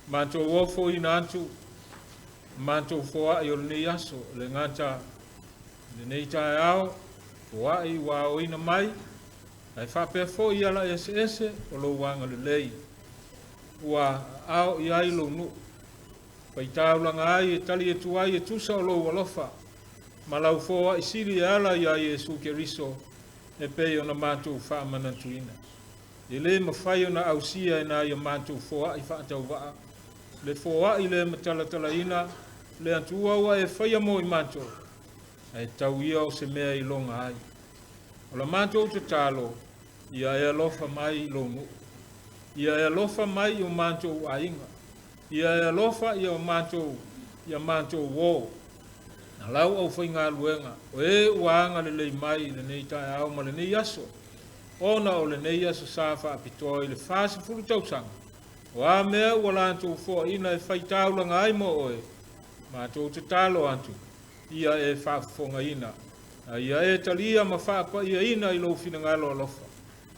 Matou ofoina atu matou foa'i o lenei aso, le gata lenei taeao, foa'i ua aoina mai, ae faapea foi ala eseese o lou agalelei ua ao i ai lou nuu, faitaulaga ai e tali atu ai e tusa o lou alofa, ma lau foa'i sili e ala ia Iesu Keriso e pei ona matou faamanatuina. E lē mafai ona ausia e nai a matou foa'i faatauvaa, le foa'i le matalatalaina le Atua ua e faia mo i matou, ae tau ia o se mea iloga ai. O la matou tatalo, ia e alofa mai i lou nuu, ia e alofa mai i o matou aiga, ia e alofa i o matou, ia matou uō, na lau aufaigaluega, o e ua agalelei mai i lenei taeao ma lenei aso, ona o lenei aso sa faapitoa i le 40 tausaga, o a mea ua latou foaina e faitaulaga ai mo oe, matou tatalo atu, ia e faafofogaina, a ia e talia ma faapaiaina i lou finagalo alofa,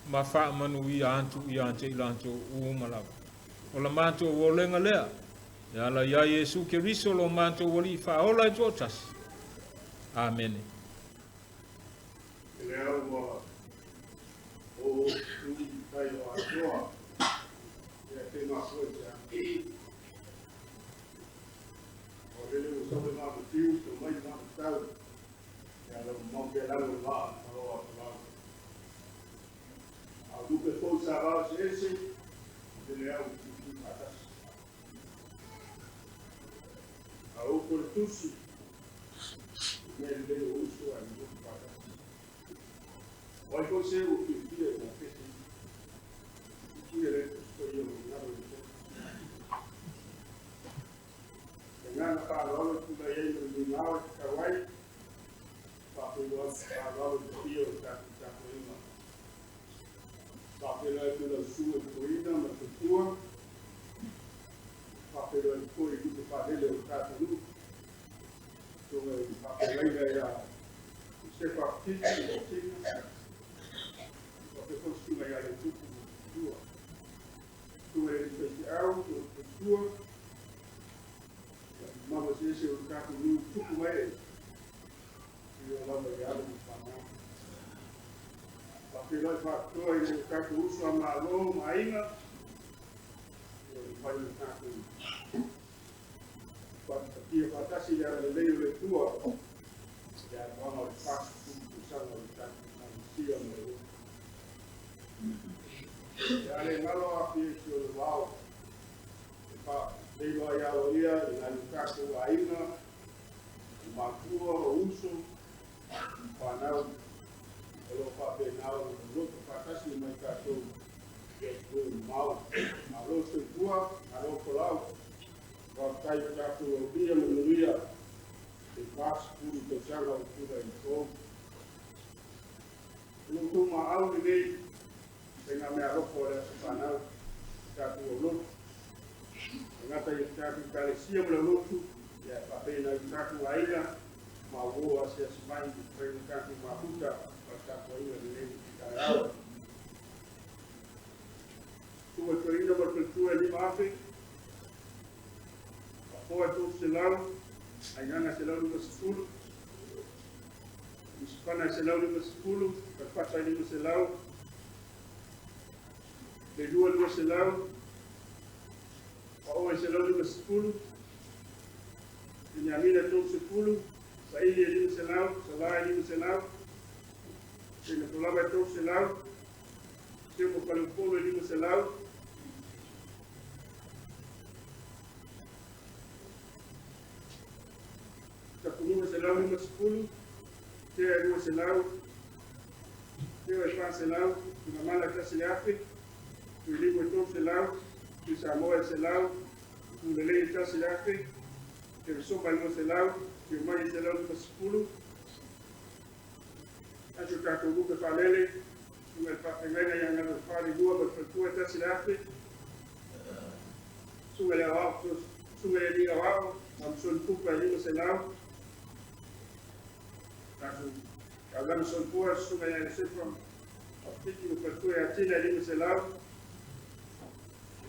ma faamanuia atu ia te i latou uma lava. O la matou olega lea, e ala ia Iesu Keriso lo matou Alii faaola e toatasi. Amene. Lea ua o tu tai o atoa ia te mafua te aki. O lele ua sau le mafatiu, te mai mafatau, ia lau mau pea lau le maa, malo a lau. A lupe fou sa vao se ese, lele au tu fatasi. A upo le tusi, mea lele o uso a lupe fatasi. O ai foi se ua fiafia i ngā kese. Ki le tusi ia o ngā le te. E ngā ngā whāloalo tula iai me le ngāo e te kawai, whāwhelo whāloalo te pia o tāku tāku inga. Whāwhelo e tula su e toina ma te tua, whāwhelo e koe i lupe whālele o tāku nu. Tunga i whāwhelaina ia Sefa Titi o Tina, o te fausunga ia le tupu mo te tua. Tunga e te te au, o te tua, mama se ese o tāku nu tupu mai e, i o lava i alo mo whanau. Whawhelo e whakatoa i le tāku uso a malo ma aiga, i o le whai o tāku whakatia whakatasi le ara lelei o le tua, le ara wanga o le whakatu te sanga o le tāku sia mo le. E ale ngalo a pie si o le wao, e wha leiloa ia o ia i nai o tāku aiga, o mātua, o uso, whanau, o lo whapēnau, o loto whakatasi mai tātou e tū mau. Malo soifua, malo folau, whakatai o tātou o pia manuia, te 40 tausaga o tula i tō. Lo tō maau lenei, te ngā mea alofa o le aso whanau, tātou o loto. E ngata i tātou kalesia mo le lotu, ia whapēnau i tātou aiga, ma uo ase ase mai, i whai tātou mahuta, o tātou aiga lenei i taeao. Tua toina ma tua 5,000, Papoa 300, Aiganga 150, Isipana 150, Kalpata 500, Lelua 200, Paoa 150, Penyamina 30, Saili 500, Salai 500, Senatolava 300, Semo Faleupolu 500, Tapunua 150, Tea 200, Tea 400, Tungamala 1,000, Tuilimu 300, Tuisamoa 100, Tulelei 1,000, Teresopa 200, Teumai 150, Aso tātou lupe whalele, tunga i whawhengaina ia ngā whare lua ma te whatua 1,000, sunga le awao, sunga le liga awao, Samson Pupa 500, tātou kaulana soifua, sunga ia Sefa Fiti ma faletua ia Tina e 500.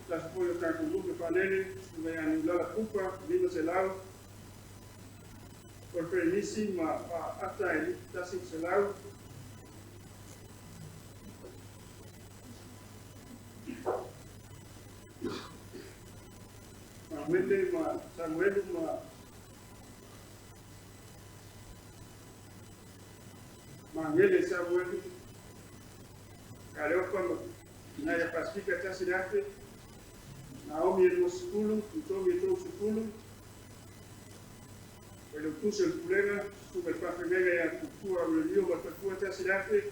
Tasi foi o tatou lupe faalele, susuga ia Niulala Kupa, 500. O le Perenisi ma Faaata e 100. Manuele ma Samuelu ma Manuele Samuelu, Kaleopa ma Naia Pasifika 1,000, Naomi e 20, Tutogi e 30, o le utusi o le pulega, susuga i le faafeagaiga ia Tutua Aurelio ma le faletua 1,000,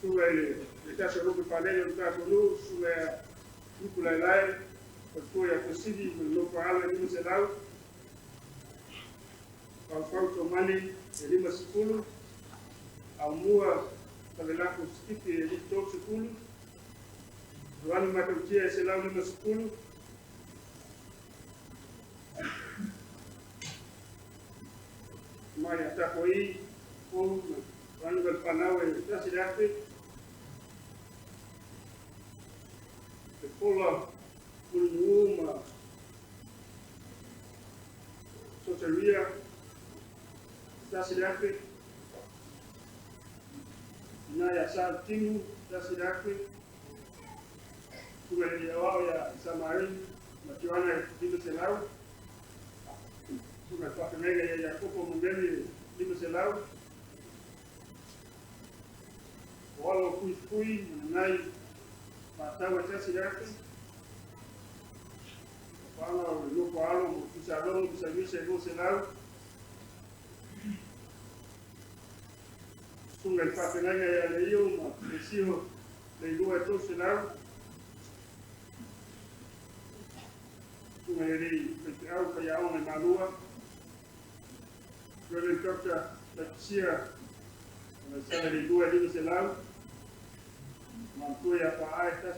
susuga i le tasi o lupe faalele o le tatou nuu, susuga ia Lupu Laelae, faletua ia Fesili ma le nofo a alo e 500, Faufau Tomani e 50, Aumua Tavelako Sikipi e 30, Joani Matautia e 150, mai a Tako'i, Pou, Joani Valfanau e 1,000, Te Pola Mulinuu ma Soteria 1,000, Ina ia Sa Timu 1,000, Suga le Awao ia Samari ma Joana e 500, Suga le Faafeagaiga ia Iakopo Mameli e 500, O alo o Fuifui ma Nanai Faatau e 1,000, O paga o le nofo alo mo Tusalogo ma Saluisa e 200, Suga le Faafeagaiga ia Leio ma Lesio Leilua e 300, Suga le Alii Faifeau Faiaoga i Malua, Reverend Dr. Lakisia Sala Leilua e 500, Matua ia Faae 100,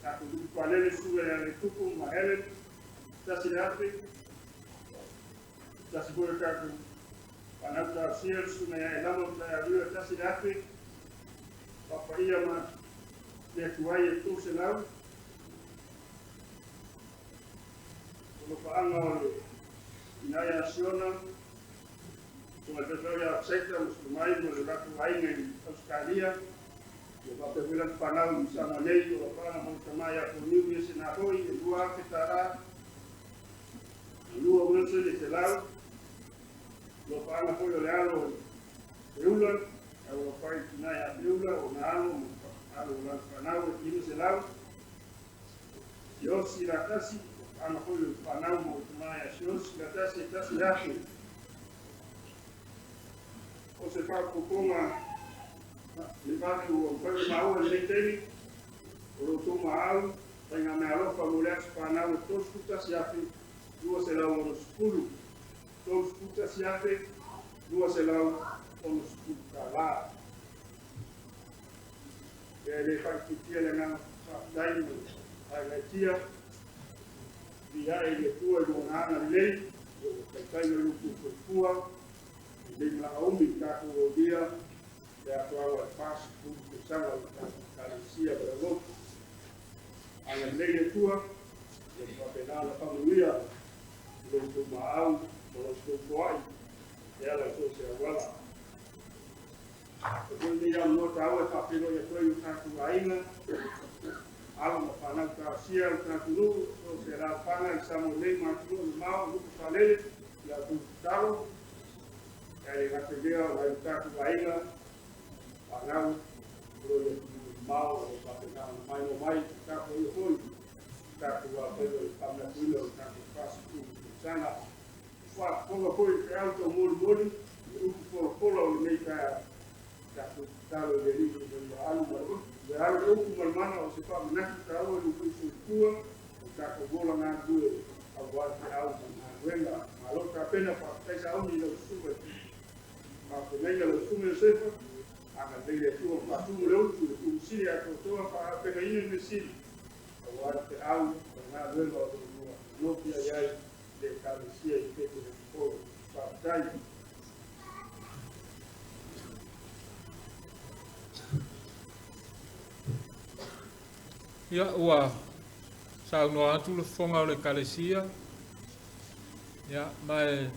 Tatou Lupe Faalele Suga ia Letupu ma Helen 1,000, Tasi foi o tatou Fanau Tausia, Susuga ia Elama ma Taialua 1,000, Papaia ma le Atuai e 300, O lofaaga o le ina ia Siona, Susuga i le Faifeau ia Saita ma Sulumai ma le latou aiga i Ausetalia, ia faapea foi lana fanau i Samoa nei, o lofaaga mo le tama ia Foniu ia Senahoi e 2,000 tala, Lua Wilson e 100, Lofaaga foi o le alo Feula, au afai tina ia Feula, o na alo ma alo o lana fanau e 500, Siosi Latasi, lofaaga foi o le fanau mo le tama ia Siosi Latasi e 1,000. O se faaopoopoga le vave ua mafai ona maua i lenei taimi, o lo outou maau, faigameaalofa mo le aso fanau e 31,260, 31,260 tala. E le faaitiitia le agaga faafetai ma faagaeetia viia i le Atua i lona agalelei, ua taitai mai lo outou soifua, e lei malaga umi i tatou aulia le atoaga o le 40 tausaga o le tatou Ekalesia ma le lotu. Agalelei le Atua, ia faapena ona faamanuia i lo outou maau ma lo outou foai e ala i so o se auala. O foi lenei avanoa taua e faafeiloai atu ai i o tatou aiga, alo ma fanau talosia o tatou nuu, so o se alaalafaga i Samoa nei ma atunuu mamao, lupe faalele, i la outou tatalo. Ae le gata i lea o nai o tatou aiga, fanau, o lo o i atunuu mamao, o lo o faapena ona maimoa mai, tapuaia foi tatou alofaiva i le faamanatuina o le tatou 40 tausaga. Faafofoga foi i le feau taumolimoli, le upu folafola o lenei taeao, tatou tatalo i le Alii ina ia alu ma le upu, ia alu le upu ma le mana o se faamanatu taua i lo outou soifua, o tatou ola galulue aua le feau ma le galuega. Malo tapena, faafetai sauni i lau susuga i faafeagaiga lau susuga Iosefa, agalelei le Atua ma faatumu le utu le Pule Sili atoatoa faaapegaina le Sili aua le feau ma le galuega o lo o nofi ai ai le Ekalesia i Petelemi fou. Faafetai. Ia, ua saunoa atu le fofoga o le Ekalesia, ia, ma e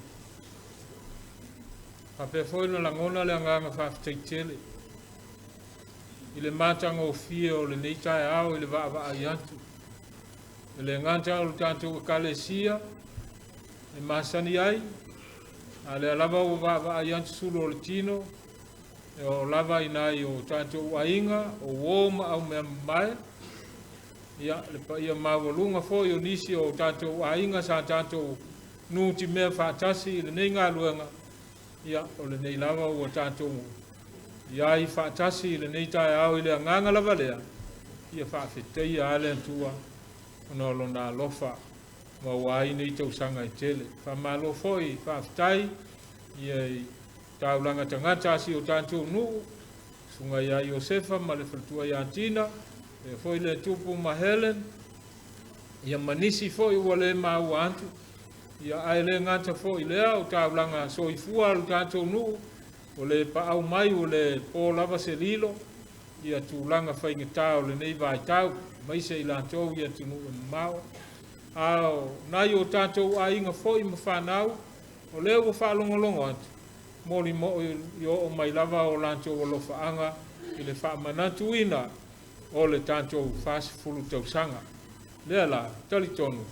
faapea foi ona lagona le agaga faafetai tele i le matagofie o lenei taeao i le vaavaai atu. E le gata o le tatou Ekalesia e masani ai, a lea lava ua vaavaai atu sulu o le tino, e oo lava i nai o tatou aiga, o uo ma aumeamamae, ia, le paia maualuga foi o nisi o tatou aiga sa tatou nutimea faatasi i lenei galuega, ia, o lenei lava ua tatou i ai faatasi i lenei taeao i le agaga lava lea, ia faafetaia lava le Atua ona o Lona alofa maua ai nei tausaga e tele. Faamalo foi, faafetai ia i taulaga tagata a si o tatou nuu, susuga ia Iosefa ma le faletua ia Tina, faapea foi le tupu ma Helen, ia ma nisi foi ua le maua atu, ia ae le gata foi i lea o taulaga soifua a lo tatou nuu, ua le paau mai, ua le po lava se lilo, ia tulaga faigata o lenei vaitau, aemaise i latou i atunuu e mamao. A o nai o tatou aiga foi ma fanau, o lea ua faalogologo atu, molimoi i oo mai lava o latou alofaaga i le faamanatuina o le tatou 40 tausaga. Lea la, talitonu,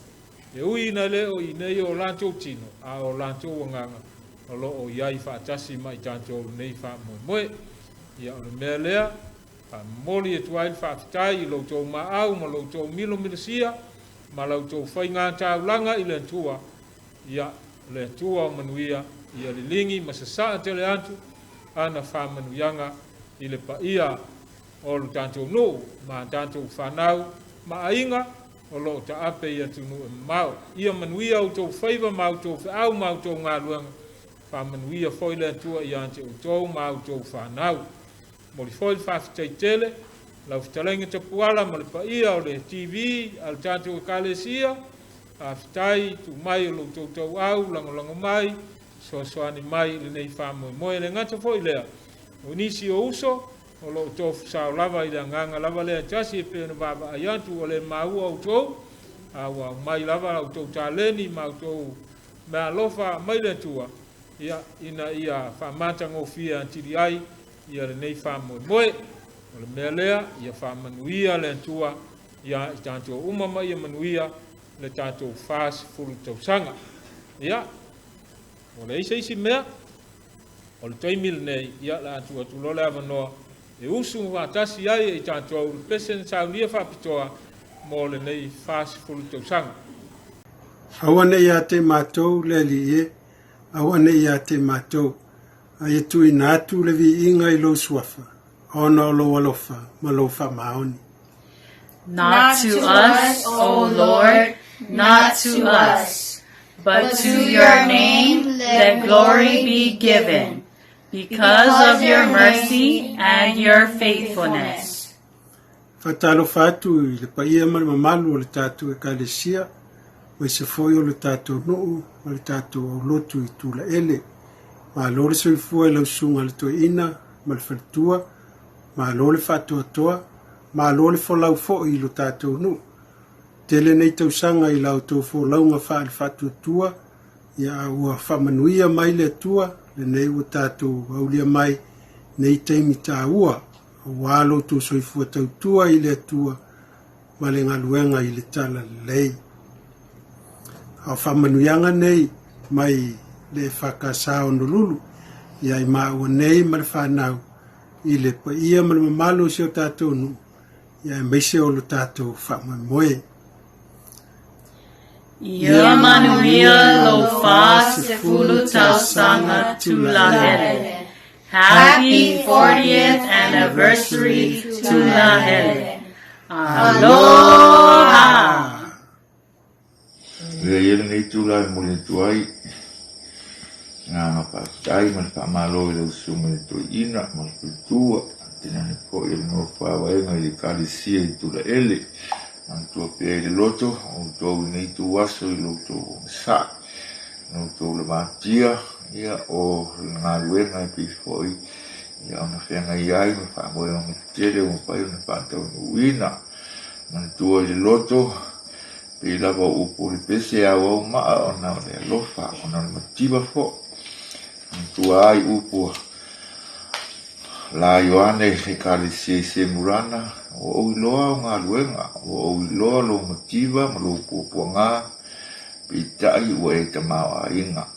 e ui ina le o i nei o latou tino, a o latou agaga o lo o i ai faatasi ma i tatou lenei faamoemoe. Ia, o le mea lea, faamomoli atu ai le faafetai i lo outou maau ma lo outou milomilosia ma la outou faiga taulaga i le Atua. Ia, o le Atua o manuia, ia liligi ma sasaa tele atu ana faamanuiaga i le paia o lo tatou nuu ma tatou fanau ma aiga o lo o taape i atunuu e mamao. Ia manuia outou faiva ma outou feau ma outou galuega. Faamanuia foi le Atua ia te outou ma outou fanau. Momoli foi le faafetai tele lau fetalaiga Tapuala ma le paia o le TV a le tatou Ekalesia. Faafetai tuu mai o lo outou tauau, lagolago mai, fesoasoani mai i lenei faamoemoe. E le gata foi i lea, o nisi o uso o lo o tofu sao lava i le agaga lava lea e tasi e pei ona vaavaai atu ua le maua outou, a ua aumai lava la outou taleni ma outou meaalofa mai le Atua, ia, ina ia faamatagofie atili ai ia lenei faamoemoe. O le mea lea, ia faamanuia le Atua ia i tatou uma ma ia manuia le tatou 40 tausaga. Ia, ua leai se isi mea, o le taimi lenei, ia, o le a tuu atu loa le avanoa e usu faatasi ai e i tatou le pese na saunia faapitoa mo lenei 40 tausaga. Aua ne i ia te matou le Alii e, aua ne i ia te matou, a ia tuuina atu le viiga i lou suafa, ona o lou alofa ma lou faamaoni. Not to us, O Lord, not to us, but to your name let glory be given, because of your mercy and your faithfulness. Faatalofa atu i le paia ma le mamalu o le tatou Ekalesia, aemaise foi o le tatou nuu ma le tatou aulotu i Tulaele. Malo le soifua i lau susuga le toeaina ma le faletua, malo le faatoatoa, malo le folau foi i lo tatou nuu. Tele nei tausaga i la outou folauga faale-faatuatua, ia a ua faamanuia mai le Atua lenei ua tatou aulia mai nei taimi taua aua lo outou soifua tautua i le Atua ma le galuega i le talalelei. A o faamanuiaga nei mai le EFKS Honolulu ia i maua nei ma le fanau i le paia ma le mamalu o si o tatou nuu ia aemaise o lo tatou faamoemoe. Ia manuia lou 40 tausaga Tulahele. Happy 40th anniversary Tulahele. Aloha! Lea ia lenei tula e momoli atu ai le agaga faafetai ma le faamalo i lau Susuga i le Toeaina ma le Faletua, tainane foi o le nofo vaevaega i le Ekalesia i Tulaele. Manatua pea i le loto o outou i lenei ituaso i lo outou ogasai, lo outou lavatia, ia, o le galuega e pei foi ia ona feagai ai ma faamoemoega tetele ua mafai ona faataunuuina. Manatua i le loto, pei lava o upu o le pese e auau maa ona o le alofa, ona o le mativa foʻi. Manatua ai upu a la Ioane i le Ekalesia i Semurana, Ua ou iloa au galuega, ua ou iloa lou mativa ma lou puapuaga, peitai ua e tamaoaiga.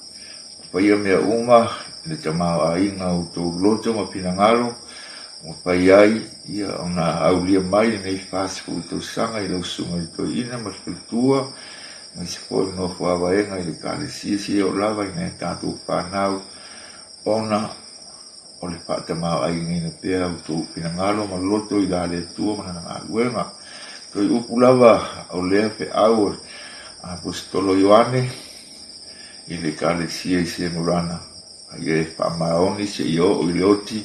Ua faia mea uma i le tamaoaiga o outou loto ma finagalo, ua mafai ai ia ona aulia mai lenei 40 tausaga i lau susuga i le toeaina ma le faletua, aemaise foi le nofo avaega i le Ekalesia seia oo lava i nai a tatou fanau, ona o le faatamaoaigaina pea o outou finagalo ma loto i la le Atua ma Lana galuega. Toe upu lava o lea feau o le Aposetolo Ioane i le Ekalesia i Semurana, a ia e faamaoni seia oo i le oti,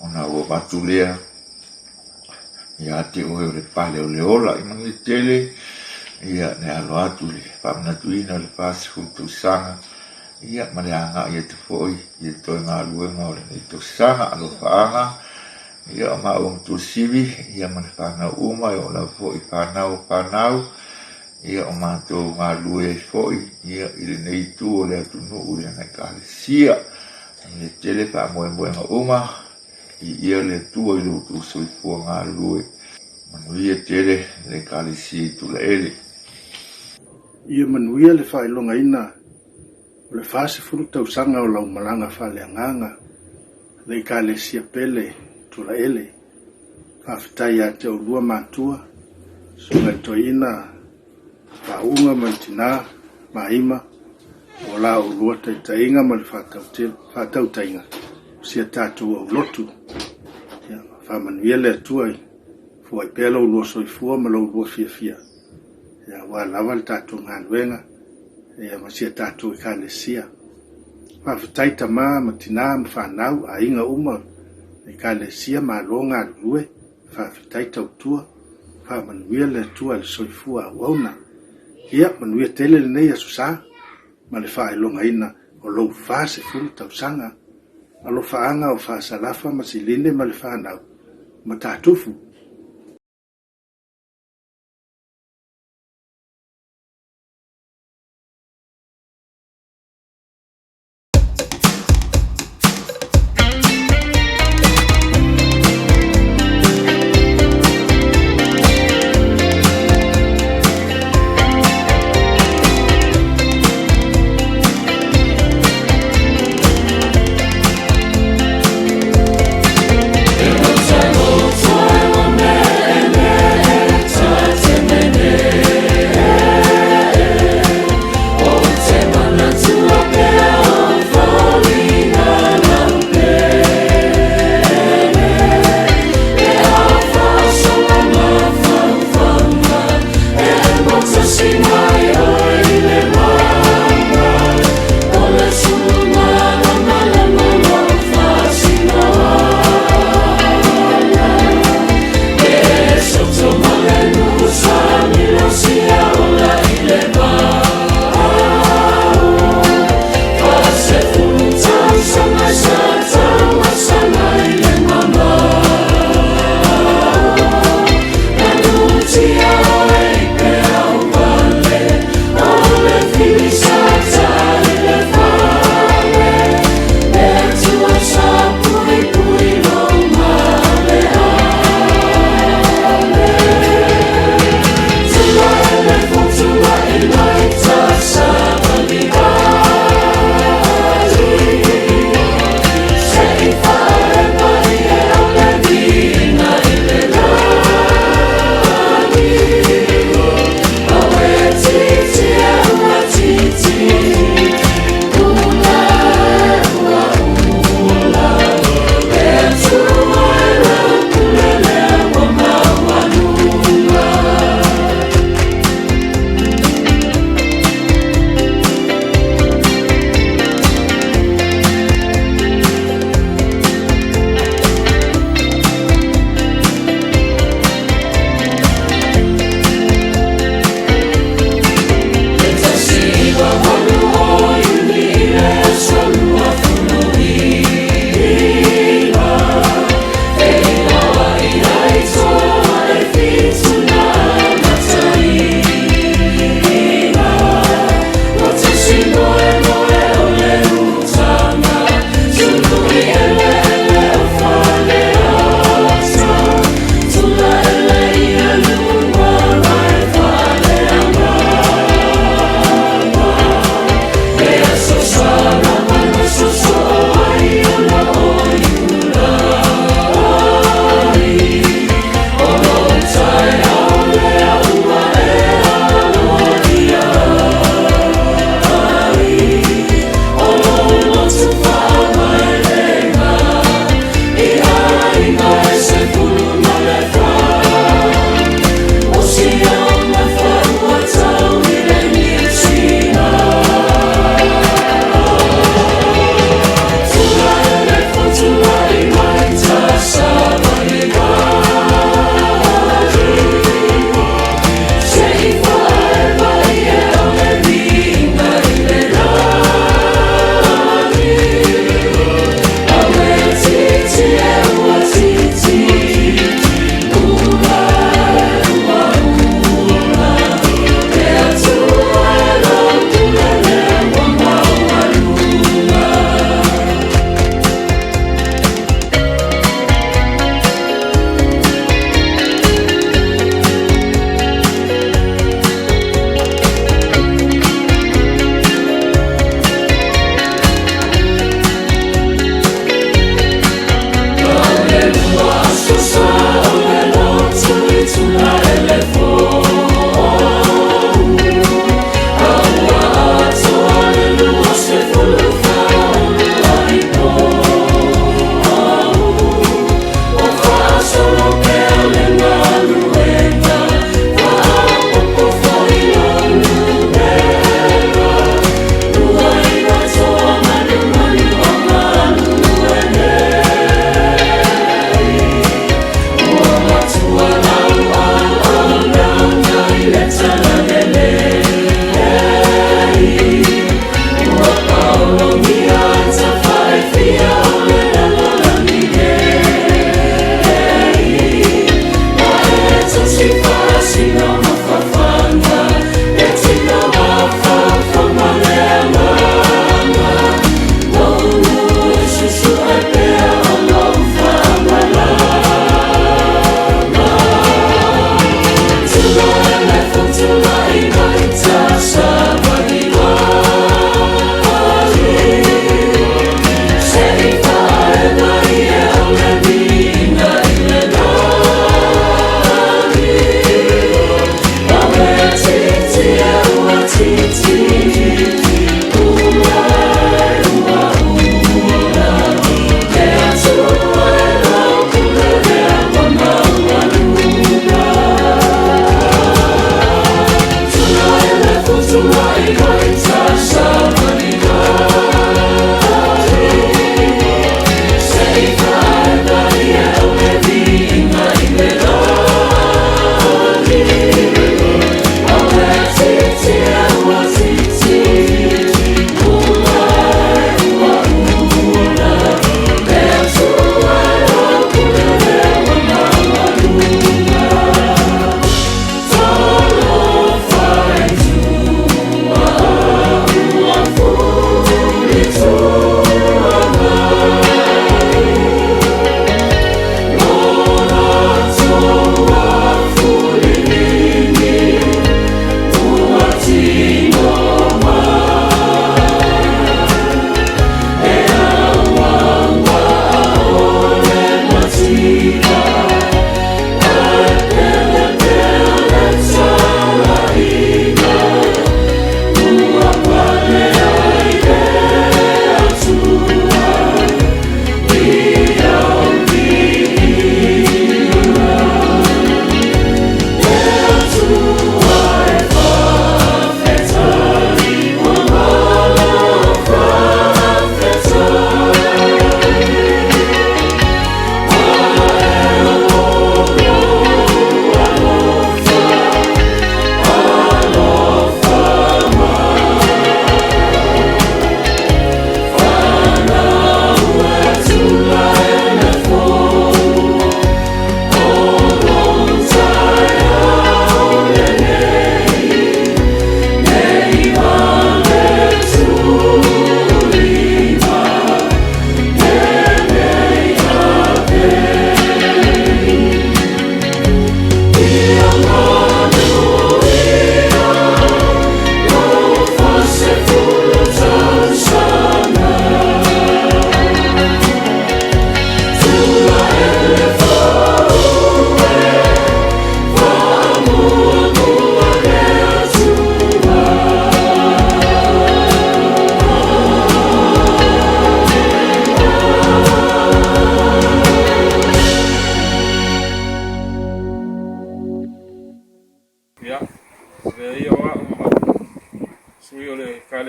ona ua avatu lea ia te oe o le pale o le ola. I manuia tele, ia le alo atu i le faamanatuina o le 40 tausaga, ia ma le agai atu foi i le toe galuega o lenei tausaga. Alofaaga, ia o maua ma Tuasivi, ia ma le fanau uma, e oo lava foi i fanau o fanau, ia o matou galulue ai foi ia i lenei itu o le atunuu i lana Ekalesia. Manuia tele faamoemoega uma i ia le Atua i lo outou soifua galulue. Manuia tele le Ekalesia i Tulaele. Ia manuia le faailogaina o le 40 tausaga o lau malaga faaleagaga le Ekalesia pele Tulaele. Faafetai ia te oulua matua, Susuga i le Toeaina Faauuga ma le Tina Maima, o la oulua taitaiga ma le faatautaiga o si a tatou aulotu. Ia, faamanuia le Atua i fuai pea lo oulua soifua ma lo oulua fiafia, ia, aua lava le tatou galuega, ia, ma si a tatou Ekalesia. Faafetai tama ma tina ma fanau, aiga uma, Ekalesia, malo galulue, faafetai tautua, faamanuia le Atua i le soifua auauna. Ia, manuia tele lenei Aso Sa ma le faailogaina o lou 40 tausaga. Alofaaga o Faasalafa ma Siline ma le fanau, Matatufu.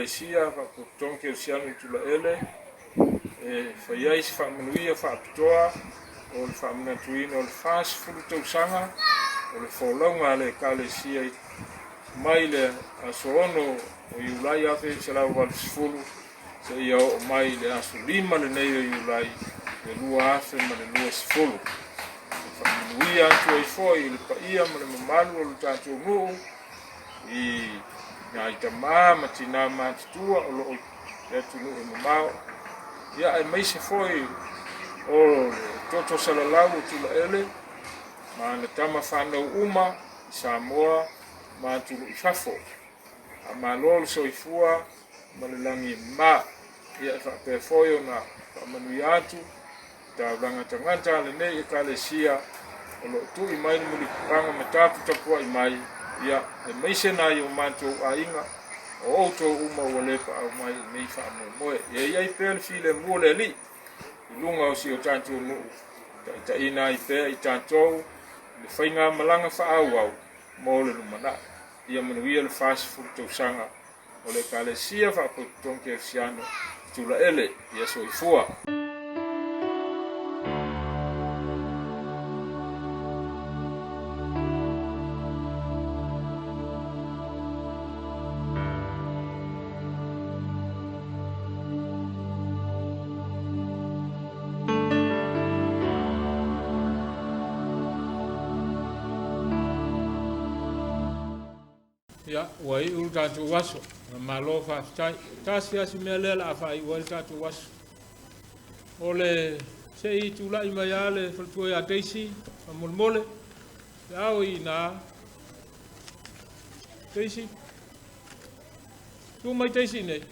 Ekalesia Faalapotopotoga Kerisiano i Tulaele e fai ai se faamanuia faapitoa o le faamanatuina o le 40 tausaga o le folauga a le Ekalesia mai le aso 6 o Iulai 1980 seia oo mai i le aso 5 lenei o Iulai le 2020. E faamanuia atu ai foi i le paia ma le mamalu o le tatou nuu i nai tamā ma tinā matutua o loo i le atunuu e mamao, ia aemaise foi o le toto salalau o Tulaele ma ana tama fanau uma i Samoa ma atunuu i fafo. Faamalo le soifua ma le lagi e mama. Ia e faapea foi ona faamanuia atu taulaga tagata a lenei Ekalesia o lo o tui mai le mulipapaga ma taputapuai mai, ia, aemaise nai o matou aiga, o outou uma ua lepaau mai i lenei faamoemoe. Ia i ai pea le filemu o le Alii i luga o si o tatou nuu, taitaiina ai pea i tatou i le faigamalaga faaauau mo le lumanai. Ia manuia le 40 tausaga o le Ekalesia Faalapotopotoga Kerisiano i Tulaele. Ia soifua. Ia, ua iu le tatou aso. Malo faafetai. Tasi lava si mea lea o le a faaiu ai le tatou aso. O le se i tulai mai lava le faletua ia Daisy, faamolemole. Le ao i ina. Daisy. Tu mai Daisy nei.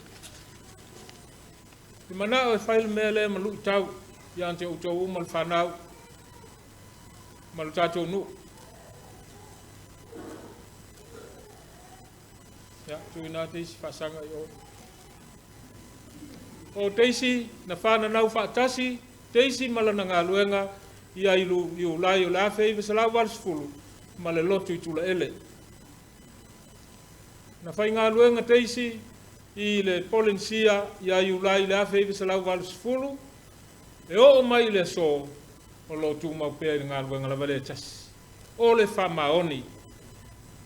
I manao e fai le mea lea ma luitau ia te outou uma le fanau ma le tatou nuu. Ia, tuuina Daisy faasaga i o. O Daisy na whananau whaatasi, Daisy ma lana galuega ia Iulai o le 1980 ma le lotu i Tulaele. Na faigaluega Daisy i le Polenisia ia Iulai le 1980 e oo mai i le aso o lo o tumau pea i le galuega lava lea e tasi. O le faamaoni.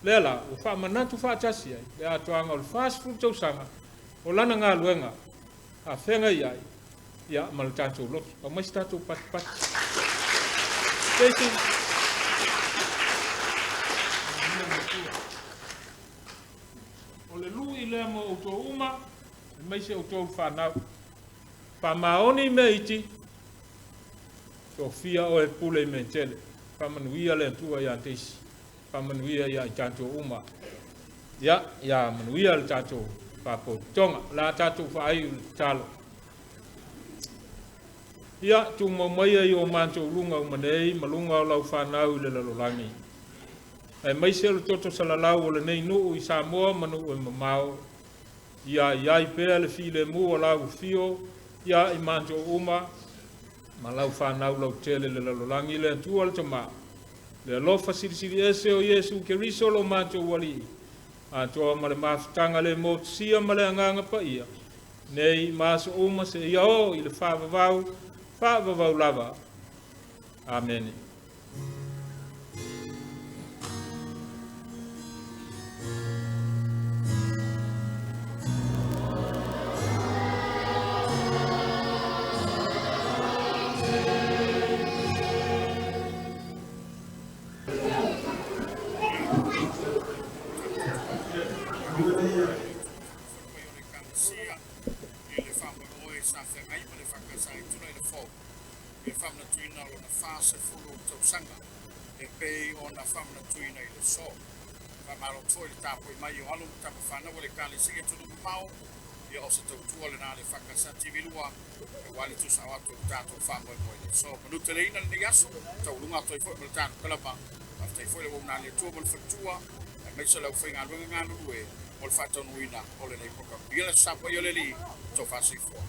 Lea la, ua faamanatu faatasi ai le atoaga o le 40 tausaga o lana galuega afeagai ai ia ma le tatou lotu. Aumai se tatou patipati. Daisy. O le lui lea mo outou uma, aemaise outou fanau. Faamaoni mea iti, tofia oe pule i mea tele. Faamanuia le Atua ia Daisy. Faamanuia ia i tatou uma. Ia, ia manuia le tatou faapotopotoga. O le a tatou faaiu le tatalo. Ia, tumau maia i o matou luga uma nei ma luga o lau fanau i le lalolagi. Aemaise o le toto salalau o lenei nuu i Samoa ma nuu e mamao. Ia i ai pea le filemu o lau afio ia i matou uma ma lau fanau lautele le lalolagi le Atua le Tama. Le alofa silisili ese o Iesu Keriso lo matou Alii. Atoa ma le mafutaga le motusia ma le agaga paia. Nei ma aso uma seia oo i le faavavau, faavavau lava. Amene. I le faamoemoe sa feagai ma le EFKS i Tulaele fou i le faamanatuina o lona 40 tausaga e pei ona faamanatuina i le aso. Faamalo atu foi i le tapuai mai o alo ma tama fanau a le Ekalesia i atunuu mamao, ia o se tautua lena a le EFKS TV2 aua le tuusao atu o le tatou faamoemoe i le aso. Manuteleina lenei aso, taualuga atu ai foi ma le tatou kalama. Faafetai foi le auauna a le Atua ma le faletua, aemaise o le aufaigaluega galulue mo le faataunuuina o lenei polokalame. Ia le aso tapuai o le Alii, tofa soifua.